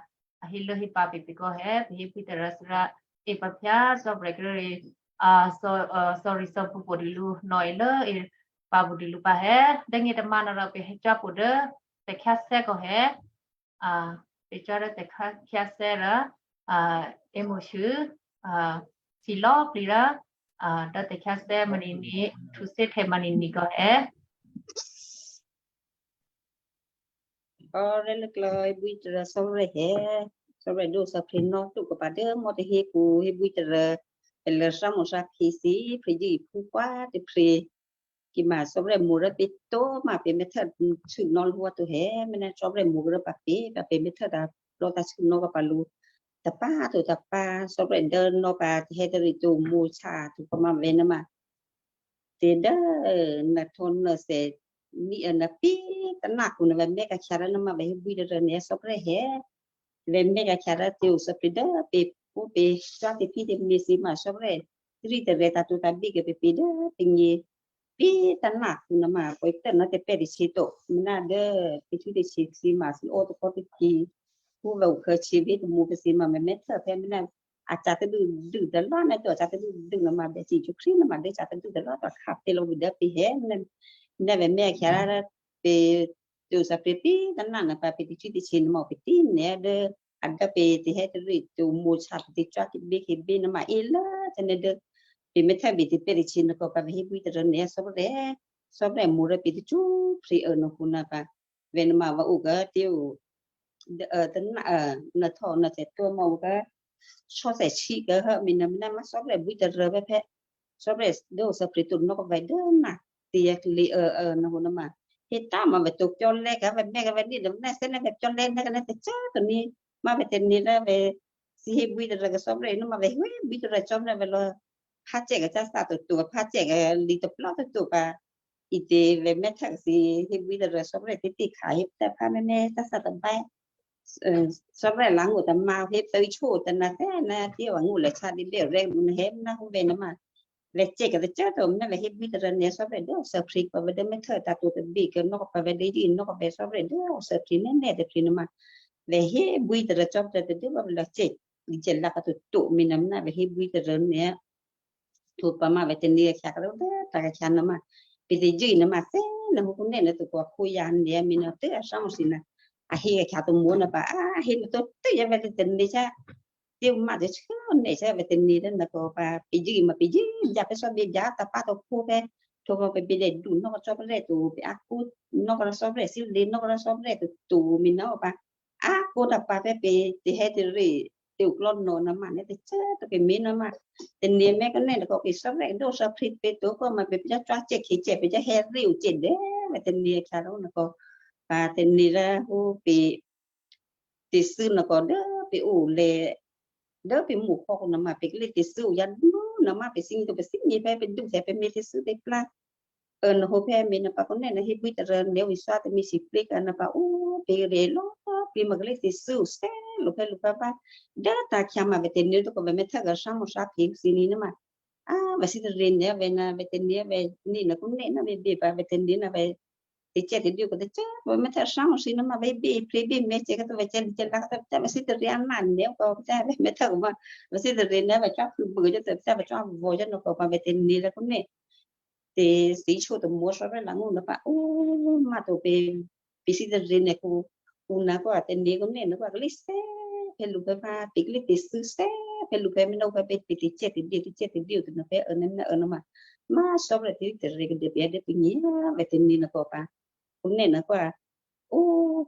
a hé lố hé pǎ pě pě kò hè̌, pě hé pě tôrǎ thǐ rò, è pǎ phyá Cò́marya kíré̤, a, sò̌, a, sò̌ri sò̌bǔ pǒ dû lǔ, nò̌ è lố è pǎ pǒ dû lǔ pǎ hè̌, dố nyě̤ tôma nè̤ rò pě hé cò́ pǒ dố tè̤khyáthè́ kò hè̌, a, pě cò́ dố tè̤khyáthè́ rò, a, è mo̤sû, a, thǐ lò̌ plǐ rò, a, dố tè̤khyáthè́ mǎnǐ ní, htǔ thè́htè̌ mǎnǐ ní kò hè̌. Kò rè́ lốklò̌ bwí tôrǎ Cò́marya hè̌. Sò̌rè̤ dǒ sò̌phè̌ nò́ tǒ kò pǎ dố mò́ tahí kǔ hébwí tarô, pè̤ lô̌ thǎmǒ thǎphǐ thǐ, phè̌ yě iphú kwá tôprè̤. Kì ma sò̌rè̤ mo̤ rò pě tó ma pè̤ mèthè́ sû nò́ lǔ to hè̌, mènà sò̌rè̤ mo̤ rò pǎ pě, pǎ pè̤ mèthè́ ta plò́ ta sû nò́ kò pǎ lǔ. Tapá to tapá, sò̌rè̤ dố nò́ pǎ tahè́ tarè́ to mǒhtya to kò ma vè̤̌ nò́ ma. Tè̤ dố nè̤ htwǒ nè̤ thè ní, nè̤ pí tôná kǔ nè̤ vè̤̌ mè́ ka̤khyǎ rò nè̤ ma vè̤̌ hébwí tarô nè̤ sò̌rè̤ hè̌. Vè̤̌ mè́ ka̤khyǎ rò tè̤ o sò̌rè̤ dố pè̤ pṳ́ pè̤ cò́ tè̤phí tè̤me̤ thǐ ma sò̌rè̤ rí tè̤rè̤ tǎ to tǎ bí kèpèpě dố pè̤ nyě. Pí tôná kǔ nè̤ ma pwǒ̤ tố nè̤ tè̤pè́ tè̤sě to, mènà dố tè̤thyó tè̤sě thǐ ma thǐ ó tôpò́ tôphyě. Phú vè̤̌ o khǎ chǐ bí tômǔ pè̤ thǐ ma mèmè́ thè́ phè̌ mènà a ca̤ tadû dû tôlò́ nè̤ to, a ca̤ tadû dû nè̤ ma Byacè Jesǔ Krístu nè̤ ma dố ca̤ tadû tôlò́ to a khǎ pě lǒ dố pè̤ hè̌ nè̤, nè̤ vè̤̌ mè́ ka̤khyǎ rò pè̤ tè̤ o sò̌rè̤ pí tôná nè̤ pǎ pè̤ tè̤thyó tè̤sě nè̤ ma pè̤ tǐ nè̤ dố a dố pè̤ tè̤hè̌ tarè́ to mǒhtya pè̤ tè̤cò́ tè̤bě kèbě nè̤ ma é lố tè̤ nè̤ dố pè̤ mèthè́ bè tè̤pè́ tè̤sě nè̤ kò pǎ vè̤̌ hébwí tarô nè̤ sò̌rè̤, sò̌rè̤ mo̤ rò pè̤ tè̤thyó phè̌ o nè̤ kǔ nè̤ pǎ. Vè̤̌ nè̤ ma vè̤̌ o kǎ tè̤ o, ê, tôná, ê, nè̤ htwǒ nè̤ thè to ma o kǎ, sò̌ thè chǐ kǎ hé mènà mènà ma sò̌rè̤ bwí tarô pè̤ phè̌. Sò̌rè̤ dố o sò̌rè̤ to nò́ kò vè̤̌ dố nè̤ tè̤ yǎ kli, ê, ê, nè̤ kǔ nè̤ ma. Hé tǎ ma vè̤̌ to kyǎ lè̤̌ kǎ vè̤̌ mè́ kǎ vè̤̌ ní nè̤ mènà thè́ nè̤ vè̤̌ kyǎ lè̤̌ nè̤ kǎ nè̤ tè̤cò́ to ní. Ma vè̤̌ tè̤ nè̤ rò vè̤̌ thǐ hébwí tarô kǎ sò̌rè̤ nè̤ ma vè̤̌ hébwí tarô cò́ nè̤ vè̤̌ lǒ. Phá cè̤ kǎ cáthá to to, phá cè̤ kǎ lǐ tôplá to to pǎ. Ítě vè̤̌ mèthè́ thǐ hébwí tarô sò̌rè̤ tè̤tè̤ khǎ hé tè̤phá mèmè̤ cáthá tôbè. Ê, sò̌rè̤ lǎ ngó̤ tômǎ hé tè̤ o tè̤ nè̤ tè̤ wa ngó̤ lè̤̌ chá dǐ bè̌ rè́ mǔ nè̤ hé nè̤ hú vè̤̌ nè̤ ma. Vè̤̌ cè̤ kǎ tè̤cò́ to nè̤ vè̤̌ hébwí tarô nè̤ sò̌rè̤ dố o sò̌rè̤ pǎ vè̤̌ dố mèthè́ ta to tôbè kǎ nò́ kǎ pǎ vè̤̌ dố yě nò́ kǎ vè̤̌ sò̌rè̤ dố o sò̌rè̤ nè̤ nè̤ tè̤ nè̤ ma. Vè̤̌ hébwí tarô cò́ tè̤ tè̤ dố wa vè̤̌ lǎ cè̤, lǐ cè̤ lǎ kǎ to to mènà mènà vè̤̌ hébwí tarô nè̤. Htwǒ pǎ ma vè̤̌ tè̤ nè̤ kǎ rò dố ta kǎ nè̤ ma. Pè̤ tè̤ yě nè̤ ma thè́ nè̤ hú kǔ nè̤ nè̤ to kǎ khǒ yǎ nè̤ mènà tè̤ a shámǒ thǐ nè̤. A hé kǎ khyǎ to mǒ nè̤ pǎ, a hé nè̤ to tè̤ yǎ vè̤̌ tè̤ nè̤ chá. Tè̤ ma tè̤ chá nè̤ chá vè̤̌ tè̤ nè̤ dố nè̤ kò pǎ pè̤ yě ma pè̤ yě yǎ pè̤ sò̌ bě yǎ tapá to khǒ pè̤. Htwǒ pǎ pè̤ bě dè du nò́ kǎ sò̌rè̤ to pè̤ a kǔ nò́ kǎ sò̌rè̤ thǐ lě nò́ kǎ sò̌rè̤ to to mènà pǎ. A kǒ ta pǎ pè̤ pè̤ tè̤hè̌ tè̤rè̤ tè̤ o klò̌ nò̌ nè̤ ma nè̤ tè̤cò́ to pè̤ mènà ma. Tè̤ nè̤ mènà kǎ nè̤ kǎ kǐ sò̌rè̤ dố o sò̌rè̤ pè̤ to kǎ ma pè̤ pè̤ cò́ cè̤ khyě cè̤ pè̤ cò́ hé rè́ o cè̤ dố vè̤̌ tè̤ nè̤ khyǎ rò nè̤ kò pǎ tè̤ nè̤ rò hú pè̤ tè̤thû́ nè̤ kò dố pè̤ o lè̤̌ dố pè̤ mǒ hò́ kǔ nè̤ ma pè̤ kǎ lí tè̤thû́ o yǎ dố nè̤ ma pè̤ thímí to pè̤ thímí pè̤ pè̤ dǔ thè̌ pè̤ mè̤ tè̤thû́ pè̤ plá. Ê nè̤ hǒ pè̤ mènà pǎ kǎ nè̤ nè̤ hébwí tarô nè̤ o sò̌ tè̤ mèsǐ plé kǎ nè̤ pǎ o pè̤ rè̤ lò̌ pè̤ ma kǎ lí tè̤thû́ o sè́ lǒ pè̤ lǒ pǎ pǎ. Dố ta khyǎ ma vè̤̌ tè̤ nè̤ to kǎ vè̤̌ mèthè́ kǎ shámǒ sháphǐ thǐ nè̤ ma. A vè̤̌ thǐ tè̤ nè̤ vè̤̌ nè̤ vè̤̌ tè̤ nè̤ vè̤̌ nè̤ nè̤ kǔ nè̤ nè̤ vè̤̌ bě pǎ vè̤̌ tè̤ nè̤ nè̤ vè̤̌ tè̤ cè̤ tè̤ dě kǎ tè̤ cè̤ vè̤̌ mèthè́ shámǒ thǐ nè̤ ma vè̤̌ bě plé bě mè̤ cè̤ kǎ to vè̤̌ cè̤ lǐ cè̤ lǎ kǎ to vè̤̌ mèthè́ kǎ ma. Vè̤̌ thǐ tè̤ nè̤ ma vè̤̌ cò́ khû bû cò́ to vè̤̌ cò́ vò̤ cò́ nè̤ kò pǎ vè̤̌ tè̤ nè̤ lǎ kǔ nè̤. Tè̤ thǐ chó tômǒ sò̌rè̤ lǎ ngó̤ nè̤ pǎ o ma to pè̤ pè̤ thǐ tè̤ nè̤ kǔ u nè̤ kò tè̤ nè̤ kǔ nè̤ nè̤ kò kǎ lí sè́ pè̤ lǔ pè̤ pǎ pè̤ kǎ lí tè̤thû́ sè́ pè̤ lǔ pè̤ mènà pè̤ pè̤ tè̤ cè̤ tè̤ dě tè̤ cè̤ tè̤ dě o tè̤ nè̤ pè̤ ê nè̤ mènà ê nè̤ ma. Ma sò̌rè̤ tè̤ tè̤ rè̤ kǎ dě pè̤ dố pè̤ nyi vè̤̌ tè̤ nè̤ nè̤ kò pǎ kǔ nè̤ nè̤ kò o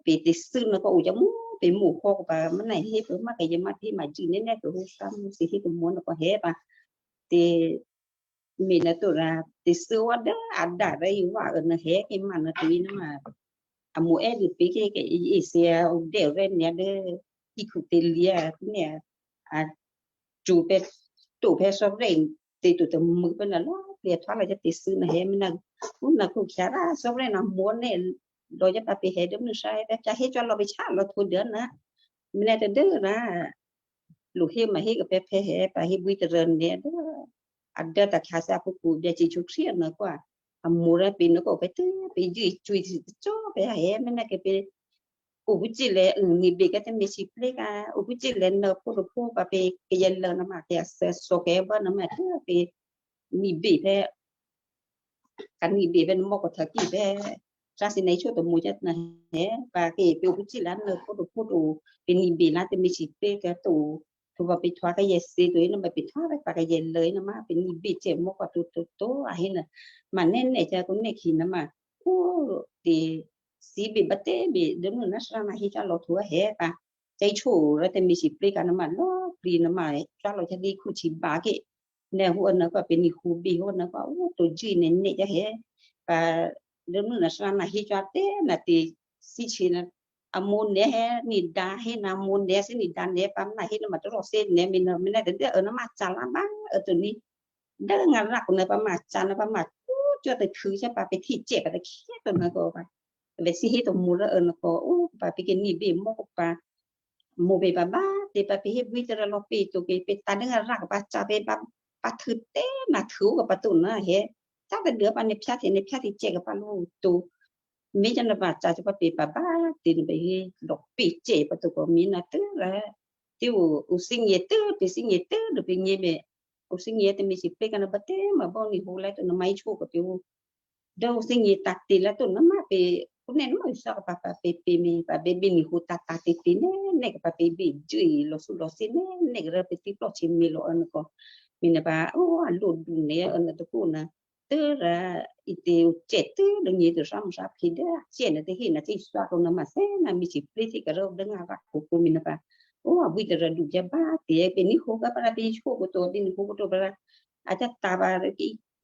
pè̤ tè̤thû́ nè̤ kò o yǎ mú pè̤ mǒ hò́ kǎ pǎ mènà hé pè̤ ma kǎ yě ma tè̤ ma jû nè̤ nè̤ kǎ hǒ shámǒ thǐ hé tômǒ nè̤ kò hé pǎ. Tè̤ mènà to rǎ tè̤thû́ wǎ dố a dǎ rè́ yě wǎ ê nè̤ hé kǐ ma nè̤ tè̤ nè̤ ma. A mǒ è́ dû pè̤ kí kí ê thǐ a o dè̌ rè́ nè̤ dố ikhu tè̤ lyǎ nè̤ a cṳ̌ pè̤ to pè̤ sò̌rè̤ tè̤ to tômû̌ pè̤ nè̤ lò̌ pè̤ htwǒ lò̌ cò́ tè̤thû́ nè̤ hé mènà. Kǔ nè̤ kǔ khyǎ rǎ sò̌rè̤ nè̤ mǒ nè̤ lò̌ cò́ pǎ pè̤ hé dố mènà shyé pè̤ pè̤ hé cò́ lò̌ pè̤ chá lò̌ htwǒ dố nè̤. Mènà tè̤ dố rǎ lǔ hé ma hé kǎ pè̤ pè̤ hé pǎ hébwí tarô nè̤ dố a dố ta khyǎ sá pǔ pǔ Byacè Jesǔ Krístu nè̤ kò a mǒ rǎ pè̤ nè̤ kò pè̤ tè̤ pè̤ yě cwǐ cò́ pè̤ hé mènà kǐ pè̤ o pǔ cè̤ lè̤̌ nè̤ bě kǎ tè̤ mèsǐ plé kǎ o pǔ cè̤ lè̤̌ nè̤ phǒ rǒ phǒ pǎ pè̤ kayǎ lè̌ nè̤ ma kayǎ sè̌ sò̌ kayǎ bá nè̤ ma tè̤ pè̤ nè̤ bě pè̤ kǎ nè̤ bě pè̤ nè̤ mò́ kò htò̌ kí pè̤ tǎ sǐ nè̤ chó tômǔ cò́ nè̤ hé pǎ kí pè̤ o pǔ cè̤ lǎ nè̤ phǒ rǒ phǒ to pè̤ nè̤ bě lǎ tè̤ mèsǐ plé kǎ to. Htwǒ pǎ pè̤ htwǒ kayǎ sè̌ to nè̤ ma pè̤ htwǒ pǎ kayǎ lè̌ nè̤ ma pè̤ nè̤ bě cè̤ mò́ kò to to to a hé nè̤. Ma nè̤ nè̤ cò́ kǔ nè̤ khyě nè̤ ma. Kǔ tè̤ thǐ bě bá tè̤ bě dố mènà shyé nè̤ hé cò́ lò̌ htwǒ hé pǎ. Tè̤hǒ rò tè̤me̤lwóhteka̤ nè̤ma lò̌꤮ plǐ nè̤ma cwá lò̌ thyá dǐ Khǔhtiba kè. Nè̤ hǒ anò̤ pǎ pè̤ ni̤ hǒ bě hǒ anò̤ pǎ, ó, to jǐ nè̤ nè́ yá hè. Pǎ dố mû́ nè̤ thǎ nè̤ hé cwá tè̤ nè̤ tè̤ síhtyě nè̤, a mǒ nè̤ hé nè̤ dǎ hé nè̤ mǒ nè̤ sí nè̤ dǎ nè̤ pǎ nè̤ hé nè̤ma tôrò sé nè̤ mi nè̤ mi nè̤ tè̤ dố anò̤ ma ca̤ lá bá a to ní. Dố ngǎ rǎ kò nè̤ pǎ ma ca̤ nè̤ pǎ ma cwó cwó tôhtû̌ cò́ pǎ pè̤ htyě cè̤ pǎ tôkhè́ to nè̤ kò pǎ. Vè̤ sí hé to mǒ rò anò̤ kò, ó, pǎ pè̤ kè ní̤ bě mò́ kò pǎ. Mǒ pě pǎ bá, tè̤ pǎ pè̤ hé bwí tôrò lò̌ pě to pě, pě tǎ dố a rǎ kò pǎ ca̤ pě bá, pǎ htû̌ tè̤ nè̤ htû̌ kò pǎ to nè̤ hé. Ca̤ tadû pǎ nè̤ phyá tè̤, nè̤ phyá tè̤ cè̤ kò pǎ lǔ to. Mí cò́ nè̤ pǎ ca̤ cò́ pǎ pě pǎ bá, tè̤ nè̤ pě hé lò̌ pě cè̤ pǎ to kò mí nè̤ tû́ rǎ. Tè̤ ǔ, ǔ thímí tû́, pě thímí tû́ dǔ pě nyě mè. Ǔ thímí tè̤me̤lwóhteka̤ nè̤ pǎ tè̤ ma bò́ ni̤ hǒ lái to nè̤ ma í chó kò pě ǔ. Dố ǔ thímí tǎ tě lá to nè̤ ma pě, kò nè̤ nè̤ ma ǔ thǎ kò pǎ pǎ pě pě mě, pǎ bě bě ni̤ hǒ tǎ tǎ tě tě nè̤, nè̤ kò pǎ pě bě jû̌ lò̌ thǔ lò̌ thǐ nè̤, nè̤ kò rǎ pě tè̤ plò́ htyě mě lò̌ anò̤ kò. Mí nè̤ pǎ, ó, a lǒ dǔ nè̤ anò̤ tôkǔ nè̤. Tû́ rǎ, ǐ tè̤ ǔ cè̤ tû́ dố nyě to rǎ mǒ rǎ pě dố a cè̤ nè̤ tè̤ hé nè̤ tè̤ thǎ kò nè̤ ma thè́ nè̤ me̤lwóhteka̤ rò dố ngǎ rǎ kò kò mí nè̤ pǎ. Ó, a bwí tôrò dǔ kyǎ bá tè̤ pě ni̤ hǒ kò pǎ rǎ pě í chó kò to, pě ni̤ hǒ kò to pǎ rǎ. A ca̤ tǎ pǎ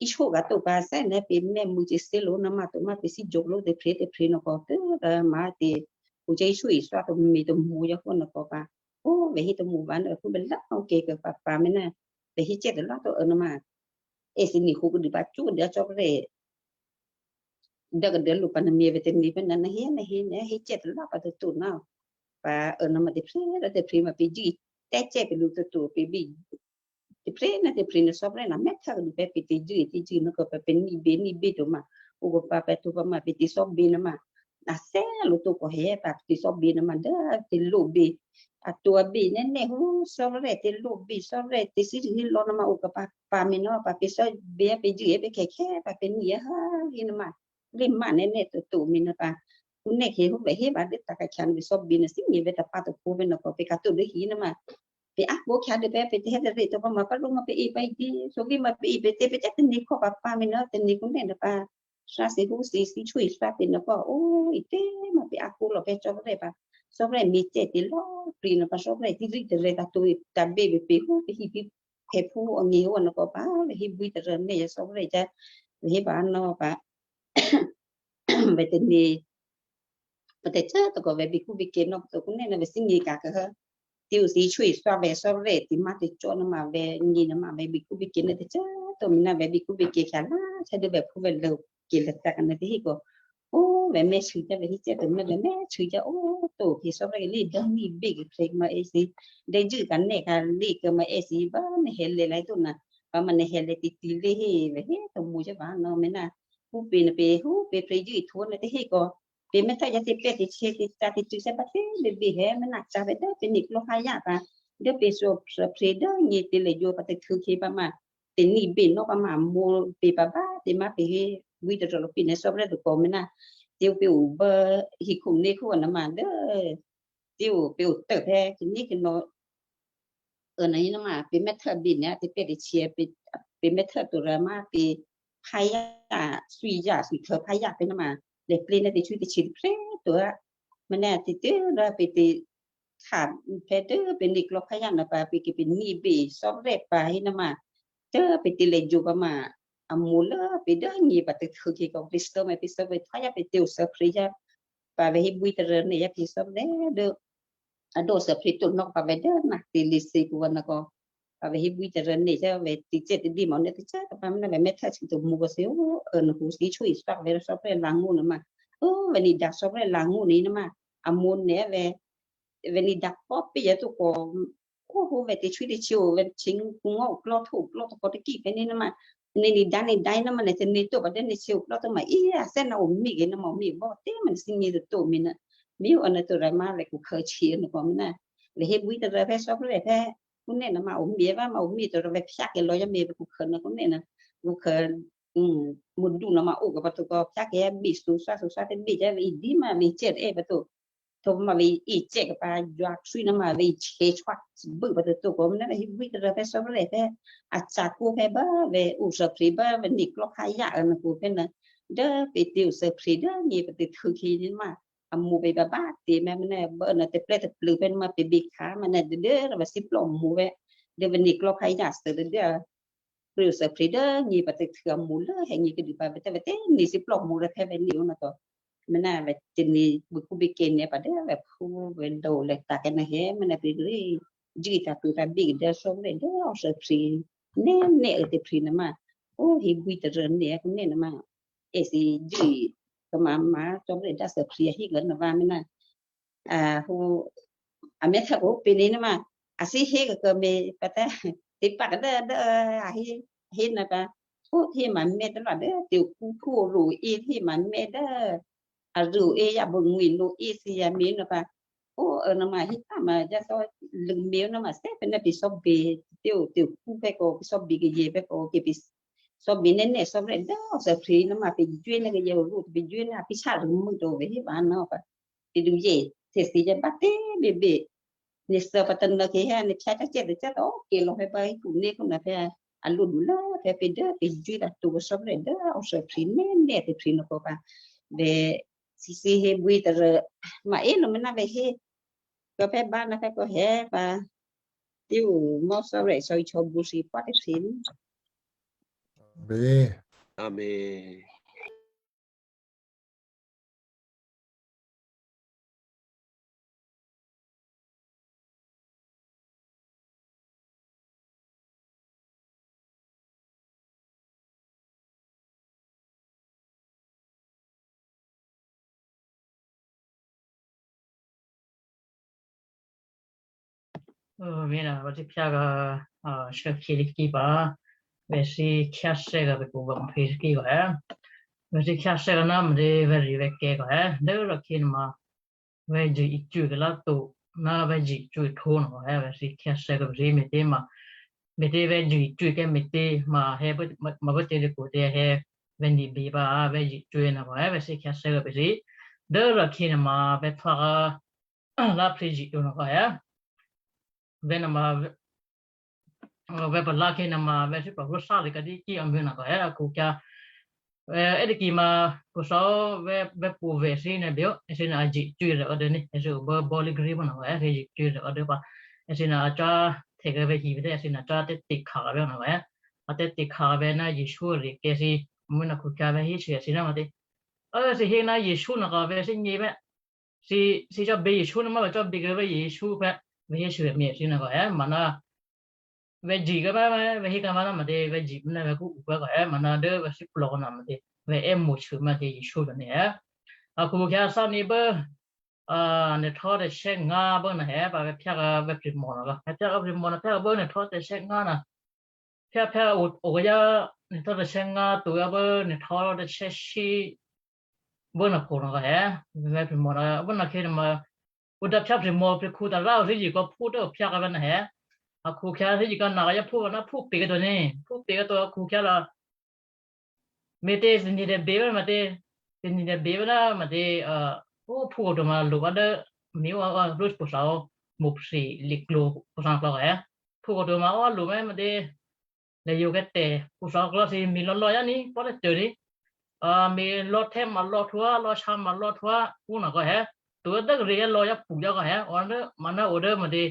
í chó kò to pǎ thè́ nè̤ pě nè̤ mǔ cè thè́ lǒ nè̤ ma to ma pě thímí jǒ lǒ tè̤ pě tě pě nè̤ kò tû́ rǎ ma tè̤ ǔ cè í chó í thǎ to mě to mǒ yá kò nè̤ kò pǎ. Ó, vè̤ hé to mǒ pǎ nè̤ phú bě lá kè kò pǎ pǎ mí nè̤. Vè̤ hé cè̤ to lá to anò̤ ma. È thǐ ni̤ hǒ kò dû pǎ cwó kò dû a cò́ pě rè. Dố kò dû lǔ pǎ nè̤ mě vè̤ tè̤ mě pě nè̤ nè̤ hé nè̤ hé nè̤ hé cè̤ to lá pǎ to to nè̤. Pǎ anò̤ ma tè̤ pě rǎ tè̤ pě ma pě jû̌ tè̤ cè̤ pě lǔ to to pě bě. Tè̤ pě nè̤ tè̤ pě nè̤ thò́ pě rè nè̤ mèthǎ kò dû pě pě tè̤ jû̌ tè̤ jû̌ nè̤ kò pě pě ni̤ bě ni̤ bě to ma. Ǔ kò pǎ pě to pǎ ma pě tè̤ thò́ pě nè̤ ma. A thè́ lǒ to kò hé pǎ pě tè̤ thò́ pě nè̤ ma dố tè̤ lǒ bě. A to a bě nè̤ nè̤ hǒ thò́ pě rè tè̤ lǒ bě thò́ pě rè tè̤ thímí lǒ nè̤ ma ǔ kò pǎ pǎ mě nè̤ pǎ pě thò́ pě pě jû̌ pě kèkè pǎ pě ni̤ hé hé nè̤ ma. Lě ma nè̤ nè̤ to to mě nè̤ pǎ. Kò nè̤ hé hǒ vè̤ hé pǎ dố tǎ kò nè̤ pě thò́ pě nè̤ thímí vè̤ tǎ pǎ to kò pě nè̤ kò pě kò to dố hé nè̤ ma. Pě a kò kò dû pě pě tè̤ hé tè̤ rè to pǎ ma pǎ lǔ ma pě í pǎ í dě. Thò́ pě ma pě í pě tè̤ pě cè̤ tè̤ nè̤ kò pǎ pǎ mě nè̤ tè̤ nè̤ kò nè̤ nè̤ pǎ. Thǎ thǐ hǒ thǐ thǐ chó í thǎ pě nè̤ kò ó í tè̤ ma pě a kò lǒ pě cò́ pě rè pǎ. Thò́ pě rè mě cè̤ tè̤ lǒ pě nè̤ pǎ thò́ pě rè tè̤ rì tè̤ rè tǎ to tǎ bě bě pě hǒ pě hí pě. Hé phú angě hǒ nè̤ kò pǎ, vè̤ hé bwí tôrò nè̤ yá thò́ pě rè cè̤. Vè̤ hé pǎ nè̤ pǎ. Vè̤ tè̤ nè̤ pě tè̤ cè̤ to kò vè̤ bě kò bě kè nè̤ pě to kò nè̤ nè̤ vè̤ thímí kò hé. Tè̤ ǔ thǐ chó í thǎ vè̤ thò́ pě rè tè̤ ma tè̤ cò́ nè̤ ma vè̤ ngě nè̤ ma vè̤ bě kò bě kè nè̤ tè̤ cè̤ to mě nè̤ vè̤ bě kò bě kè kò lá cè̤ dố vè̤ phú vè̤ lǒ kè lǒ tǎ kò nè̤ tè̤ hé kò. Ó, vè̤ mèthû cè̤ vè̤ hé cè̤ to mě vè̤ mèthû cè̤ ó to pě thò́ pě rè lě dố ni̤ bě kè pě ma è thǐ. Dố jû̌ kò nè̤ kò lě kè ma è thǐ pǎ nè̤ hé lě lái to nè̤. Pǎ ma nè̤ hé lě tè̤ tè̤ lě hé vè̤ hé to mǒ cè̤ pǎ nè̤ mě nè̤. Hǒ pě nè̤ pě hǒ pě pě jû̌ í htwǒ nè̤ tè̤ hé kò. Pě mèthǎ yá tè̤ pě tè̤ chè tè̤ cǎ tè̤ cû̌ cè̤ pǎ tè̤ bě bě hé mè nè̤ cǎ vè̤ dố pě nè̤ klò̤́ há yá pǎ. Dố pě thò́ pě dố ngě tè̤ lè yǒ pǎ tè̤ htû̌ kè pǎ ma. Tè̤ ni̤ bě nè̤ pǎ ma mǒ pě pǎ bá tè̤ ma pě hé bwí tôrò lǒ pě nè̤ thò́ pě rè to kò mě nè̤. Tè̤ ǔ pě ǔ bố hí khǔ nè̤ khǔ nè̤ ma dố. Tè̤ ǔ pě ǔ tôpě tè̤ nè̤ kè nè̤. Ǔ nè̤ nè̤ ma pě mèthǎ bě nè̤ tè̤ pě tè̤ chè pě pě mèthǎ to rǎ ma pě phǎ yá, thwi yá thwi htû̌ phǎ yá pě nè̤ ma. Lè plě nè̤ tè̤ chwí tè̤ chè tè̤ pě to a. Mè nè̤ tè̤ tè̤ rǎ pě tè̤ tha pě dố pě nè̤ klò̤́ há yá nè̤ pǎ pě kè pě ni̤ bě thò́ pě rè pǎ hé nè̤ ma. Dố pě tè̤ lè yǒ pǎ ma. A mǒ lố pě dố ngě pǎ tè̤ htû̌ kè kò pě thò́ ma pě thò́ pě phǎ yá pě tè̤ ǔ thò́ pě yá. Pǎ vè̤ hé bwí tôrò nè̤ yá pě thò́ pě rè dố. A dǒ thò́ pě to nè̤ pǎ vè̤ dố nè̤ tè̤ lě thǐ kò wǎ nè̤ kò. Pǎ vè̤ hé bwí tôrò nè̤ cè̤ vè̤ tè̤ cè̤ tè̤ bě ma nè̤ tè̤ cè̤ to pǎ mè nè̤ vè̤ mèthǎ chè to mǒ kò thǐ ó, ǔ nè̤ hǒ thǐ chó í thǎ vè̤ thò́ pě rè la ngó̤ nè̤ ma. Ó, vè̤ nè̤ dǎ thò́ pě rè la ngó̤ nè̤ nè̤ ma. A mǒ nè̤ vè̤. Vè̤ nè̤ dǎ pò́ pě yá to kò. Ó hǒ vè̤ tè̤ chwí tè̤ chè ǔ vè̤ chè ngó̤ klò̤́ htwǒ klò̤́ to kò tè̤ kè pě nè̤ nè̤ ma. Nè̤ nè̤ dǎ nè̤ dǎ nè̤ ma nè̤ tè̤ nè̤ to pǎ dố nè̤ chè ǔ klò̤́ to ma í a thè́ nè̤ ǔ mě kè nè̤ ma ǔ mě bá tè̤ ma nè̤ thímí tôto mè nè̤. Mí ǔ nè̤ to rǎ ma vè̤ kò khǎ chè nè̤ kò mè nè̤. Vè̤ hé bwí tôrò pě thò́ pě rè pě. Kò nè̤ nè̤ ma ǔ mě bá ma ǔ mè tôrò vè̤ phyá kè lǒ yá mè vè̤ kò khǎ nè̤ kò nè̤ nè̤. Kò khǎ. Ǔ mǒ dǔ nè̤ ma ǔ kò pǎ to kò phyá kè yá bě thǔ thǎ thǔ thǎ tè̤ bě yá vè̤ í dǐ ma vè̤ cè̤ è pǎ to. To ma vè̤ í cè̤ kè pǎ yǒ thwí nè̤ ma vè̤ í chè chwá bû pǎ tôto kò mè nè̤ vè̤ hé bwí tôrò pě thò́ pě rè pě. A ca̤ kò pě bá vè̤ ǔ thò́ pě bá vè̤ nè̤ klò̤́ há yá ǔ nè̤ kò pě nè̤. Dố pě tè̤ ǔ thò́ pě dố ngě pǎ tè̤ htû̌ kè nè̤ ma. a mo̤ pè bǎbá tě mè̌ mè̌ bố nuô tè̤plè́ tôplû pè̌ nuôma pè bě khǎ mè̌ nè̌ dố dố vǎ thíplò́ mo̤ vè̌. Dố vǎ ni̤klò̤́ khǎ yá thû dố dố prè̤ thè́prè̤ dố nyě̤ pǎ tôhtû̌ a mo̤ lố hè̌ nyě̤ kidû pǎ vè̌ tè̤ vǎ tè̤ ni̤ thíplò́ mo̤ rè̌ phè̌ vǎ ni̤ ó nè̌ to. Mè̌ nè̌ vǎ tè̤ ni̤ bûkú bě kè nè̌ pǎ dố vǎ phú vǎ dǒ lè̌ tǎ̤ kè̌ nè̌ hè̌ mè̌ nè̌ pè rû̌ jû́ tǎ̤ tu tǎ̤ bě dố thò́rè̤ dố thè́prè̤ nè̌ nè̌ û̌ tè̤prè̤ nuôma. Ó hibwí tôrô nè̌ kǔ nè̌ nuôma. Èthǐ jû́ kama ma thò́rè̤ dố thè́prè̤ a hí kè̌ nè̌ vǎ mè̌ nè̌. A hǒ a mè̌ tha kǒ pě nè̌ nuôma. A thǐ hé kè̌ kè̌ mè̌ pǎ tè̤ thǐ pǎ kè̌ dố dố a hé a hé nè̌ pǎ. Ó hé ma mè̌ tè̤ lò̌ dố tè̤ kǔ phú ro é hé ma mè̌ dố a rû̌ é yá bǒ ngwǐ̤ lǒ é thǐ yǎ mè̌ nè̌ pǎ. Ó, nè̌ ma hé tǎ ma yá thò́ lû̌ mè̌ nè̌ ma thè́ pè̌ nè̌ pè thò́ bě tè̤ tè̤ kǔ pè̌ kǒ pè thò́ bě kè̌ yě pè̌ kǒ kè̌ pè thò́ bě nè̌ nè̌ thò́rè̤ dố thè́prè̤ nè̌ ma pè juố̤ nè̌ kè̌ yě rû̌ pè juố̤ nè̌ a pè shá rû̌ mû̌ to vè̌ hé pǎ nè̌ pǎ. Tè̤ dǔ yě tè̤ thǐ yě bá tè̤ bě bě. Nè̌ thè́ pǎ tè̤ nè̌ kè̌ hé nè̌ phyá cá cè́ tè̤ cè́ to kè̌ lò̌ phè̌ pǎ hí kǔ nè̌ kǔ nè̌ phè̌ a lǔ dǔ lố phè̌ pè dố pè juố̤ tǎ to kè̌ thò́rè̤ dố thè́prè̤ nè̌ nè̌ thè́prè̤ nè̌ kǒ pǎ. Vè̌ thǐ thǐ hé bwí tôrô ma é lò̌ mè̌ nè̌ vè̌ hé. Kǒ phè̌ bá nè̌ phè̌ kǒ hé pǎ. Tè̤ mò̌ thò́rè̤ sò̌ ihtò̌ bǔ thǐ pǎ tè̤ thǐ nè̌. Amen. Amen. Ơ, mè̌ nè̌ vǎ thíphyá kǎ, a, shuốkhǐ lǐkí pǎ. Vè̌ thǐ khyáthè́ kǎ pè̌ pṳ vǎ mòphě lǐkí kǎ è̌. Vè̌ thǐ khyáthè́ kǎ ná mè̌ dě vè̌ rǐ vè̌ kè̌ kǎ è̌. Dố rò khyě nuôma vè̌ jṳ̂ icwǐ kǎ lá to ná vè̌ jṳ̂ icwǐ htǒ nuô kǎ è̌. Vè̌ thǐ khyáthè́ kǎ pè̌ thǐ me̤tě ma, me̤tě vè̌ jṳ̂ icwǐ kè̌ me̤tě ma hè̌ pô, ma, ma pô tě lǐ pô tě hè̌ vè̌ ni̤ bě pǎ vè̌ jṳ̂ icwǐ nuô kǎ è̌. Vè̌ thǐ khyáthè́ kǎ pè̌ thǐ. Dố rò khyě nuôma vè̌ htwǎ kǎ lá phrǐ jṳ̂ to nuô kǎ è̌. Vè̌ nuôma vè̌, vè̌ palǎ khyě nuôma vè̌ thípò̤ rwó thá lǐ kǎ dí kí a mû̌ nuô kǎ è̌ a khukhyǎ. Vè̌ è́ tôkyě ma khuthò́ vè̌, vè̌ pṳ vè̌ thǐ nè̌ bě ó, èthǐ nuô a jṳ̂ icwǐ rè̌ ǒ dố nè̌, èthǐ o bố bò́lí gírí mò́ nuô kǎ è̌, èthǐ jṳ̂ icwǐ rè̌ ǒ dố pǎ. Èthǐ nuô a cò́ htè̌ kǎ vè̌ hi pě tè̌, èthǐ nuô a cò́ tè́, tè̤ khǎ kǎ vè̌ nuô kǎ è̌. A tè́, tè̤ khǎ kǎ vè̌ ná Jesǔ rè̌ kè̌ thǐ, mû̌ nuô khukhyǎ vè̌ hé shyé èthǐ ná ma tě. Ơ, thǐ hé ná Jesǔ nuô kǎ vè̌ thígně vè̌. Thǐ, thǐ cò́ bě Jesǔ nuô ma vè̌ cò́ bě kǎ vè̌ Jesǔ vè̌, vè̌ hé shyé mè̌ èthǐ nuô kǎ è̌, ma ná vè̌ jṳ̂ kǎ vè̌, vè̌ hé kǎ vè̌ ná ma tě, vè̌ jṳ̂ mè̌ ná vè̌ kú u pwè̌ kǎ è̌, ma ná dố vè̌ thípò̤ kǎ nuô ma tě, vè̌ è́ mo̤ shyé ma tě Jesǔ nuô nè̌ è̌. A khukhyǎ thǎnǐ bố, a, nè̤ htò́ tè̤sè́ ngǎ bố nuô è̌, pǎ vè̌ phyá kǎ vè̌ prè̤mò nuô kǎ. Vè̌ phyá kǎ prè̤mò nuô phyá kǎ bố nè̤ htò́ tè̤sè́ ngǎ nuô. Phyá, phyá o, o kǎ yá nè̤ htò́ tè̤sè́ ngǎ to yá bố nè̤ htò́ tè̤sè́ shí bố nuô kǎ nuô kǎ è̌. Vè̌ prè̤mò nuô, bố nuô khyě nuôma, ǔ dǎ phyá prè̤mò prè̤khǔ tôrá o thígně kǎ phú tố o phyá kǎ vè̌ nuô è̌. A khukhyǎ thígně kǎ nuô kǎ yá phú kǎ ná phú pě kǎ to nè̌, phú pě kǎ to a khukhyǎ rò. Me̤tě thǐ ni̤ tè̤bě vè̌ ma tě, thǐ ni̤ tè̤bě vè̌ ná ma tě, a, ó phú kǎ to ma lo vǎ dố, mi ó, a, rú pwǒ thǎ ó, mo̤ phrè li̤ klǒ pwǒ thǎ klò̌ è̌. Phú kǎ to ma ó lo mè̌ ma tě, lè̌ yǒ kè̌ tè̤ pwǒ thǎ klò̌ thǐ mi lò̌ lò̌ yá ní, pò́ tè̤cô ní. A, mi lò̌ htè̌ ma lò̌ htwǎ, lò̌ shyǎ ma lò̌ htwǎ, phú nuô kǎ è̌. To dố kǎ rè̌ yá lò yá pṳ yá kǎ è̌, o dố, ma ná o dố ma tě,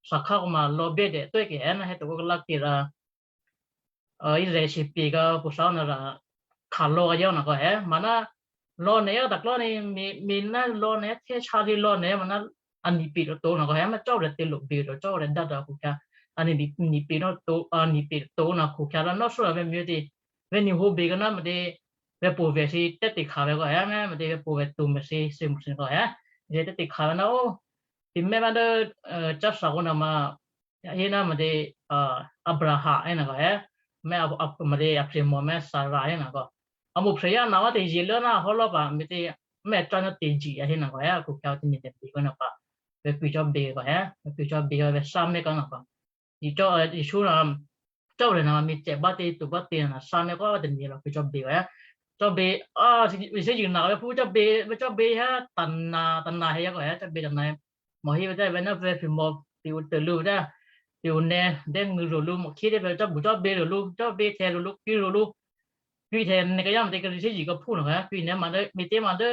thǎkhǎ kǎ ma lò̌ bě tè̤ tuố̤ kè è̌ ná hé to kǎ lǎ kè rǎ. A, Israel shyě pě kǎ pwǒ thǎ ó nuô rǎ, khǎ lò̌ kǎ yá nuô kǎ è̌, ma ná lò̌ nè̌ yá tôklò́ ní, mi, mi ná lò̌ nè̌ htè̌ shyǎ thǐ lò̌ nè̌ ma ná a ni̤ pě tôtó̤ nuô kǎ è̌, ma Jòhú tè̤ lo bě to Jòhú dǎ to a khukhyǎ, a ni̤, ni̤ pě tôtó̤, a ni̤ pě tôtó̤ nuô khukhyǎ rò nò̌ thǔ rà vè̌ mi tě, vè̌ ni̤ hǒ bě kǎ ná ma tě, vè̌ pṳ vè̌ thǐ tè́ tè̤ khǎ vè̌ kǎ è̌, ma tě vè̌ pṳ vè̌ to mè̌ thǐ, thǐ mǔ thǐ kǎ è̌, vè̌ tè́ tè̤ khǎ vè̌ ná ó, thǐ mè̌ ma dố, a, cá thǎ kǎ nuô ma, a hé ná ma tě, a, Abraham hé nuô kǎ è̌, mè̌ a, a, ma tě a prè̤mò mè̌ Sara hé nuô kǎ. A mo̤ phrè yá nuô wá tè̤zye lố ná a hò́ lò̌ pǎ, me̤tě, mè̌ cá ná tè̤zye a hé nuô kǎ è̌, a khukhyǎ thǐ ni̤ tè̤bě kǎ nuô pǎ, vè̌ kwǐ cò́ bě kǎ è̌, vè̌ kwǐ cò́ bě kǎ vè̌ thǎ mè̌ kǎ nuô pǎ. Jesǔ, a, Jesǔ nuô, Jòhú rè̌ nuô mi tè̤ bá tě to bá tě nuô thǎ mè̌ kǎ vè̌ tè̤ni̤ lò̌ kwǐ cò́ bě kǎ è̌. Cò́ bě, a, thǐ, thǐ yě nuô vè̌ phú cò́ bě, vè̌ cò́ bě hé tana, tana hé yá kǎ è̌, cò́ bě tana. Mò hé vè̌ tè̌ vè̌ ná vè̌ prè̤mò, pè ǔ tôlǔ vè̌ tè̌, pè ǔ nè̌ dè́ ngû rò lǔ, mò khí dè̌ vè̌ cò́ bǔ cò́ bě rò lǔ, cò́ bě htè̌ rò lǔ, kwǐ rò lǔ. Kwǐ htè̌ nè̌ kǎ yá ma tě kǎ thǐ yě kǎ phú nuô kǎ è̌, kwǐ nè̌ ma dố, me̤tě ma dố,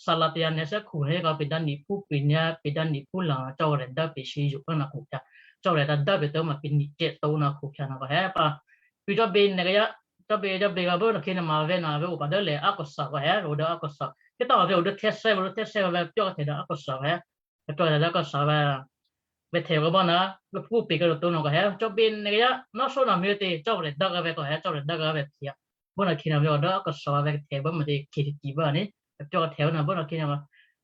Salatya nè̤ thè́khu hé kò pè̤ dǎ ni̤phú pè̤ nyá̤, pè̤ dǎ ni̤phú la̤ cò́ rè̤ dố pè̤ shǐ yo̤ pố ná khukhyǎ. Cò́ rè̤ dǎ dố pè̤ tố̤ ma pè̤ ni̤ cè̌ tǒ ná khukhyǎ ná kò hé pa. Kwǐ cò́bě nè̤ kayǎ, cò́bě cò́bě kò bố nòkhǐ nè̤ ma vè̤ na vè̤ o pa dố lè̤ ákòsô kò hé, o dố ákòsô. Kí tò́ vè̤ o dố thè́sè́, o dố thè́sè́ vè̤ pyó̤ kètè dố ákòsô hé. Vè̤ pyó̤ kètè dố ákòsô vè̤. Vè̤ htè kò bó ná, vè̤ phú pè kètè tǒ nò kò hé, cò́bě nè̤ kayǎ, ná só nà mi tě, cò́bě dố vè̤ kò hé, cò́bě dố vè̤ htè. Bó nòkhǐ nè̤ vè̤ o dố ákòsô vè̤ kètè bố ma tě khè̌ tiki bố ní. Vè̤ pyó̤ kètè na bó nòkhǐ nè̤ ma.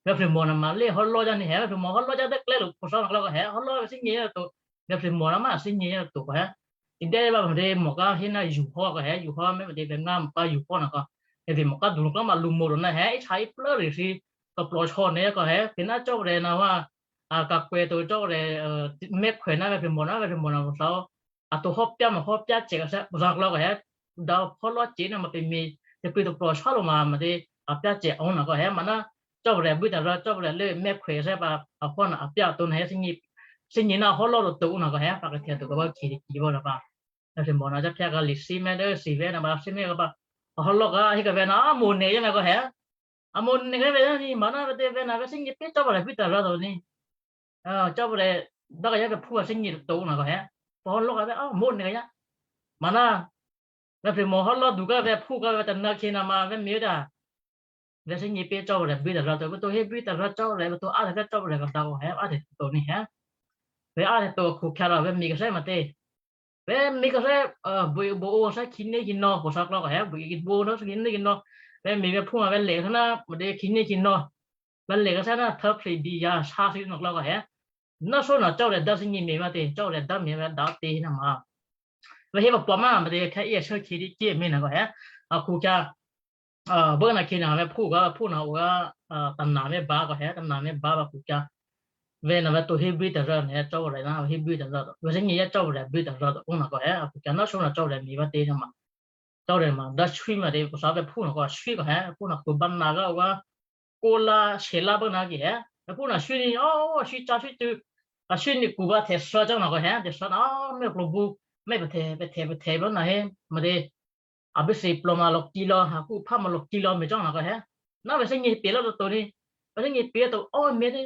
Vè̤ phlimò nè̤ ma lé hò́lò́ já ní hé, vè̤ phlimò hò́lò́ já dố klè́ lo kòsô nè̤ klò̌ kò hé, hò́lò́ vè̤ thínyě to. Vè̤ phlimò nè̤ ma thínyě to kò hé. Ti dè́ bá pè̤ dě mò ká hé ná yuhò́ kò hé, yuhò́ mé pè̤ dě pè̤ ngá mò ká yuhò́ nè̤ kò. Pè̤ vè̤ mò ká dulklò́ ma lǔmǒ to ná hé, í htya í plốrì thǐ, tôplò̤ shyǎ nè̤ kò hé, pè̤ ná cò́bě na wá, a ka̤kwè̌ to cò́bě, mèkhwè ná vè̤ phlimò ná vè̤ phlimò nè̤ kò thǎ, a to hò́ pyá ma hò́ pyá cè kò hé, kòsô klò̌ kò hé, dǎ hò́lò́ cè ná ma pè̤ mi, tè̤pyě̤ tôplò̤ shyǎ lo ma ma dě, a pyá cè ǒ nè̤ kò hé, ma ná, cò́bě bwí tôrǎ cò́bě lé mèkhwè thè́ pǎ, a hò́ nè̤ a pyá to nè̤ hé, thínyě ná hò́lò́ to to nè̤ kò hé, pa kètè to kò bố khè̌ tiki bó nè̤ pa. Vè̤ phlimò nè̤ cò́ phyá kò lì thímè̤ dố thǐ vè̤ nè̤ ma thímè̤ kò pa. A hò́lò́ kò hé kèvè̤ ná a mǒ nè̤ yá nè̤ kò hé. A mǒ nè̤ kèvè̤ ní ma ná vè̤ tě vè̤ na vè̤ thínyě pě cò́bě bwí tôrǎ to ní. Cò́bě dố kayǎ vè̤ phú a thínyě to nè̤ kò hé. Pa hò́lò́ kò vè̤ a mǒ nè̤ kayǎ. Ma ná, vè̤ phlimò hò́lò́ du ká vè̤ phú ká vè̤ tônǎ khǐ nè̤ ma vè̤ mi dǎ. Vè̤ thínyě pě cò́bě bwí tôrǎ to, vè̤ to hé bwí tôrǎ cò́bě, vè̤ to á tè̤ cò́bě kò dǎ kò hé, á tè̤ to ní hé. Vè̤ á tè̤ to khukhyǎ rò vè̤ mi kèsè́ ma tě. Vè̤ mi kèsè́, buô buô o thè́ khǐné khǐnò̌ kòsô klò̌ kò hé, buô buô o thè́ khǐné khǐnò̌. Vè̤ mi vè̤ phú ma vè̤ lè kèsè́ ná ma tě khǐné khǐnò̌. Vè̤ lè kèsè́ ná thè́ phyé dǐ yǎ shyá thǐ nè̤ klò̌ kò hé. Ná só nè̤ cò́bě dố thínyě mi ma tě, cò́bě dố mi vè̤ dǎ tě nè̤ ma. Vè̤ hé pǎ pǎ ma ma tě khè̌ í a shuốkhǐ dǐ kí mi nè̤ kò hé. A khukhyǎ, bố nè̤ khǐ nè̤ vè̤ phú kò phú nè̤ o ká, tônǎ vè̤ bǎ kò hé, tônǎ vè̤ bǎ pǎ khukhyǎ. Vè̤ nè̤ vè̤ to hé bwí tôrǎ nè̤ cò́bě ná hé bwí tôrǎ to. Vè̤ thínyě yá cò́bě bwí tôrǎ to ó nè̤ kò hé, a khukhyǎ ná só nè̤ cò́bě mi vè̤ tě nè̤ ma. Cò́bě ma dố shwí ma tě kòsô vè̤ phú nè̤ kò shwí kò hé, phú nè̤ kò bǎ nè̤ kò wá kó lá shè lá bố nè̤ kì hé. Vè̤ phú nè̤ shwí ní, ó, shwí cá shwí tû. A shwí ní kò bǎ tè̤ shuô̌ cò́ nè̤ kò hé, tè̤ shuô̌ ná, ó, mèklǒ bǔ, mè pè̤ tè̤, pè̤ tè̤, pè̤ tè̤ bố nè̤ hé, ma tě. A bě thǐ plò̤ ma lò̌ kí lò̌, a kú phá ma lò̌ kí lò̌ mi cò́ nè̤ kò hé. Ná vè̤ thínyě pě lò̌ to to ní. Vè̤ thínyě pě to, ó, mi tě.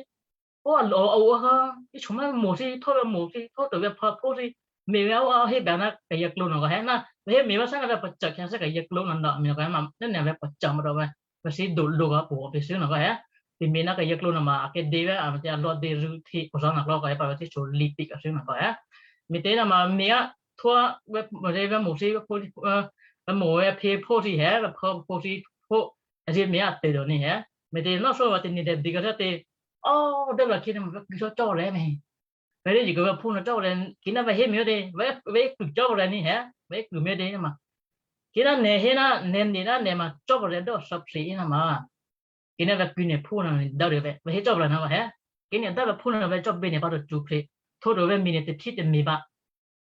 Ó, a lò̌ a o a há, í chomá mò thǐ, thó vè̤ mò thǐ, thó to vè̤ phá phó thǐ. Mi vè̤ ó, a hé bǎ ná kayǎ klǒ nè̤ kò hé ná, vè̤ hé mi vè̤ sá ná vè̤ pacak khyá sá kayǎ klǒ nè̤ nè̤, mi nè̤ kò hé ma, ná nè̤ vè̤ pacak ma to vè̤. Vè̤ thǐ do lo kò pwǒ pě thû́ nè̤ kò hé. Ti mi ná kayǎ klǒ nè̤ ma, a kèdè vè̤, a ma tě a lò̌ dě rû̌ thǐ kòsô nè̤ klò̌ kò hé pa vè̤ thí sǒ lǐ pi kò thû́ nè̤ kò hé. Mi tě nè̤ ma, mi á, thó vè̤, vè̤ mò thǐ, vè̤ phó, vè̤ mò vè̤ phě phó thǐ hé, vè̤ phó phó thǐ phó, a thǐ mi á tě do ní hé. Mi tě ná só vè̤ tě nè̤ tè̤ dǐ kò hé tě. Ó, dố vè̤ khǐ nè̤ ma vè̤ kû cò́ cò́bě mi. Vè̤ dě yě kò vè̤ phú nè̤ cò́bě, kì ná vè̤ hé mi ó tě, vè̤, vè̤ kû cò́bě ní hé, vè̤ kû mi tě nè̤ ma. Kì ná nè̤ hé ná, nè̤ nè̤ ná nè̤ ma cò́bě dố thè́ phyé nè̤ ma. Kì ná vè̤ kû nè̤ phú nè̤ dố rè̤ vè̤, vè̤ hé cò́bě nè̤ kò hé. Kì nè̤ dố vè̤ phú nè̤ vè̤ cò́bě nè̤ pa to cṳ̌ phyé. Thó to vè̤ mi nè̤ tè̤ thí tè̤ mi ba.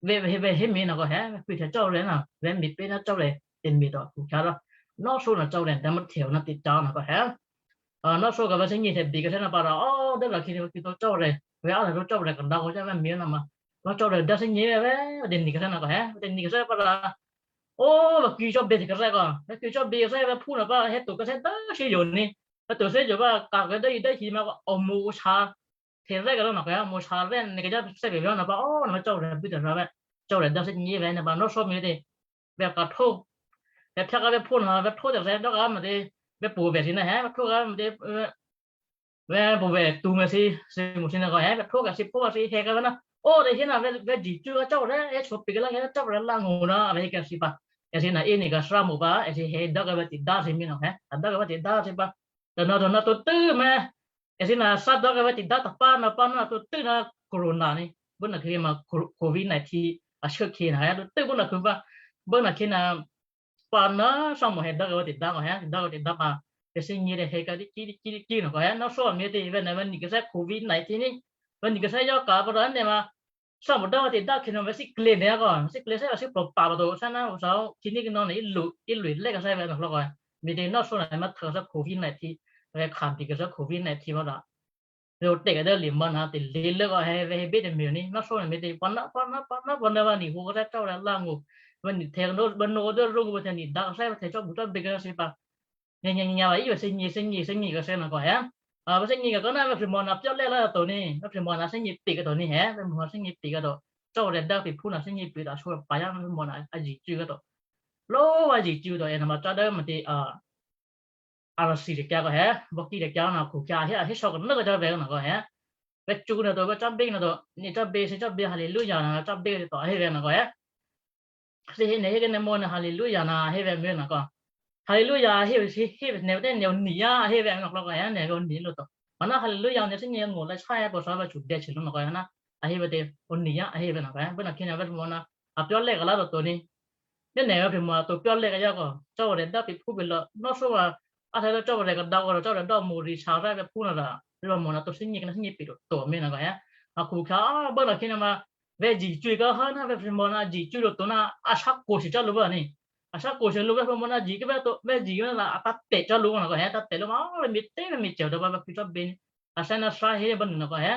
Vè̤, vè̤ hé, vè̤ hé mi nè̤ kò hé, vè̤ kû hé cò́bě nè̤, vè̤ mi pě ná cò́bě tè̤ mi to khukhyǎ lò̌. Ná só nè̤ cò́bě dố ma tè̤ o ná tě cò́ nè̤ kò hé. Ná só kò vè̤ thínyě tè̤ dǐ kò hé nè̤ pa rò, ó, dố vè̤ khǐ nè̤ vè̤ kû to cò́bě, vè̤ á nè̤ to cò́bě kò dǎ kò hé vè̤ mi nè̤ ma. Ná cò́bě dố thínyě vè̤, vè̤ tě nè̤ kò hé nè̤ kò hé, vè̤ tě nè̤ kò hé pa rò. Ó, vè̤ kû cò́bě tè̤ kò hé kò, vè̤ kû cò́bě kò hé vè̤ phú nè̤ pa hé to kò hé dố thí yo̤ ní. Vè̤ to thí yo̤ pa kà kò dố thí ma kò ó mǒ ó sha. Tè̤ rè́ kò nè̤ kò hé, mǒ sha rè́ nè̤ kò hé sè́ pě nè̤ pa, ó, nè̤ ma cò́bě bwí tôrǎ vè̤. Cò́bě dố thínyě vè̤ nè̤ pa ná só mi tě. Vè̤ kà htó. Vè̤ phyá kò vè̤ phú nè̤, vè̤ htó tè̤ rè́ dố kò ma tě. Vè̤ pwǒ vè̤ thǐ nè̤ hé, vè̤ htó kò ma tě, vè̤ pwǒ vè̤ tu ma thǐ, thǐ mǔ thǐ nè̤ kò hé, vè̤ htó kò thǐ phó thǐ hé kò vè̤ ná. Ó, tě hé nè̤ vè̤, vè̤ dǐ cû́ cò́bě, hé sǒ pě kò lá hé cò́bě lá ngô ná, vè̤ hé kò thǐ pa. È thǐ nè̤ í nè̤ kò sá mǒ pa, è thǐ hé dố kò vè̤ tě dá thǐ mi nè̤ hé, a dố kò vè̤ tě dá thǐ pa. Tônà tônà to tû́ mè̤. È thǐ nè̤ sá dố kò vè̤ tě dá tôpá nè̤ pa ná to tû́ ná corona ní. Bố nè̤ khǐ ma co-, covid nineteen a shuốkhǐ nè̤ hé, to tû́ bố nè̤ khǐ pa. Bố nè̤ khǐ nè̤ pa ná sá mǒ hé dố kò vè̤ tě dá kò hé, dố kò vè̤ tě dá pa. Vè̤ thínyě tě hé kò dí kí dí kí dí kí nè̤ kò hé, ná só mi tě vè̤ nè̤ vè̤ nè̤ kò sá covid nineteen ní. Vè̤ nè̤ kò sá yǒ kà pa rò nè̤ ma. Sá mǒ dố vè̤ tě dá khǐ nè̤ vè̤ thǐ klě nè̤ kò, thǐ klě sá vè̤ thǐ plò̤ pa pa to, sá ná sá khǐ ní kí nò́ nè̤ í lu, í lu lè́ kò sá vè̤ nè̤ klò̌ kò. Mi tě ná só nè̤ ma htô sá covid nineteen, vè̤ khǎ bǐ kò sá covid nineteen pa rò. Vè̤ o tě kò dố lǐ mò̤́ nè̤ tě lǐ lố kò hé vè̤ hé bě tě mi ní, ná só nè̤ mi tě pa ná, pa ná, pa ná, pa ná vè̤ nè̤ hǒ kò sá cò́bě lá ngô. Vè̤ nè̤ htè nô, vè̤ nô dố rú kò vè̤ tě nè̤ dá kò sá vè̤ tě cò́bǔ cò́bě kò sá thǐ pa. nyěnyěnyě vǎ í vǎ thè́gně thè́gně thè́gně kǎ sè́ nò̌kò hé. Vǎ thè́gně kǎ kò ná vǎ prè̤mò na pyá̤lè́ lố to ní, vǎ prè̤mò na thè́gně pe̤ kǎ to ní hé, vǎ prè̤mò na thè́gně pe̤ kǎ to. Cò́ vǎ rè̤ dố pe̤phú na thè́gně pe̤ to a sǒ pa̤ yá vǎ prè̤mò na a zǐ cû̌ kǎ to. Ló vǎ zǐ cû̌ to è nò̌ ma cò́ dố mati a a rasi tè̤kyǎ kò hé, bò́kí tè̤kyǎ na khukhyǎ a hé, a hésò̌ kanú kò cò́ vè̤ nò̌kò hé. Vè̤ cṳ̌ nò̌ to, vè̤ cò́bí nò̌ to, nè̤ cò́bí, thǐ cò́bí, haleluya nè̤ cò́bí to a hé vè̤ nò̌kò hé. Thǐ hé nè̤ hé kè́ nè̤ mò̌ nè̤ haleluya nè̤ hé vè̤ mò̌ nò̌kò. Haleluya hé, hé nè̤ tè́ nè̤ o niyá a hé vè̤ nò̌kò hé, nè̤ o ni lǒ to. Manú haleluya nè̤ thè́gně ngó̤ lǎ shyé pòsǎ vǎ cudè̌ hte lǒ nò̌kò hé ná a hé vè̤ tě, o niyá a hé vè̤ nò̌kò hé. Bố nò̌ khyě nè̤ vè̤ prè̤mò na a pyá̤lè́ kǎ lá to to ní. Ní nè̤ vǎ prè̤mò a to pyá̤lè́ kǎ yá kò, cò́ vǎ rè̤ dố pe̤phú pe̤lò̌ nò̌ sǒ vǎ, a thè́ dố cò́ vǎ rè̤ kǎ dǎ kò cò́ vǎ rè̤ dố mò̌ rì shyěrya̤ vè̤ phú nò̌ rò, vǎ prè̤mò na to thè́gně kǎ ná thè́gně pe̤ to to mò̌ nò̌kò hé. A khukhyǎ bố nò̌ khyě nè̤ ma vè̤ zǐ cwǐ kǎ hé ná vǎ prè̤mò na zǐ cwǐ to to ná a shyé kǒ si cò́ lǔ bố ní. A shyé kǒ si lǔ vǎ prè̤mò na zǐ kǎ vè̤ to, vè̤ zǐ kǎ ná a tǎ̤tè̤ cò́ lǔ nò̌kò hé, tǎ̤tè̤ lǔ ma vǎ mi tè́ vǎ mi cè̤ to vǎ vǎ khwí cò́bí ní. A thè́ ná shyé hé bố nò̌kò hé.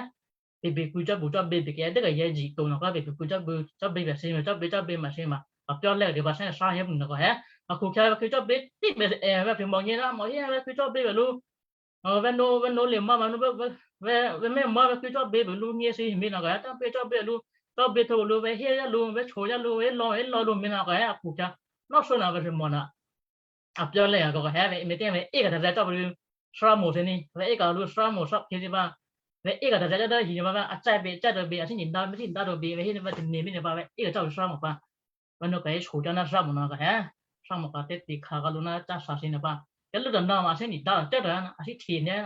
Pè̤ bèkwǐ cò́bù cò́bí pè̤ kayǎ dố kayǎ zǐ to nò̌kò pè̤ bèkwǐ cò́bù cò́bí vè̤ thǐ mè̤ cò́bí cò́bí ma thǐ ma. A pyá̤lè́ kǎ dě vǎ thè́ ná shyé hé bố nò̌kò hé. A khukhyǎ vǎ khwí cò́bí tí bè è vǎ prè̤mò nyě ná mò̌ hé vǎ khwí cò́bí vè̤ lǔ. Vè̤ nǒ, vè̤ nǒ lè mò̌ ma nǔ vè̤, vè̤, vè̤ mè̤ mò̌ vǎ khwí cò́bí vè̤ lǔ nyě thǐ mò̌ nò̌kò hé, cò́bí cò́bí lǔ, cò́bí htwǒ lǔ, vè̤ hé yá lǔ, vè̤ chǒ yá lǔ, vè̤ lò̌, vè̤ lò̌ lǔ mò̌ nò̌kò hé, a khukhyǎ. Nò̌ sǒ nè̤ vǎ prè̤mò na a pyá̤lè́ kǎ kò hé, vè̤ me̤tě vè̤ é kǎ tè̤zè̤ cò́bù lǔ shyé mò̌ thǐ ní, vè̤ é kǎ lǔ shyé mò̌ shyé hé thǐ pǎ. Vè̤ é kǎ tè̤zè̤ dố hí nè̤ pǎ vè̤ a cè̌ bè cè̌ dǒ bè, a thè́gně dǎ mè̤ thè́gně dǎ dǒ bè, vè̤ hé nè̤ vǎ tane̤ mò̌ nè̤ pǎ vè̤ é kǎ cò́bù lǔ shyé mò̌ pǎ. Vè̤ nǒ kayǎ chǒ cò́ ná shyé mò̌ nò̌kò hé. Shyé mò̌ kǎ tè̤tě khǎ kǎ lǔ ná cása thǐ nè̤ pǎ. Kayǎ lǔ tǎ nò̌ ma thè́gně dǎ cè̌ dǒ, a thè́ htè nè̤,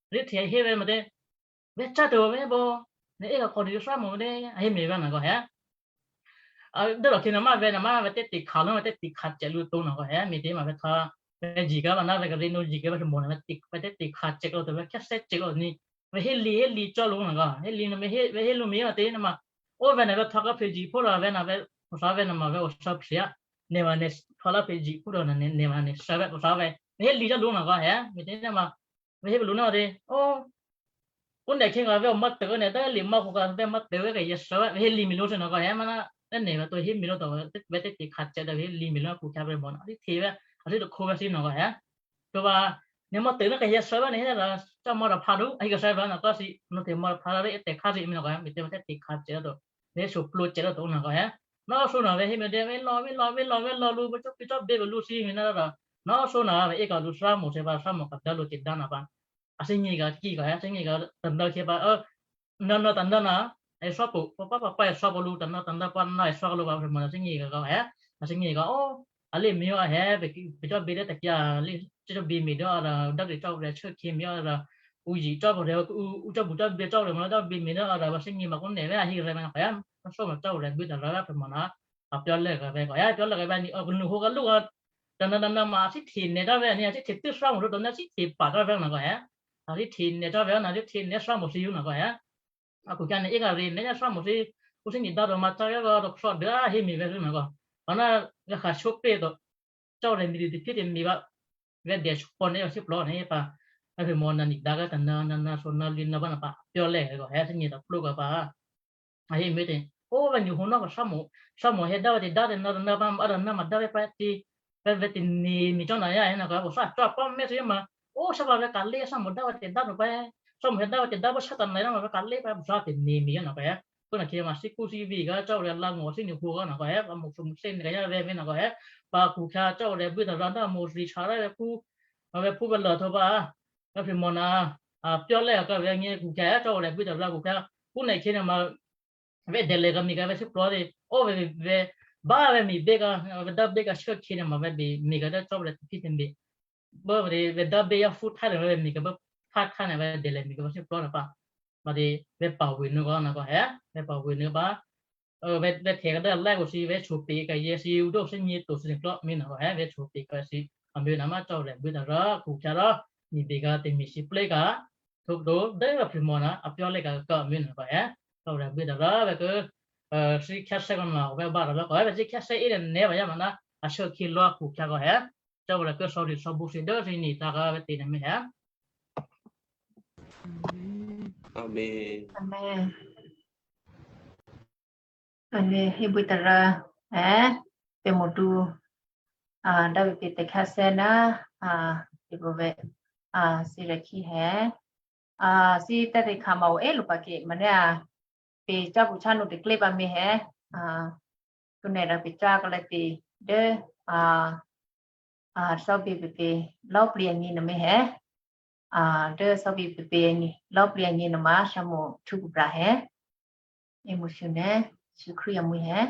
a thè́ htè hé vè̤ me̤tě. Vè̤ cè̌ dǒ vè̤ bǒ, nè̤ é kǎ kò dǐ shyé mò̌ me̤tě, a hé mò̌ vè̤ nò̌kò hé. A dố lò̌ khyě nè̤ ma vè̤ nè̤ ma vè̤ tè̤tě khǎ lǔ, vè̤ tè̤tě khǎ cè̌ lǔ to nò̌kò hé, me̤tě ma vè̤ htwǒ, vè̤ zǐ kǎ vǎ ná vè̤ kǎ rè̤ nǒ zǐ kǎ vǎ prè̤mò nè̤ vè̤ tè̤, vè̤ tè̤tě khǎ cè̌ lǒ to vè̤ khyáthè́ cè̌ lǒ ní. Vè̤ hé lǐ, hé lǐ cò́ lǔ nò̌kò, hé lǐ nè̤ ma hé, vè̤ hé lǔ mò̌ me̤tě nè̤ ma. Ó vè̤ nè̤ vè̤ htwǒ kǎ phè̌ zǐ phú rò vè̤ nè̤ vè̤, pòsǎ vè̤ nè̤ ma vè̤ o shyé phè̌. Nè̤ ma nè̤ htwǒ kǎ phè̌ zǐ phú rò nè̤, nè̤ ma nè̤ shyé vè̤ pòsǎ vè̤. Vè̤ hé lǐ cò́ lǔ nò̌kò hé, me̤tě nè̤ ma. Vè̤ hé pǎ lǔ nò̌ tě. Ó, kǔ nè̤ khyě ngò̌ vè̤ o mò̌ tôwí nè̤ dố lǐ mò̌ khǔ kǎ vè̤ mò̌ tè̤ vè̤ kayǎ shyé vè̤, vè̤ hé lǐ mò̌ lǔ thǐ nò̌kò hé, ma ná, nè̤ vè̤ to hé mò̌ lǔ to, vè̤ tè̤tě khǎ cè̌ dǒ vè̤ hé lǐ mò̌ lǔ khǔ khyě vè̤ mò̌ nò̌, a thè́ htè vè̤, a thè́ htè khǒ vè̤ thǐ nò̌kò hé. To vǎ, nè̤ mò̌ tè̤ ná kayǎ shyé vè̤ nè̤ hé rò, cò́ mò̌ rò phǎ dǔ, a hé kǎ shyé vè̤ nò̌kò thǐ, nò̌ tè̤ mò̌ rò phǎ rò vè̤ é tè̤ khǎ thǐ mò̌ nò̌kò hé, me̤tě vè̤ tè̤tě khǎ cè̌ dǒ. Vè̤ shǒ plǒ cè̌ dǒ to nò̌kò hé. Nò̌ sǒ nè̤ vè̤ hé me̤tě vè̤ lò̌, vè̤ lò̌, vè̤ lò̌, vè̤ lò̌ lǔ, vè̤ cò́bí cò́bí vè̤ lǔ thǐ mò̌ nò̌ rò. Nò̌ sǒ nè̤ vè̤ é kǎ lǔ shyé mò̌ thǐ pǎ, shyé mò̌ kǎ dố lǔ cè̌ dǎ nò̌ pǎ. A thè́gně kǎ kí kǎ hé, thè́gně kǎ tǎ nò̌ khyě pǎ, ó, nò̌ nò̌ tǎ nò̌ nò̌, è shyé pǒ, pǎ pǎ pǎ pǎ è shyé pǒ lǔ, tǎ nò̌ tǎ nò̌ pǎ nò̌ è shyé lǔ pǎ, prè̤mò nè̤ thè́gně kǎ kǎ hé. A thè́gně kǎ, ó, a lě mò̌ a hé, vè̤, vè̤ cò́bí dố tè̤kyǎ, lě cò́bí me̤ dố a rò, dố rè̤ cò́ rè̤ chhốkhye me̤ a rò, ǔ zǐ cò́ pǒ rè̤, ǔ, ǔ cò́bù cò́bí cò́ rè̤ mò̌ dố bí me̤ dố a rò, vǎ thè́gně ma kǔ nè̤ vè̤ a hé rè̤ ma nò̌kò hé, nò̌ sǒ nè̤ cò́ rè̤ bwí tǎ rò vè̤ prè̤mò nò̌, a pyá̤lè́ kǎ vè̤ kò hé, a pyá̤lè́ kǎ vè̤ ní, ò, kanu hǒ kǎ lǔ kǎ, tǎ nò̌ tǎ nò̌ ma a thè́ htè nè̤ cò́ vè̤ ní, a thè́ htè tû́ shyé mò̌ lǔ to ní, a thè́ htè pǎ cò́ vè̤ nò̌kò hé. A thè́ htè nè̤ cò́ vè̤ nò̌, a thè́ htè nè̤ shyé mò̌ thǐ nò̌kò hé. A khukhyǎ nè̤ é kǎ rè̤ nè̤ yá shyé mò̌ thǐ, ǔ thè́gně dǎ dǒ ma cò́ yá rò, rò khrò dố a hé me̤ vè̤ thǐ nò̌kò. Pǎ ná, vè̤ kha shǒ pě to, cò́ rè̤ me̤ dû tè̤phyé tè̤me̤ pǎ, vè̤ dè̌ shǒ pǒ nè̤ yá thíplò̤ nè̤ pǎ, a prè̤mò nè̤ ní dǎ kǎ tǎ nò̌ nò̌ nò̌ sǒ nò̌ lǐ nò̌ pǎ nò̌ pǎ, a pyá̤lè́ kǎ hé, thè́gně tǎ plǒ kǎ pǎ. A hé me̤tě, ó, vè̤ nyi hǒ nò̌ kǎ shyé mò̌, shyé mò̌ hé dǎ vè̤ tè̤ dǎ tè̤ nò̌ tǎ nò̌ pǎ, a rò nò̌ ma dǎ vè̤ pǎ tě, vè̤, vè̤ tè̤ ní me̤ cò́ nò̌ yá hé nò̌kò, pǒ shyé cò́ pǎ mè̤ thǐ ma, ó, shyé pǎ vè̤ kǎ lě shyé mò̌ dǎ vè̤ tè̤ dǎ dǒ pǎ, shyé mò̌ hé dǎ vè̤ tè̤ dǎ pǒ shyé tǎ nò̌ yá ma vè̤ kǎ lě pǎ, pǒ shyé tè̤ ní me̤ yá nò̌kò hé. Kú nè̤ khyě ma thíkǔ thíví kǎ cò́ rè̤ lá ngò̌ thíkǔ nè̤ hǒ kǎ nò̌kò hé, pǎ mò̌ sǔ mǔ thè́ nè̤ kǎ yá vè̤ me̤ nò̌kò hé, pǎ khukhyǎ cò́ rè̤ bwí tǎ rò dố mò̌ rì shyěrya̤ vè̤ phú, vè̤ phú vè̤ lò̌ htwǒ pǎ, vè̤ prè̤mò nè̤, a, pyá̤lè́ kǎ vè̤ ní khukhyǎ cò́ rè̤ bwí tǎ rò khukhyǎ, kú nè̤ khyě nè̤ ma vè̤ dè̌lè̤̌ kǎ me̤ kǎ vè̤ thíplò̤ tě, ó, vè̤, vè̤, bǎ vè̤ me̤ bě kǎ, vè̤ dǎ bě kǎ shyé khyě nè̤ ma vè̤ bě me̤ kǎ dố cò́ rè̤ tè̤phyé tè̤me̤. Bố vè̤, vè̤ dǎ bě yá phú htá tǎ vè̤ me̤ kǎ bố phá htá nè̤ vè̤ dè̌lè̤̌ me̤ kǎ vè̤ thíplò̤ nè̤ pǎ. Vǎ tě, vè̤ pǎ wě nǔ kǎ nò̌kò hé, vè̤ pǎ wě nǔ pǎ. Ò, vè̤, vè̤ htè kǎ dố a lè̌ kǎ thǐ, vè̤ chǒ pě kǎ yě thǐ, ǔ dǒ thíkǔ nè̤ to thǐ nè̤ klò́ me̤ nò̌kò hé, vè̤ chǒ pě kǎ thǐ, a me̤ nè̤ ma cò́ rè̤ bwí tǎ rò khukhyǎ rò, ní bě kǎ tè̤me̤ sǐplé kǎ, htwǒ dố vè̤ prè̤mò nè̤, a pyá̤lè́ kǎ kǎ me̤ nò̌kò hé, cò́ rè̤ bwí tǎ rò vè̤ kǎ, ò, thǐ khyáthè́ kǎ nò̌ vè̤ bǎ rò vè̤ kǎ hé, vè̤ thǐ khyáthè́ é nè̤ nè̤ pǎ yá ma ná, a shyé khyě lò̌ khukhyǎ kǎ hé, cò́ rè̤ kǎ sò̌ rì sò̌ bǔ thǐ dố thǐ ní tǎ kǎ vè̤ tě nè̤ me̤ hé. Amen. Amen. Amen. Hé bwí tǎ rò, è, pè̤ mòdu, a, dǎ vè̤ pě tè̤khyáthè́ ná, a, Siraki ဟဲ, သီတၢ်တေခါမၢ်အိၣ်လၢပှၤက့မနုၤ ပျေၣ်ကျၢ်ပူၤ ဆါနǔတကျဲပၢ်မ့ၢ်ဟဲ, သူန့ၣ်ဒီးပျေၣ်ကျၢ်ကလၢတံၢ်ဒၢ သီပျေၣ်ပျေၣ်လီပျံၤအငြိၣ်နမ့ၢ်ဟဲ, ဒၢ သီပျေၣ်ပျေၣ်လီပျံၤအငြိၣ်နမ့ၢ် ဆၢမုၢ်ထူၣ်ကဘြၣ်ဟဲ, အမုၢ်ဆူၣ်န့ၣ် Siu Khrista အမွေးဟဲ